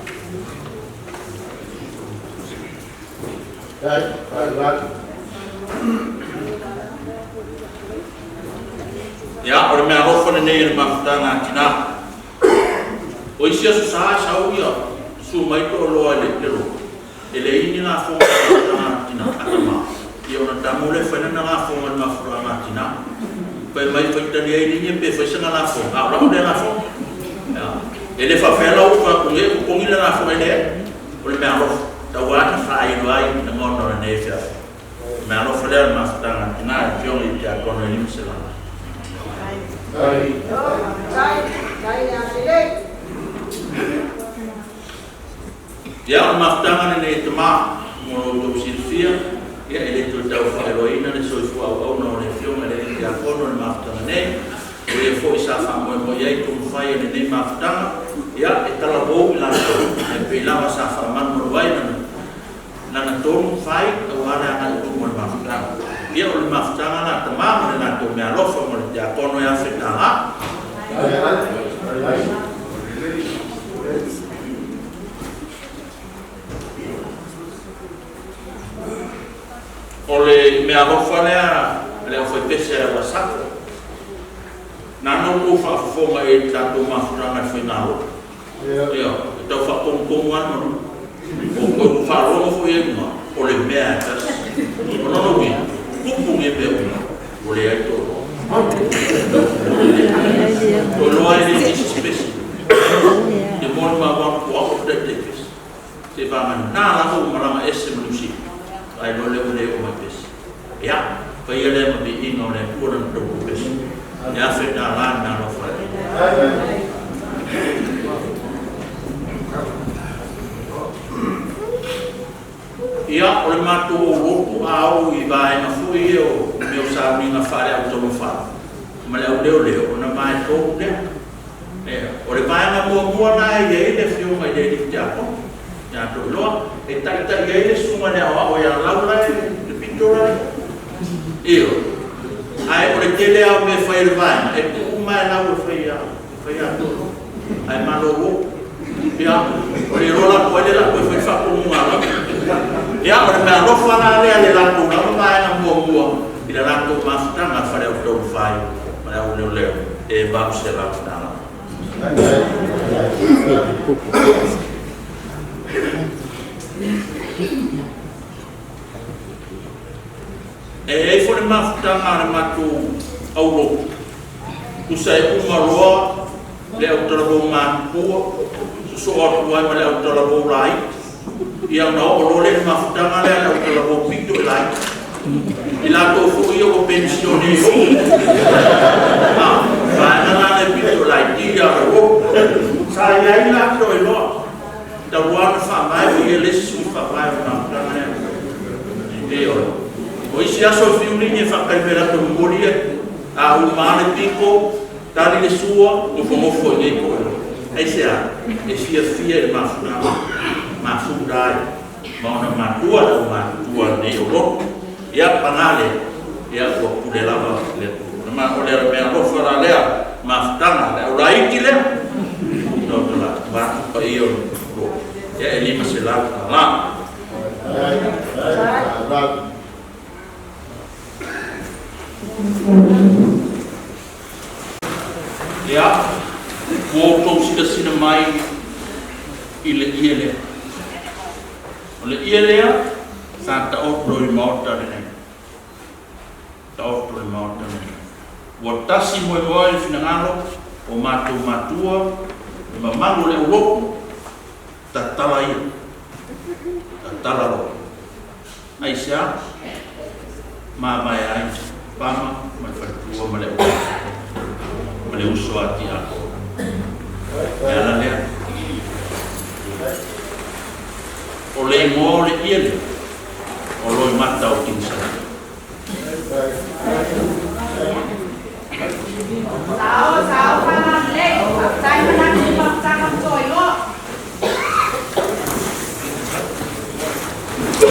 Ia, o le meaalofa lenei e le mafutaga a tinā. O isi aso sa e sau ia susu mai to'aloa i le loma, e leai ni lafoga a le mafutaga a tinā, a tamā. Ia ona tamo lea e fai lana lafoga i le mafutaga a tinā. Fai mai faitalia ai linia pe fai sana lafoga, a o la'u lea lafoga. Ia, e le faapea la ua ou fai atu nei e totogi le lafoga, e leai. O le meaalofa, tauā na faailo ai lagona o lenei afiafi. O le meaalofa lea o le mafutaga a tinā i le Afioga i le Tiakono e $500. Ia, o le mafutaga lenei e tamā, mo lo outou silafia, ia e le toe tau faailoaina le soifua auauna o le Afioga i le Alii Tiakono i le mafutaga nei. O ia foi sa faamoemoe i ai tonufai o lenei mafutaga, ia, e talavou i latou, ae pei lava sa faamalumalu ai lana, lana tonu fai aua le agai i luma o le mafutaga. Ia, o le mafutaga la a tama ma le latou meaalofa ma le tiakono e $1,000. O le meaalofa lea a le aufaipese a Uasako. Nana ua ou faafofoga i ai i le tatou mafutaga i le faigalotu. Ioe, e tau faatomutonu lava le manu. O tou faalogo foi i ai luga, o le mea lava e tasi. O lona uiga, tupu nei mea uma, ua leai toaloa. Toaloa e le o se pese. Te molimau atu o au o le taitai pese. Seivagana lava ua malaga ese ma Niu Sila, ae loa lea ua le oo mai pese. Ia, faia lea ma viiga o le Atua lana tautua pese. E $1,000 le meaalofa e. Ia, o le matou aulotu a oo i vaega foi ia o mea o sauniga faale-au-taumafai ma le au-leoleo, ona vaetolu lea. O le vaega muamua lena e i ai le Afioga i le Alii Tiakono, ia Toiloa, e taitai ai le Susuga i le Aoao ia Laula e le pito la i. Ioe. Ae o le tele lava o mea e fai e le vaega, e tuu uma lava e Lau e fai e fai ia Toiloa. Ae malolo. Ia, ua le iloa la po o ai lea o le a toe fai le faatonuga a Lau. Ia, o le meaalofa la lea a le latou lava vaega muamua i le latou mafutaga faleautaulufai ma le auleoleo e $800. E i ai foi le mafutaga a le matou aulotu, tusa e uma loa le autalavou matutua, sosoo atu ai ma le autalavou laiti, ia ona oo loa lea i le mafutaga lea a le autalavou pito i laiti. I latou foi ia ua penisione i o, a, vaega la lea pito laiti ia le o. Sa i ai la Toeloa, talu lava ona faavae o ia le isi sui faavae o le mafutaga lea. Ioe. O isi aso e fiu nini e faatali mai latou momoli ia, a uma lava le pito, tali le sua, nofonofo i inei Toeloa. Aisea? E fiafia i le mafutaga, mafuta ai ma ona matua le aumatutua nei o lotu. Ia, paga lea, ia ua pule lava le Atua. Na o le mea alofa la lea mafutaga, le aulaiti lea. Taoto la, vaeatu paia o le lotu. Ia, e $500. Ia, ua outou silasila mai i le ie lea. O le ie lea sa taoto i le Maota lenei. Taoto i le Maota lenei. Ua tasi moemoe le finagalo o matou matua, le mamalu o le aulotu, tatala ia. Tatala loa. Aisea? Mavae ai Pama ma le faletua ma le auala ma le uso a Tiakono. Le ala lea. O le igoa o le ie lea, o Loimata o Kinisala.
Sao, sao, whanganlei, whakataimana ki mafutaga toiloa.
Ia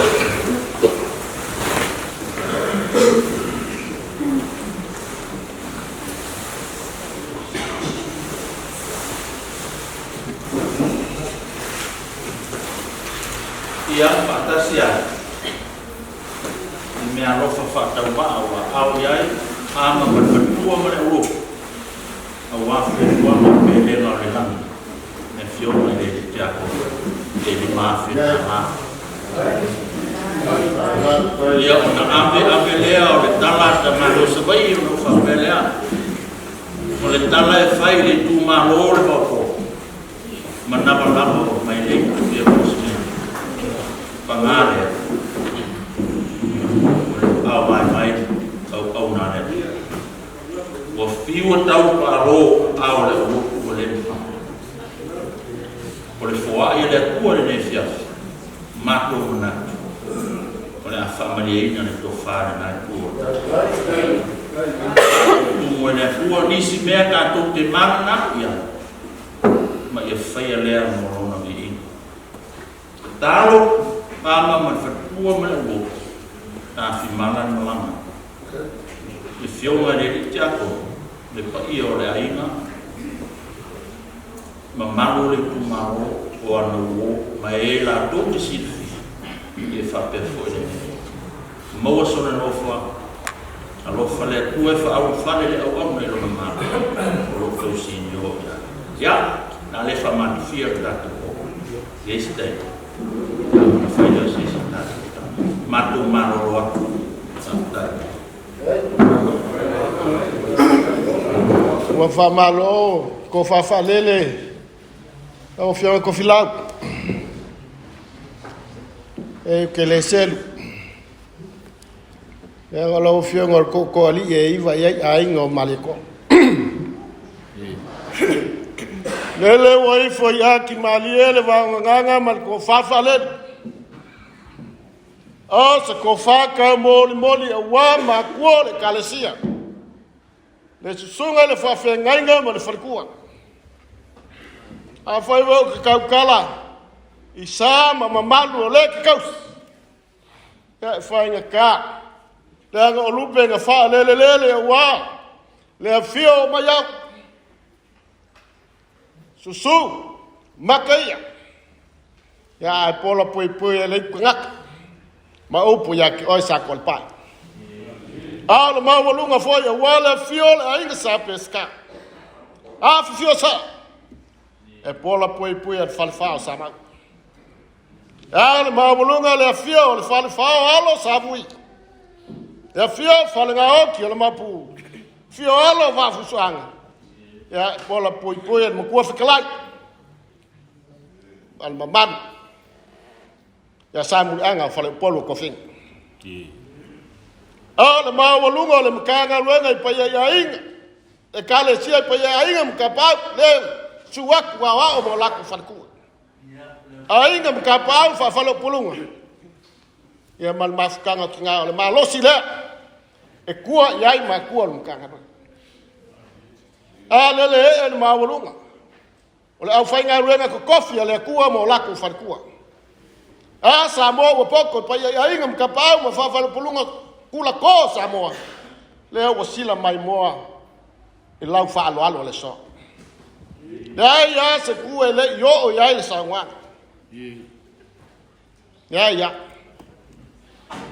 faatasi ai i meaalofa faatauvaa ua aao i ai Ama ma le faletua ma le aulotu auā fuafuaga o pelega o le lagi le Afioga i le Tiakono e $5,000. Ia ona ave ave lea o le tala a tamālō Savaii ona ou faapea lea, o le tala e fai i le itumalo o le Vaopo, manava lava o mai lei aafia mo se mea. Paga lea, o le aao vaivai auauna a le Atua. Ua fiu e tau paalo aao o le aulotu ua le mafai. O le foai a le Atua i lenei afiafi, matou manatu, o le a faamalieina le tofa i lena itu o le tatou. Tumu e le Atua nisi mea tatou te mananau i ai, ma ia faia lea mo Lona viiga. Tatalo, Ama ma le faletua ma le aulotu, tafimala le malaga. Le Afioga i le Alii Tiakono, le paia o le aiga, mamalu o le itumalo o ana uo ma e latou te silafia, ia faapea foi lenei. Maua sona nofoaga. Alofa le Atua e faaulufale le auauna i Lona Malo o lo o tausinio i ai. Ia, o le a le faamatofia le tatou oo. I ai se taimi, ia ona fai lea o se isi tatou tala. Matou malolo atu. Faafetai.
Ua faamalo tofa faalele lau Afioga Tofilau. E ou te le selu. Leaga o lau Afioga o le Tootooalii e iva i ai aiga o Malietoa. Lele ua ifo i atimalie le vaogagaga ma le tofa faalele. O se tofa taumolimoli aua matua o le Ekalesia, le susuga i le faafeagaiga ma le faletua. Afai foi ou te tautala i sa ma mamalu o le te tausi, ia e faigata, leaga o lupe na faalelelele aua le afio o Maiau. Susu maka ia, ia ae pola poipoi e le tagata ma upu ia te oe sa toalepai. A o le maualuga foi aua le afio o le aiga Sa Peseta. Afifio sa, e pola poipoi a le falefa o Samau. A o le maualuga le afio o le falefa o alo Savui. Le afio o Falegaoti o le Mapu. Afio alo o Vaafusuaga. Ia, e pola poipoi a le matua fetalai. A le mamalu. Ia Samuliaga o Faleupolu o Tofiga. A o le maualuga o le Matagaluega i paia i aiga, Ekalesia i paia i aiga ma tapaau, le susu atu aoao ma o latou faletua. Aiga ma tapaau faafaleupoluga. Ia ma le mafutaga o tina o le malosi lea e tua i ai matua o le Matagaluega. A lele ee le maualuga o le aufaigaluega totofi a le Atua ma o latou faletua. A Samoa ua poto i paia i aiga ma tapaau ma faafaleupoluga tulato o Samoa, lea ua sila maimoa i lau faaaloalo o le aso. Leai lava se tu e le i oo i ai le saunoaga. Leai lava.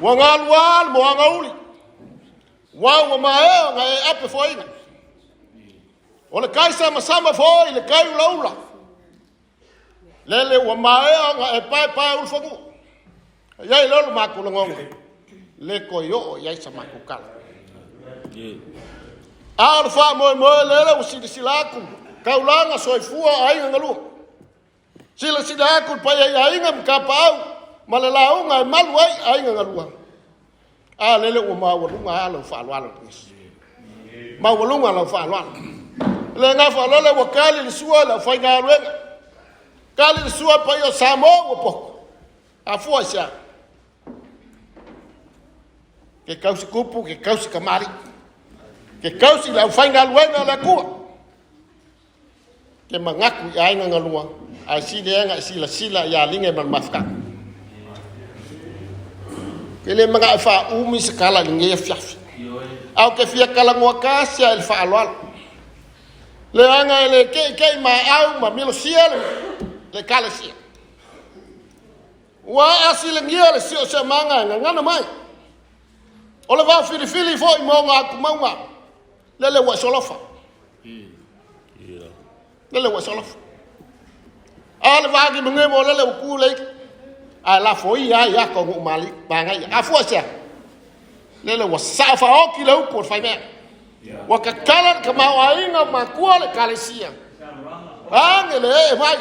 Ua galua le moana uli, ua ua maea ona e ape foaina. O le kai samasama foi le kai ulaula. Lele ua maea ona e paepae ulufanua. E i ai lea o le matou lagona, le toe oo i ai sa matou tala. A o le faamoemoe lele ua silasila atu, taulaga soifua o aiga galua. Silasila atu le paia i aiga ma tapaau ma le lauga e malu ai aiga galua. A lele ua maualuga lava lau faaaloalo Iesu. Maualuga lau faaaloalo. Le gafa lele ua kali le sua i le aufaigaluega. Kali le sua paia o Samoa ua poto. Afua i se a? Ke kausi kupu, ke kausi kamali'i. Ke kausi le aufaigaluega a le Atua. Ke manatu i aiga galua, ae sili ai ona e silasila ia Liga ma le mafutaga. Ke le mana'o e faaumi se tala i lenei afiafi. Ae ou te fia talanoa tasi lava i le faaaloalo. Leaga e le teitei maau ma milosia le Ekalesia. Ua aasilagia le siosiomaga e gagana mai. O le vaofilifili foi ma ona atumauga, lele ua e solofa. Lele ua e solofa. A le vagimagimu lele ua tu le ae lafoia ai ata o nuu manaia. A fua i sea? Lele ua sao faaoti le upu o le faimea. Ua tatala le tamaoaiga o matua le Ekalesia. Age le ee mai.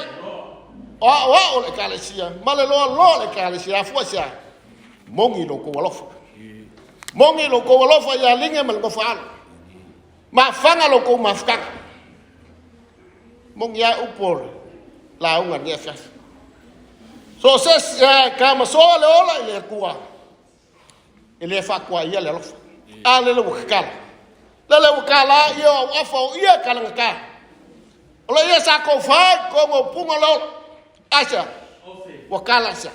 O aoao le Ekalesia ma le loaloa le Ekalesia. A fua i sea? Moni lo outou alofa. Moni lo outou alofa ia Liga ma le nofo a alo. Mafaga lo outou mafutaga. Moni a upu o le lauga lenei afiafi. So se isi e tamasoa le ola i le Atua, e le faatuaia le alofa. A lele ua tatala. Lele ua tala ia o auafa o ia e talagata. O le ia sa tou fa i totonu o puga o le ola. Aisea? Ua tala aisea?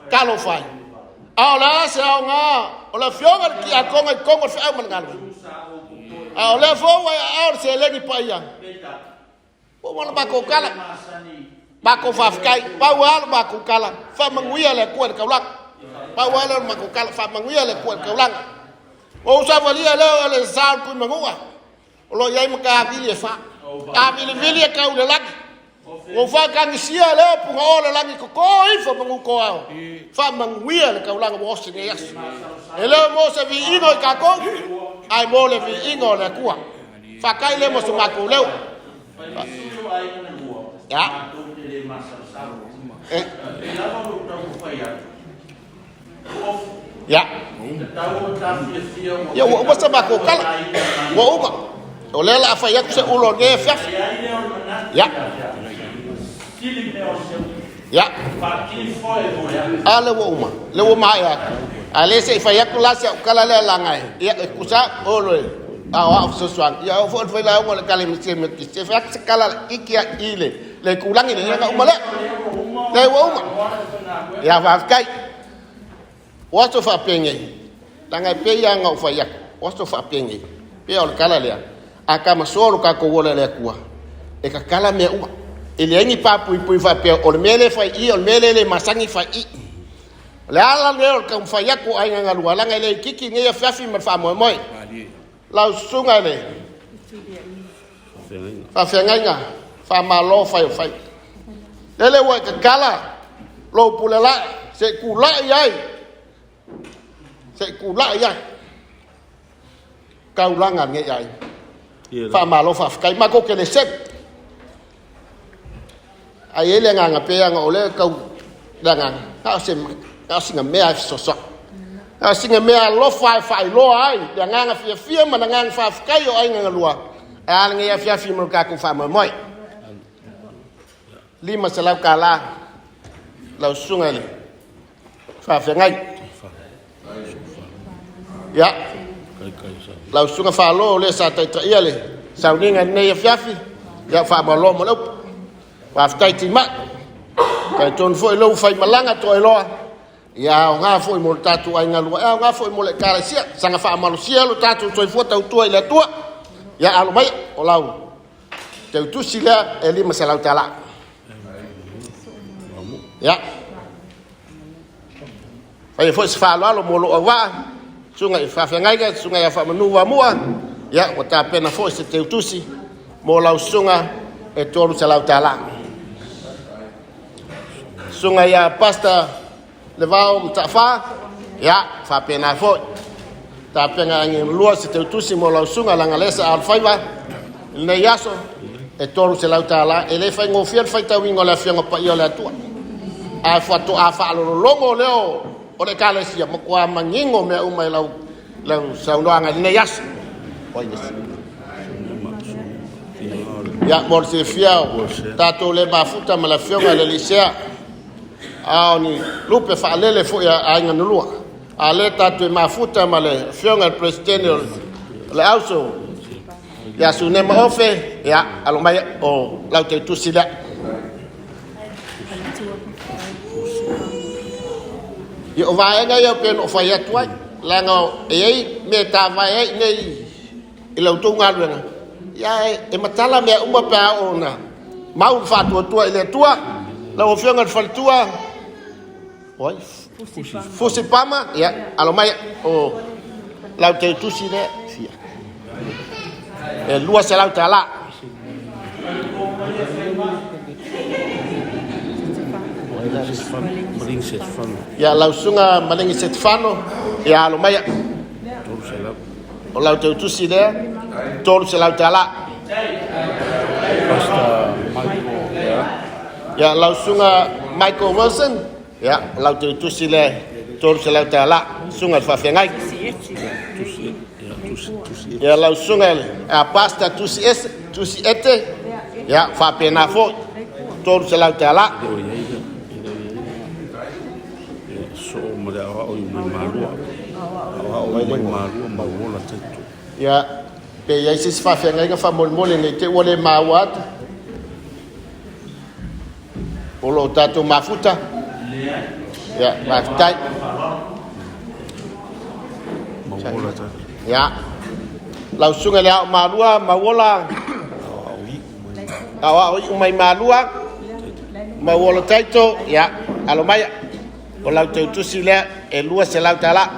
Talofa e. A o le a se aoga o le afioga i le tiakono i totonu o le feau ma le galuega? A o lea foi ua e aao le seleni paia. Ua uma le matou tala. Matou faafetai. Pau lava le matou tala. Faamanuia le Atua i le taulaga. Pau lava lea o le matou tala. Faamanuia le Atua i le taulaga. Ua ou savalia lea o le sa o le Tuimanua. O lo o i ai matavili e fa. Tavilivili e tau i le lagi. Ua ou faatagisia lea punao o le lagi toto ifo manu toao. Faamanuia le taulaga ua osi nei aso. E le o mo se viiga i tatou, ae mo le viiga o le Atua. Fatai lea mo so matou leo. Ya. Eh. Ya. Ia ua uma sa matou tala. Ua uma. O lea o le a fai atu se ulo o lenei afiafi. Ya. Ya. A lea ua uma. Lea ua maea atu. A lea se i fai atu la si au tala lea laga e. Ia e tusa o le a o au fesoasoani. Ia o foi le failauga o le Ekalesia Metotisi. Se fai atu se tala laitiiti lava i le le itulagi lea na uma lea. Lea ua uma. Ia faafetai. O aso faapenei, leaga e pei lava ona ou fai atu, o aso faapenei, pei o le tala lea, a tamasoa lo tatou ola i le Atua, e tatala mea uma. E leai ni papuipui faapea o le mea lea e fai i i, o le mea lea e le masani fai i i. O le ala lea o le taumafai atu o Aiga Galua, leaga e le itiiti lenei afiafi ma le faamoemoe. Lau susuga i le faafeagaiga, faamalo fai o faiva. Lele ua e tatala lou pulelae, se i tulai ai, se i tulai ai taulaga a lenei aiga. Faamalo faafetai. Matou te le selu. Ae i ai le agaga pei lava ona o lea tau le agaga, na o se na o sina mea e fesoasoani. Na o sina mea alofa e faailoa ai le agaga fiafia ma le agaga faafetai o aiga galua e a lenei afiafi mo le tatou faamoemoe. $500 lau susuga i le faafeagai. Ia, lau susuga Falo o lea sa taitaia le sauniga i lenei afiafi, ia faamalo mo le upu. Faafetai Timai. Talitonu foi lou faimalaga toailoa, ia aoga foi mo le tatou aiga lua, e aoga foi mo le Ekalesia. Saga faamalosia lo tatou soifua tautua i le Atua. Ia alo mai o lau teutusi lea e $500. Ia. Faia foi se faaaloalo mo lou auvaa, susuga i faafeagaiga, susuga ia Faamanu Vaamua, ia ua tapena foi se teutusi mo lau susuga e $300. Susuga ia Pastor Levao Mataafa, ia faapena foi. Tapena agi lua se teutusi mo lau susuga leaga lea sa alofaiva i lenei aso e $300. E le faigofie le faitauina o le Afioga Paia o le Atua. Ae faatoa faalolologo lea o le Ekalesia, matua manino mea uma i lau saunoaga i lenei aso. Ia, mo le silafia, tatou le mafuta ma le Afioga i le Alii Sea, a o ni lupe faalele foi a aiga na lua. A lea tatou te mafuta ma le Afioga i le Peresetene o le Auso, ia Sunema Ofe, ia, alo mai o lau teutusi lea. Ia o vaega ia pe no fai atu ai. Leaga e iai mea e tāvae ai nei i la outou galuega. Ia e matala mea uma pe a oo ona mau le faatuatua i le Atua. Lau Afioga i le Faletua, oi, Fusi Pama, ia, alo mai o lau teutusi lea, fia. E $200. Ia, lau susuga Malingi Setefano, ia alo mai. O lau teutusi lea, $300. Ia, lau susuga Michael Wilson, ia, o lau teutusi lea, $300. Susuga i le faafeagai. Ia, lau susuga i le Pastor Tusi Ese, Tusi Ete, ia, faapena foi, $300. Ia, pe i ai se isi faafeagaiga faamolemole nei te ua le maua atu. O lo o tatou mafuta. Ia, faafetai. Ia, lau susuga i le Ao Malua, Mauola, Aoao iu mai Malua, Mauola Taito, ia, alo mai. O lau teutusi lea, e $200.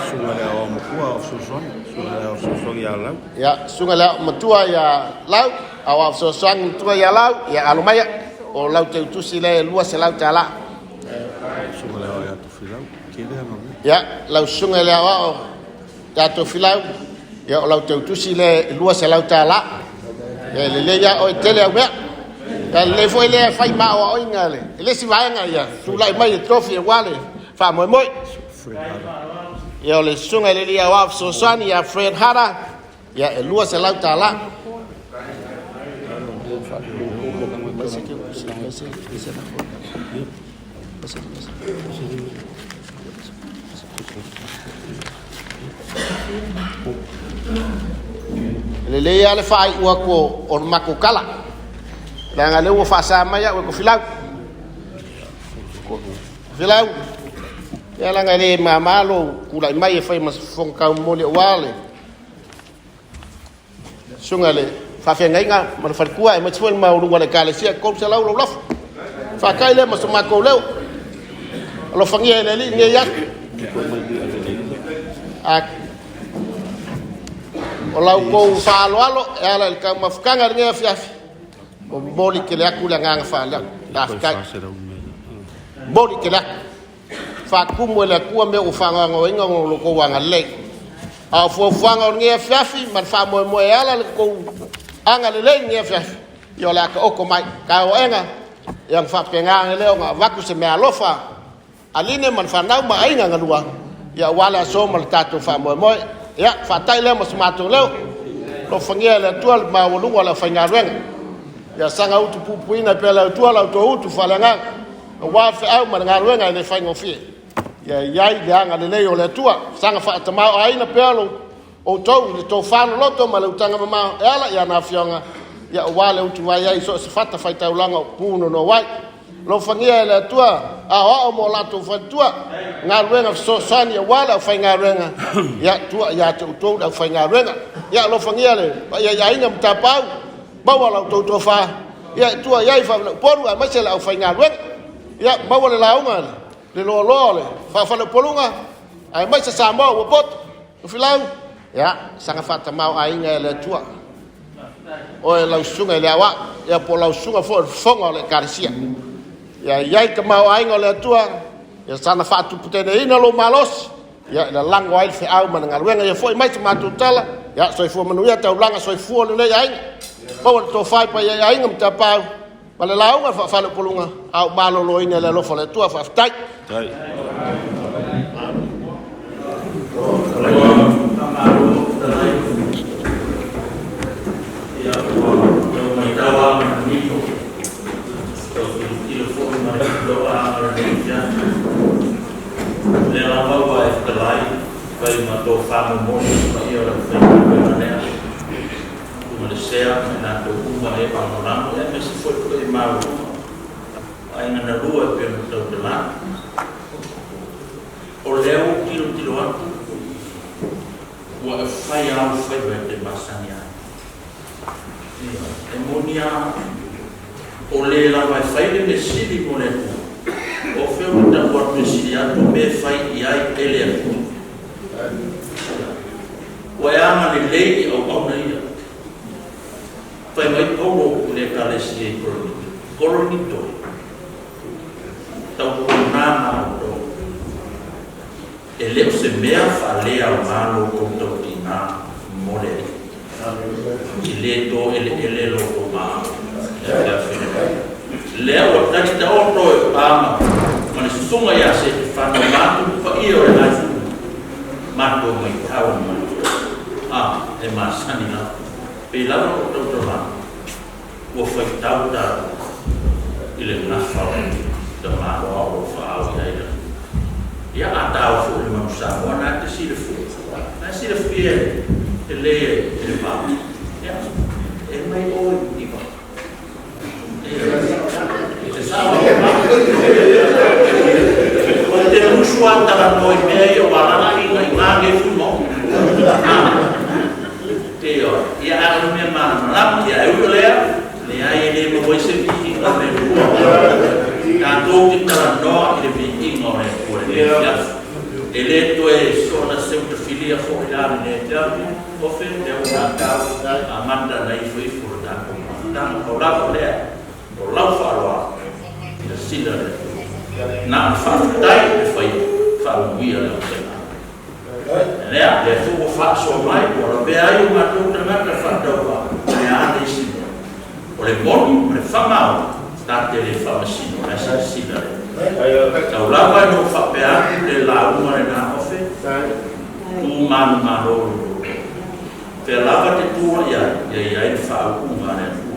Susuga le Aoao Matua o Fesoasoani, Susuga le Aoao Fesoasoani ia Lau.
Ia, susuga le Aoao Matua ia Lau, Aoao Fesoasoani Matua ia Lau, ia alo mai. O lau teutusi lea e $200.
Susuga le Aoao ia Tofilau, tele ana mea.
Ia, lau susuga le Aoao ia Tofilau, ia o lau teutusi lea e $200. Ia, lelei ia oe tele au mea. Ia, lelei foi lea fai ma aoaoina le isi vaega ia tulai mai e tofi e ua le faamoemoe. Ia, o le susuga i le alii aoao fesoasoani ia Fred Hara, ia e $200. Lelei lava le faaiu atu o le matou tala. Leaga lea ua faasa mai au e Tofilau. Tofilau, ia leaga e le mama lou tulai mai e fai ma fofoga taumomoli aua le susuga i le faafeagaiga ma le faletua aemaise foi le maualuga o le Ekalesia e 300 lou lafo. Faafetai lea ma so matou leo. Alofagia e le Alii lenei aso. O lau tou faaaloalo e ala i le taumafutaga i lenei afiafi, o momoli tele atu le agaga faaaloalo. Faafetai. Momoli tele atu. Faatumu e le Atua mea ua faanoanoaina ona o lo outou agalelei. A o fuafuaga o lenei afiafi ma le faamoemoe e ala le tou agalelei i lenei afiafi, ia o le a taoto mai. Taoaega, ia ona faapena ane lea ona avatu se meaalofa a Line ma le fanau ma aiga galua, ia aua le aso ma le tatou faamoemoe. Ia, faafetai lea ma so matou leo. Alofagia e le Atua le maualuga o le aufaigaluega. Ia saga utu puipuiina pea le Atua la outou utu faaleagaga, aua le feau ma le galuega e le faigofie. Ia i ai le agalelei o le Atua, saga faatamaoaiina pea lo outou i le tofa loloto ma le utaga mamao e ala i ana afioga, ia aua le utuvai ai i so o se fata faitaulaga o punono ai. Alofagia e le Atua aoao mo latou faletua, galuega fesoasoani aua le aufaigaluega, ia tua ia te outou le aufaigaluega. Ia alofagia le paia i aiga ma tapaau, maua la outou tofa, ia tua i ai faafaleupolu aemaise le aufaigaluega. Ia maua le lauga le loaloa o le faafaleupoluga aemaise Samoa ua poto. Tofilau, ia saga faatamaoaiga e le Atua. Oe lau susuga i le aoao, ia po o lau susuga foi o le fofoga o le Ekalesia. Ia i ai tamaoaiga o le Atua, ia sana faatuputeneina lou malosi, ia e lalago ai le feau ma le galuega. Ia foi mai se matou tala, ia soifua manuia taulaga soifua lenei aiga. Maua le tofa i paia i aiga ma tapaau, ma le lauga le faafaleupoluga, a o maloloina i le alofa o le Atua. Faafetai.
Lea lava ua e fetalai fai ma tofa momoli i le paia o le aufaigaluega lea, ma le sea ma i latou uma e lagolago, aemaise foi le paia maualuga o aiga na lua e pei ona tautala. lea ua ou tilotilo atu, ua e fai lava ou faiva e te masani ai. Ioe, e moni lava, o le lava e fai le mea sili mo le Atua. O fea ou te tau atu e sili atu mea e fai i ai e le Atua? Ua e agalelei i auauna ia. Fai mai Paulo i le Ekalesia i Korinito, Korinito e, tautuana ma outou, e le o se mea faaleaoga lo outou tautiga mo le Alii. E le toeleele lo outou maau i le afiafi lenei. Lea ua tali taoto e pa ma le susuga ia Setefano matou paia o le aiga, matou maitau mai, a, e masani lava. Pei lava ona ou tautala atu, ua faitau tatou i le gafa o le tamaloa o lo o faaao i ai le Ia, a taua foi i le manu Samoa, na te silafia, na e silafia lelei e le va. Ia, e mai oe i va. E sao au va. O te musu a talanoa i mea ia ua alala i nga gefu mo. Ioe, ia a o le mea malamalama, ia e ui o lea, leai e le maua ai se viiga o le Atua. Tatou te talanoa i le viiga o le Atua i lenei afiafi. E le toe soona seuta filia foi la lenei afiafi, ofe lea ua tatou amata ona ifoifo le tatou mafutaga. Pau lava o lea, o lau faaaloalo, silasila le Atua. Na o le faafetai le faia, faamanuia le aufaigaluega. Lea, le Atua ua faasoa mai, ua lavea ai o matou tagata faatauvaa, o le a le isi mea? O le moni ma le faamaoni, ta te le faamasino, ae silasila le Atua. Tau lava ina ou faapea atu le lauga lena ofe, tu manumalo lo outou. Fea lava te tua i ai, ia i ai le faauuga a le Atua.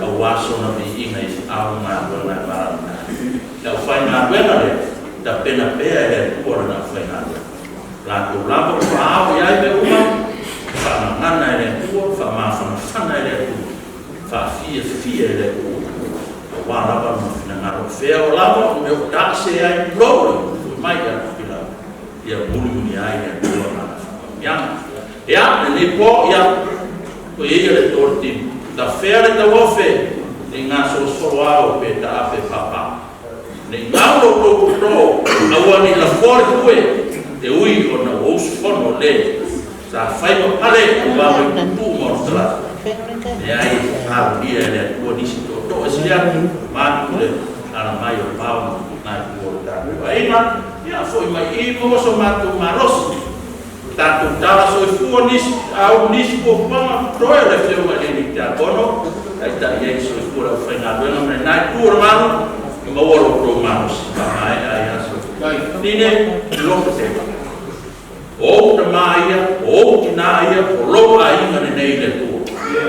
Aua sona viiga i ao galuega e valaauina ai. Le aufaigaluega lea, tapena pea e le Atua lana aufaigaluega. Latou lava ua faaao i ai mea uma, faagagana e le Atua, faamafanafana e le Atua, faafiafia e le Atua, aua lava lona finagalo. O fea o lava o mea o taase ai, tulou, foi mai ia Tofilau, ia mulimuli ai le Atua lana faamanuiaga. Ia, lenei po, ia, ko ia le tō Ta fea le tauofe, nei gasolosolo ao pe taape papa. Nei gau lo tou toto, aua nei lafoa le pue, e ui ona ua usufono le sa fai ma pale aua mai tuutuu ma ona talata. Leai, alulia e le Atua nisi tootoo e sili atu, vaeatu le ala mai o le vao ma na itu o le tatou aiga. Ia, foi mai i maua so matou malosi. Tatou tala soifua nisi au nisi fuafuaga toe o le Afioga i le Alii Tiakono, taitai ai soifua le aufaigaluega ma lena itu o le malu, ia maua lo outou malosi faamaea ai aso. Nine, le loto tele. O ou tama ia, o ou tina ia, o lou aiga lenei i le Atua.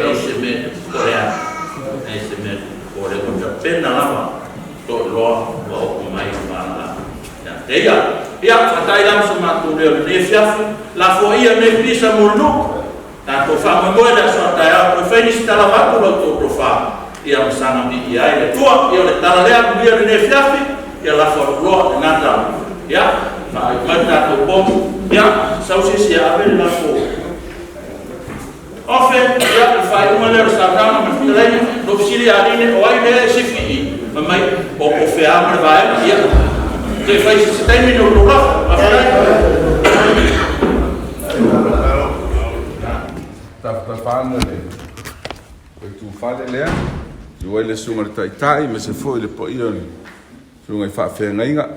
E se mea e popole ai, e se mea e popole, ua tapena lava toiloa ua oo mai i valaau. Ia te ia. Ia, faata'i la ma so matou leo i lenei afiafi, lafoaia lenei pisa mo le nuu. Tatou faamoemoe le aso a taeao, toe fai nisi tala vaeatu la outou tofa, ia ma saga viia ai le Atua. Ia o le tala lea, manuia lenei afiafi, ia lafo atu loa lena tala. Ia, faaiu mai le tatou pomu. Ia, sau se isi e ave le lafo. Ofe, ia, o le faaiuga lea o le saunoaga ma le fetalaiga. Na ou fesili ia Aline, o ai lea e sifi i i? Fai mai, o Kofea ma le vaega. Ia, se i fai se taimi ona outou lafo. Faafetai.
Tafatafaana le itufale lea, susu ai le susuga i le Taitai aemaise foi le paia o le susuga i faafeagaiga,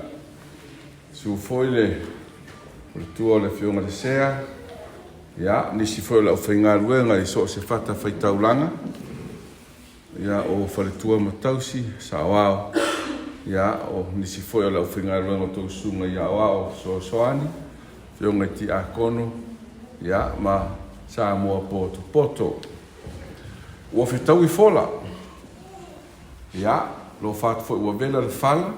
susu foi le faletua o le Afioga i le Sea, ia, nisi foi o le aufaigaluega i so o se fatafaitaulaga, ia, o faletua ma tausi, saoao, ia, o nisi foi o le aufaigaluega o tou susuga i aoao fesoasoani, Afioga i Tiakono, ia, ma Samoa potopoto. Ua fetaui fola, ia, lofa atu foi ua vela le fala,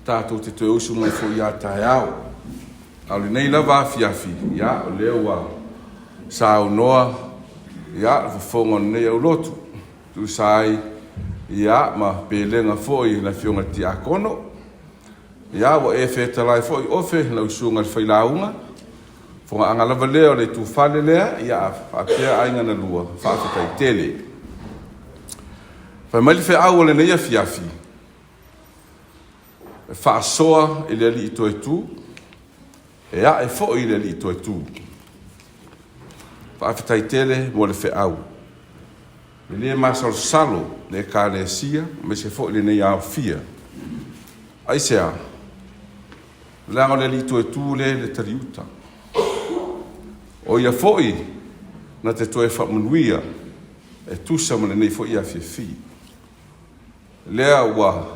tatou te toe usu mai foi ia taeao. A o lenei lava afiafi, ia, o lea ua saunoa, ia, le fofoga o lenei aulotu, tusa ai, ia, ma pelega foi le Afioga i le Tiakono. Ia, ua e fetalai foi Ofe lau susuga i le failauga, fogaaga lava lea o le itufale lea, ia, faapea aiga na lua, faafetai tele. Fai mai le feau o lenei afiafi, e faasoa i le Alii toe tu, e ae foi i le Alii toe tu. Faafetai tele mo le feau. E le masalosalo le Ekalesia aemaise foi lenei aofia. Aisea? Leaga o le Alii toe tu lea i le taliuta. O ia foi na te toe faamanuia e tusa ma lenei foi afiafi. Lea ua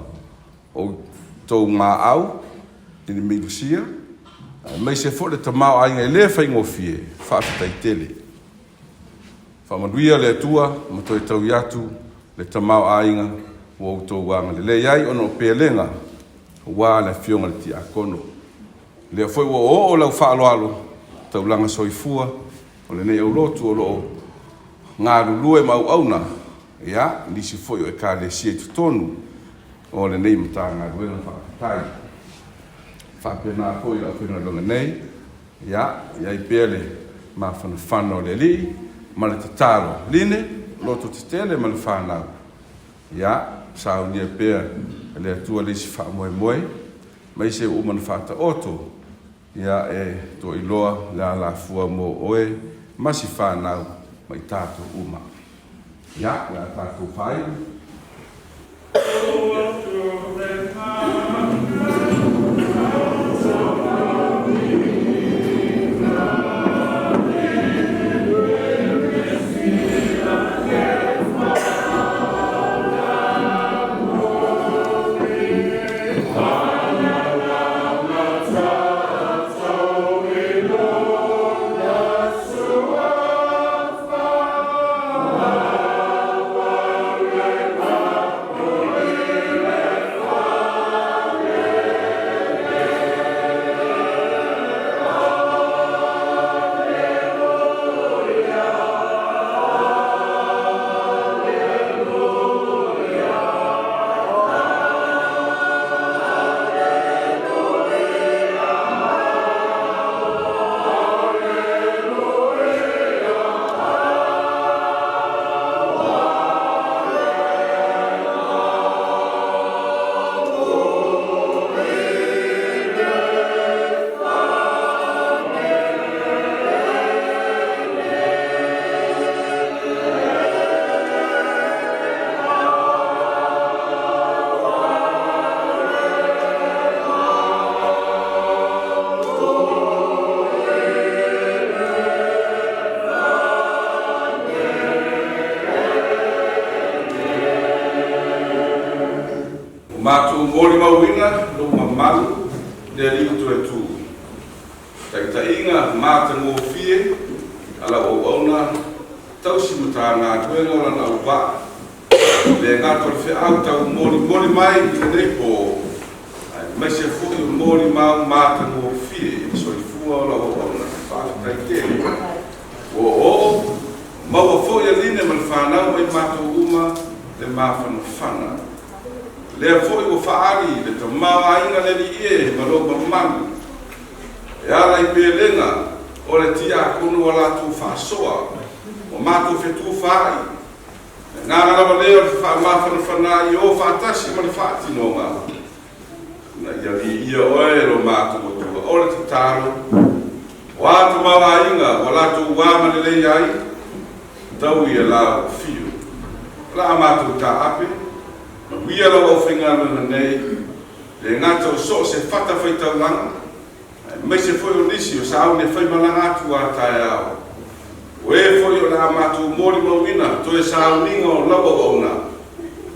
outou maau i le milusia, aemaise foi le tamaoaiga e le faigofie, faafetai tele. Faamanuia le Atua ma toe taui atu le tamaoaiga ua outou agalelei ai ona o pelega aua le afioga i le Tiakono. Lea foi ua oooo lau faaaloalo taulaga soifua o lenei aulotu o lo o galulue ma auauna, ia, nisi foi o Ekalesia i totonu o lenei Matagaluega. Faafetai. Faapena foi i le aufaigaluega nei, ia, i ai pea le mafanafana o le Alii ma le tatalo. Line, loto tetele ma le fanau, ia, saunia pea e le Atua le isi faamoemoe, aemaise ua uma ona faataoto, ia, e toailoa le alafua mo oe ma si fanau ma i tatou uma. Ia, o le a tatou faaili. Ua matou molimauina lou mamalu le Alii toe tu. Taitaiga matagofie a lau auauna tausi Matagaluega o lana auvaa. E le gata o le feau taumolimoli mai i lenei po, aemaise foi o molimau matagofie i le soifua o lau auauna. Faafetai tele. Ua oooo, maua foi a Line ma le fanau ma i matou uma le mafanafana. Lea foi ua faaali le tamaoaiga le Alii e ma lou mamalu e ala i pelega o le tiakono ua latou faasoa, ua matou fetufaai. Le agaga lava lea o le faamafanafana i o faatasi ma le faatinoga, ina ia viia oe e lo matou Atua. O le tatalo, o a tamaoaiga ua latou agalelei ai, tau ia la afio. O le a matou taape, manuia lau aufaigaluega nei, le gata o so o se fatafaitaulaga, aemaise foi o nisi o sauni e faimalaga atu a taeao. O e foi o le a matou molimauina toe sauniga o lau auauna,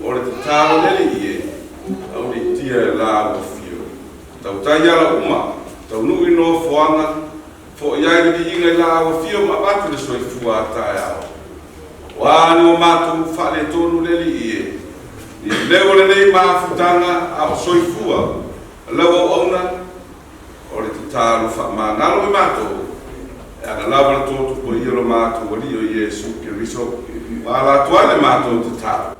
o le tatalo le Alii e, auliitia e la afio. Tautai ala uma, taunuu i nofoaga, fo'i ai le viiga i la afio ma avatu le soifua a taeao. O a ni o matou faaletonu le Alii e, ni leo o lenei mafutaga a o soifua lau auauna, o le tatalo faamagalo i matou, e ala lava le totu paia lo matou Alii o Iesu Keriso, ua ala atu ai le matou tatalo.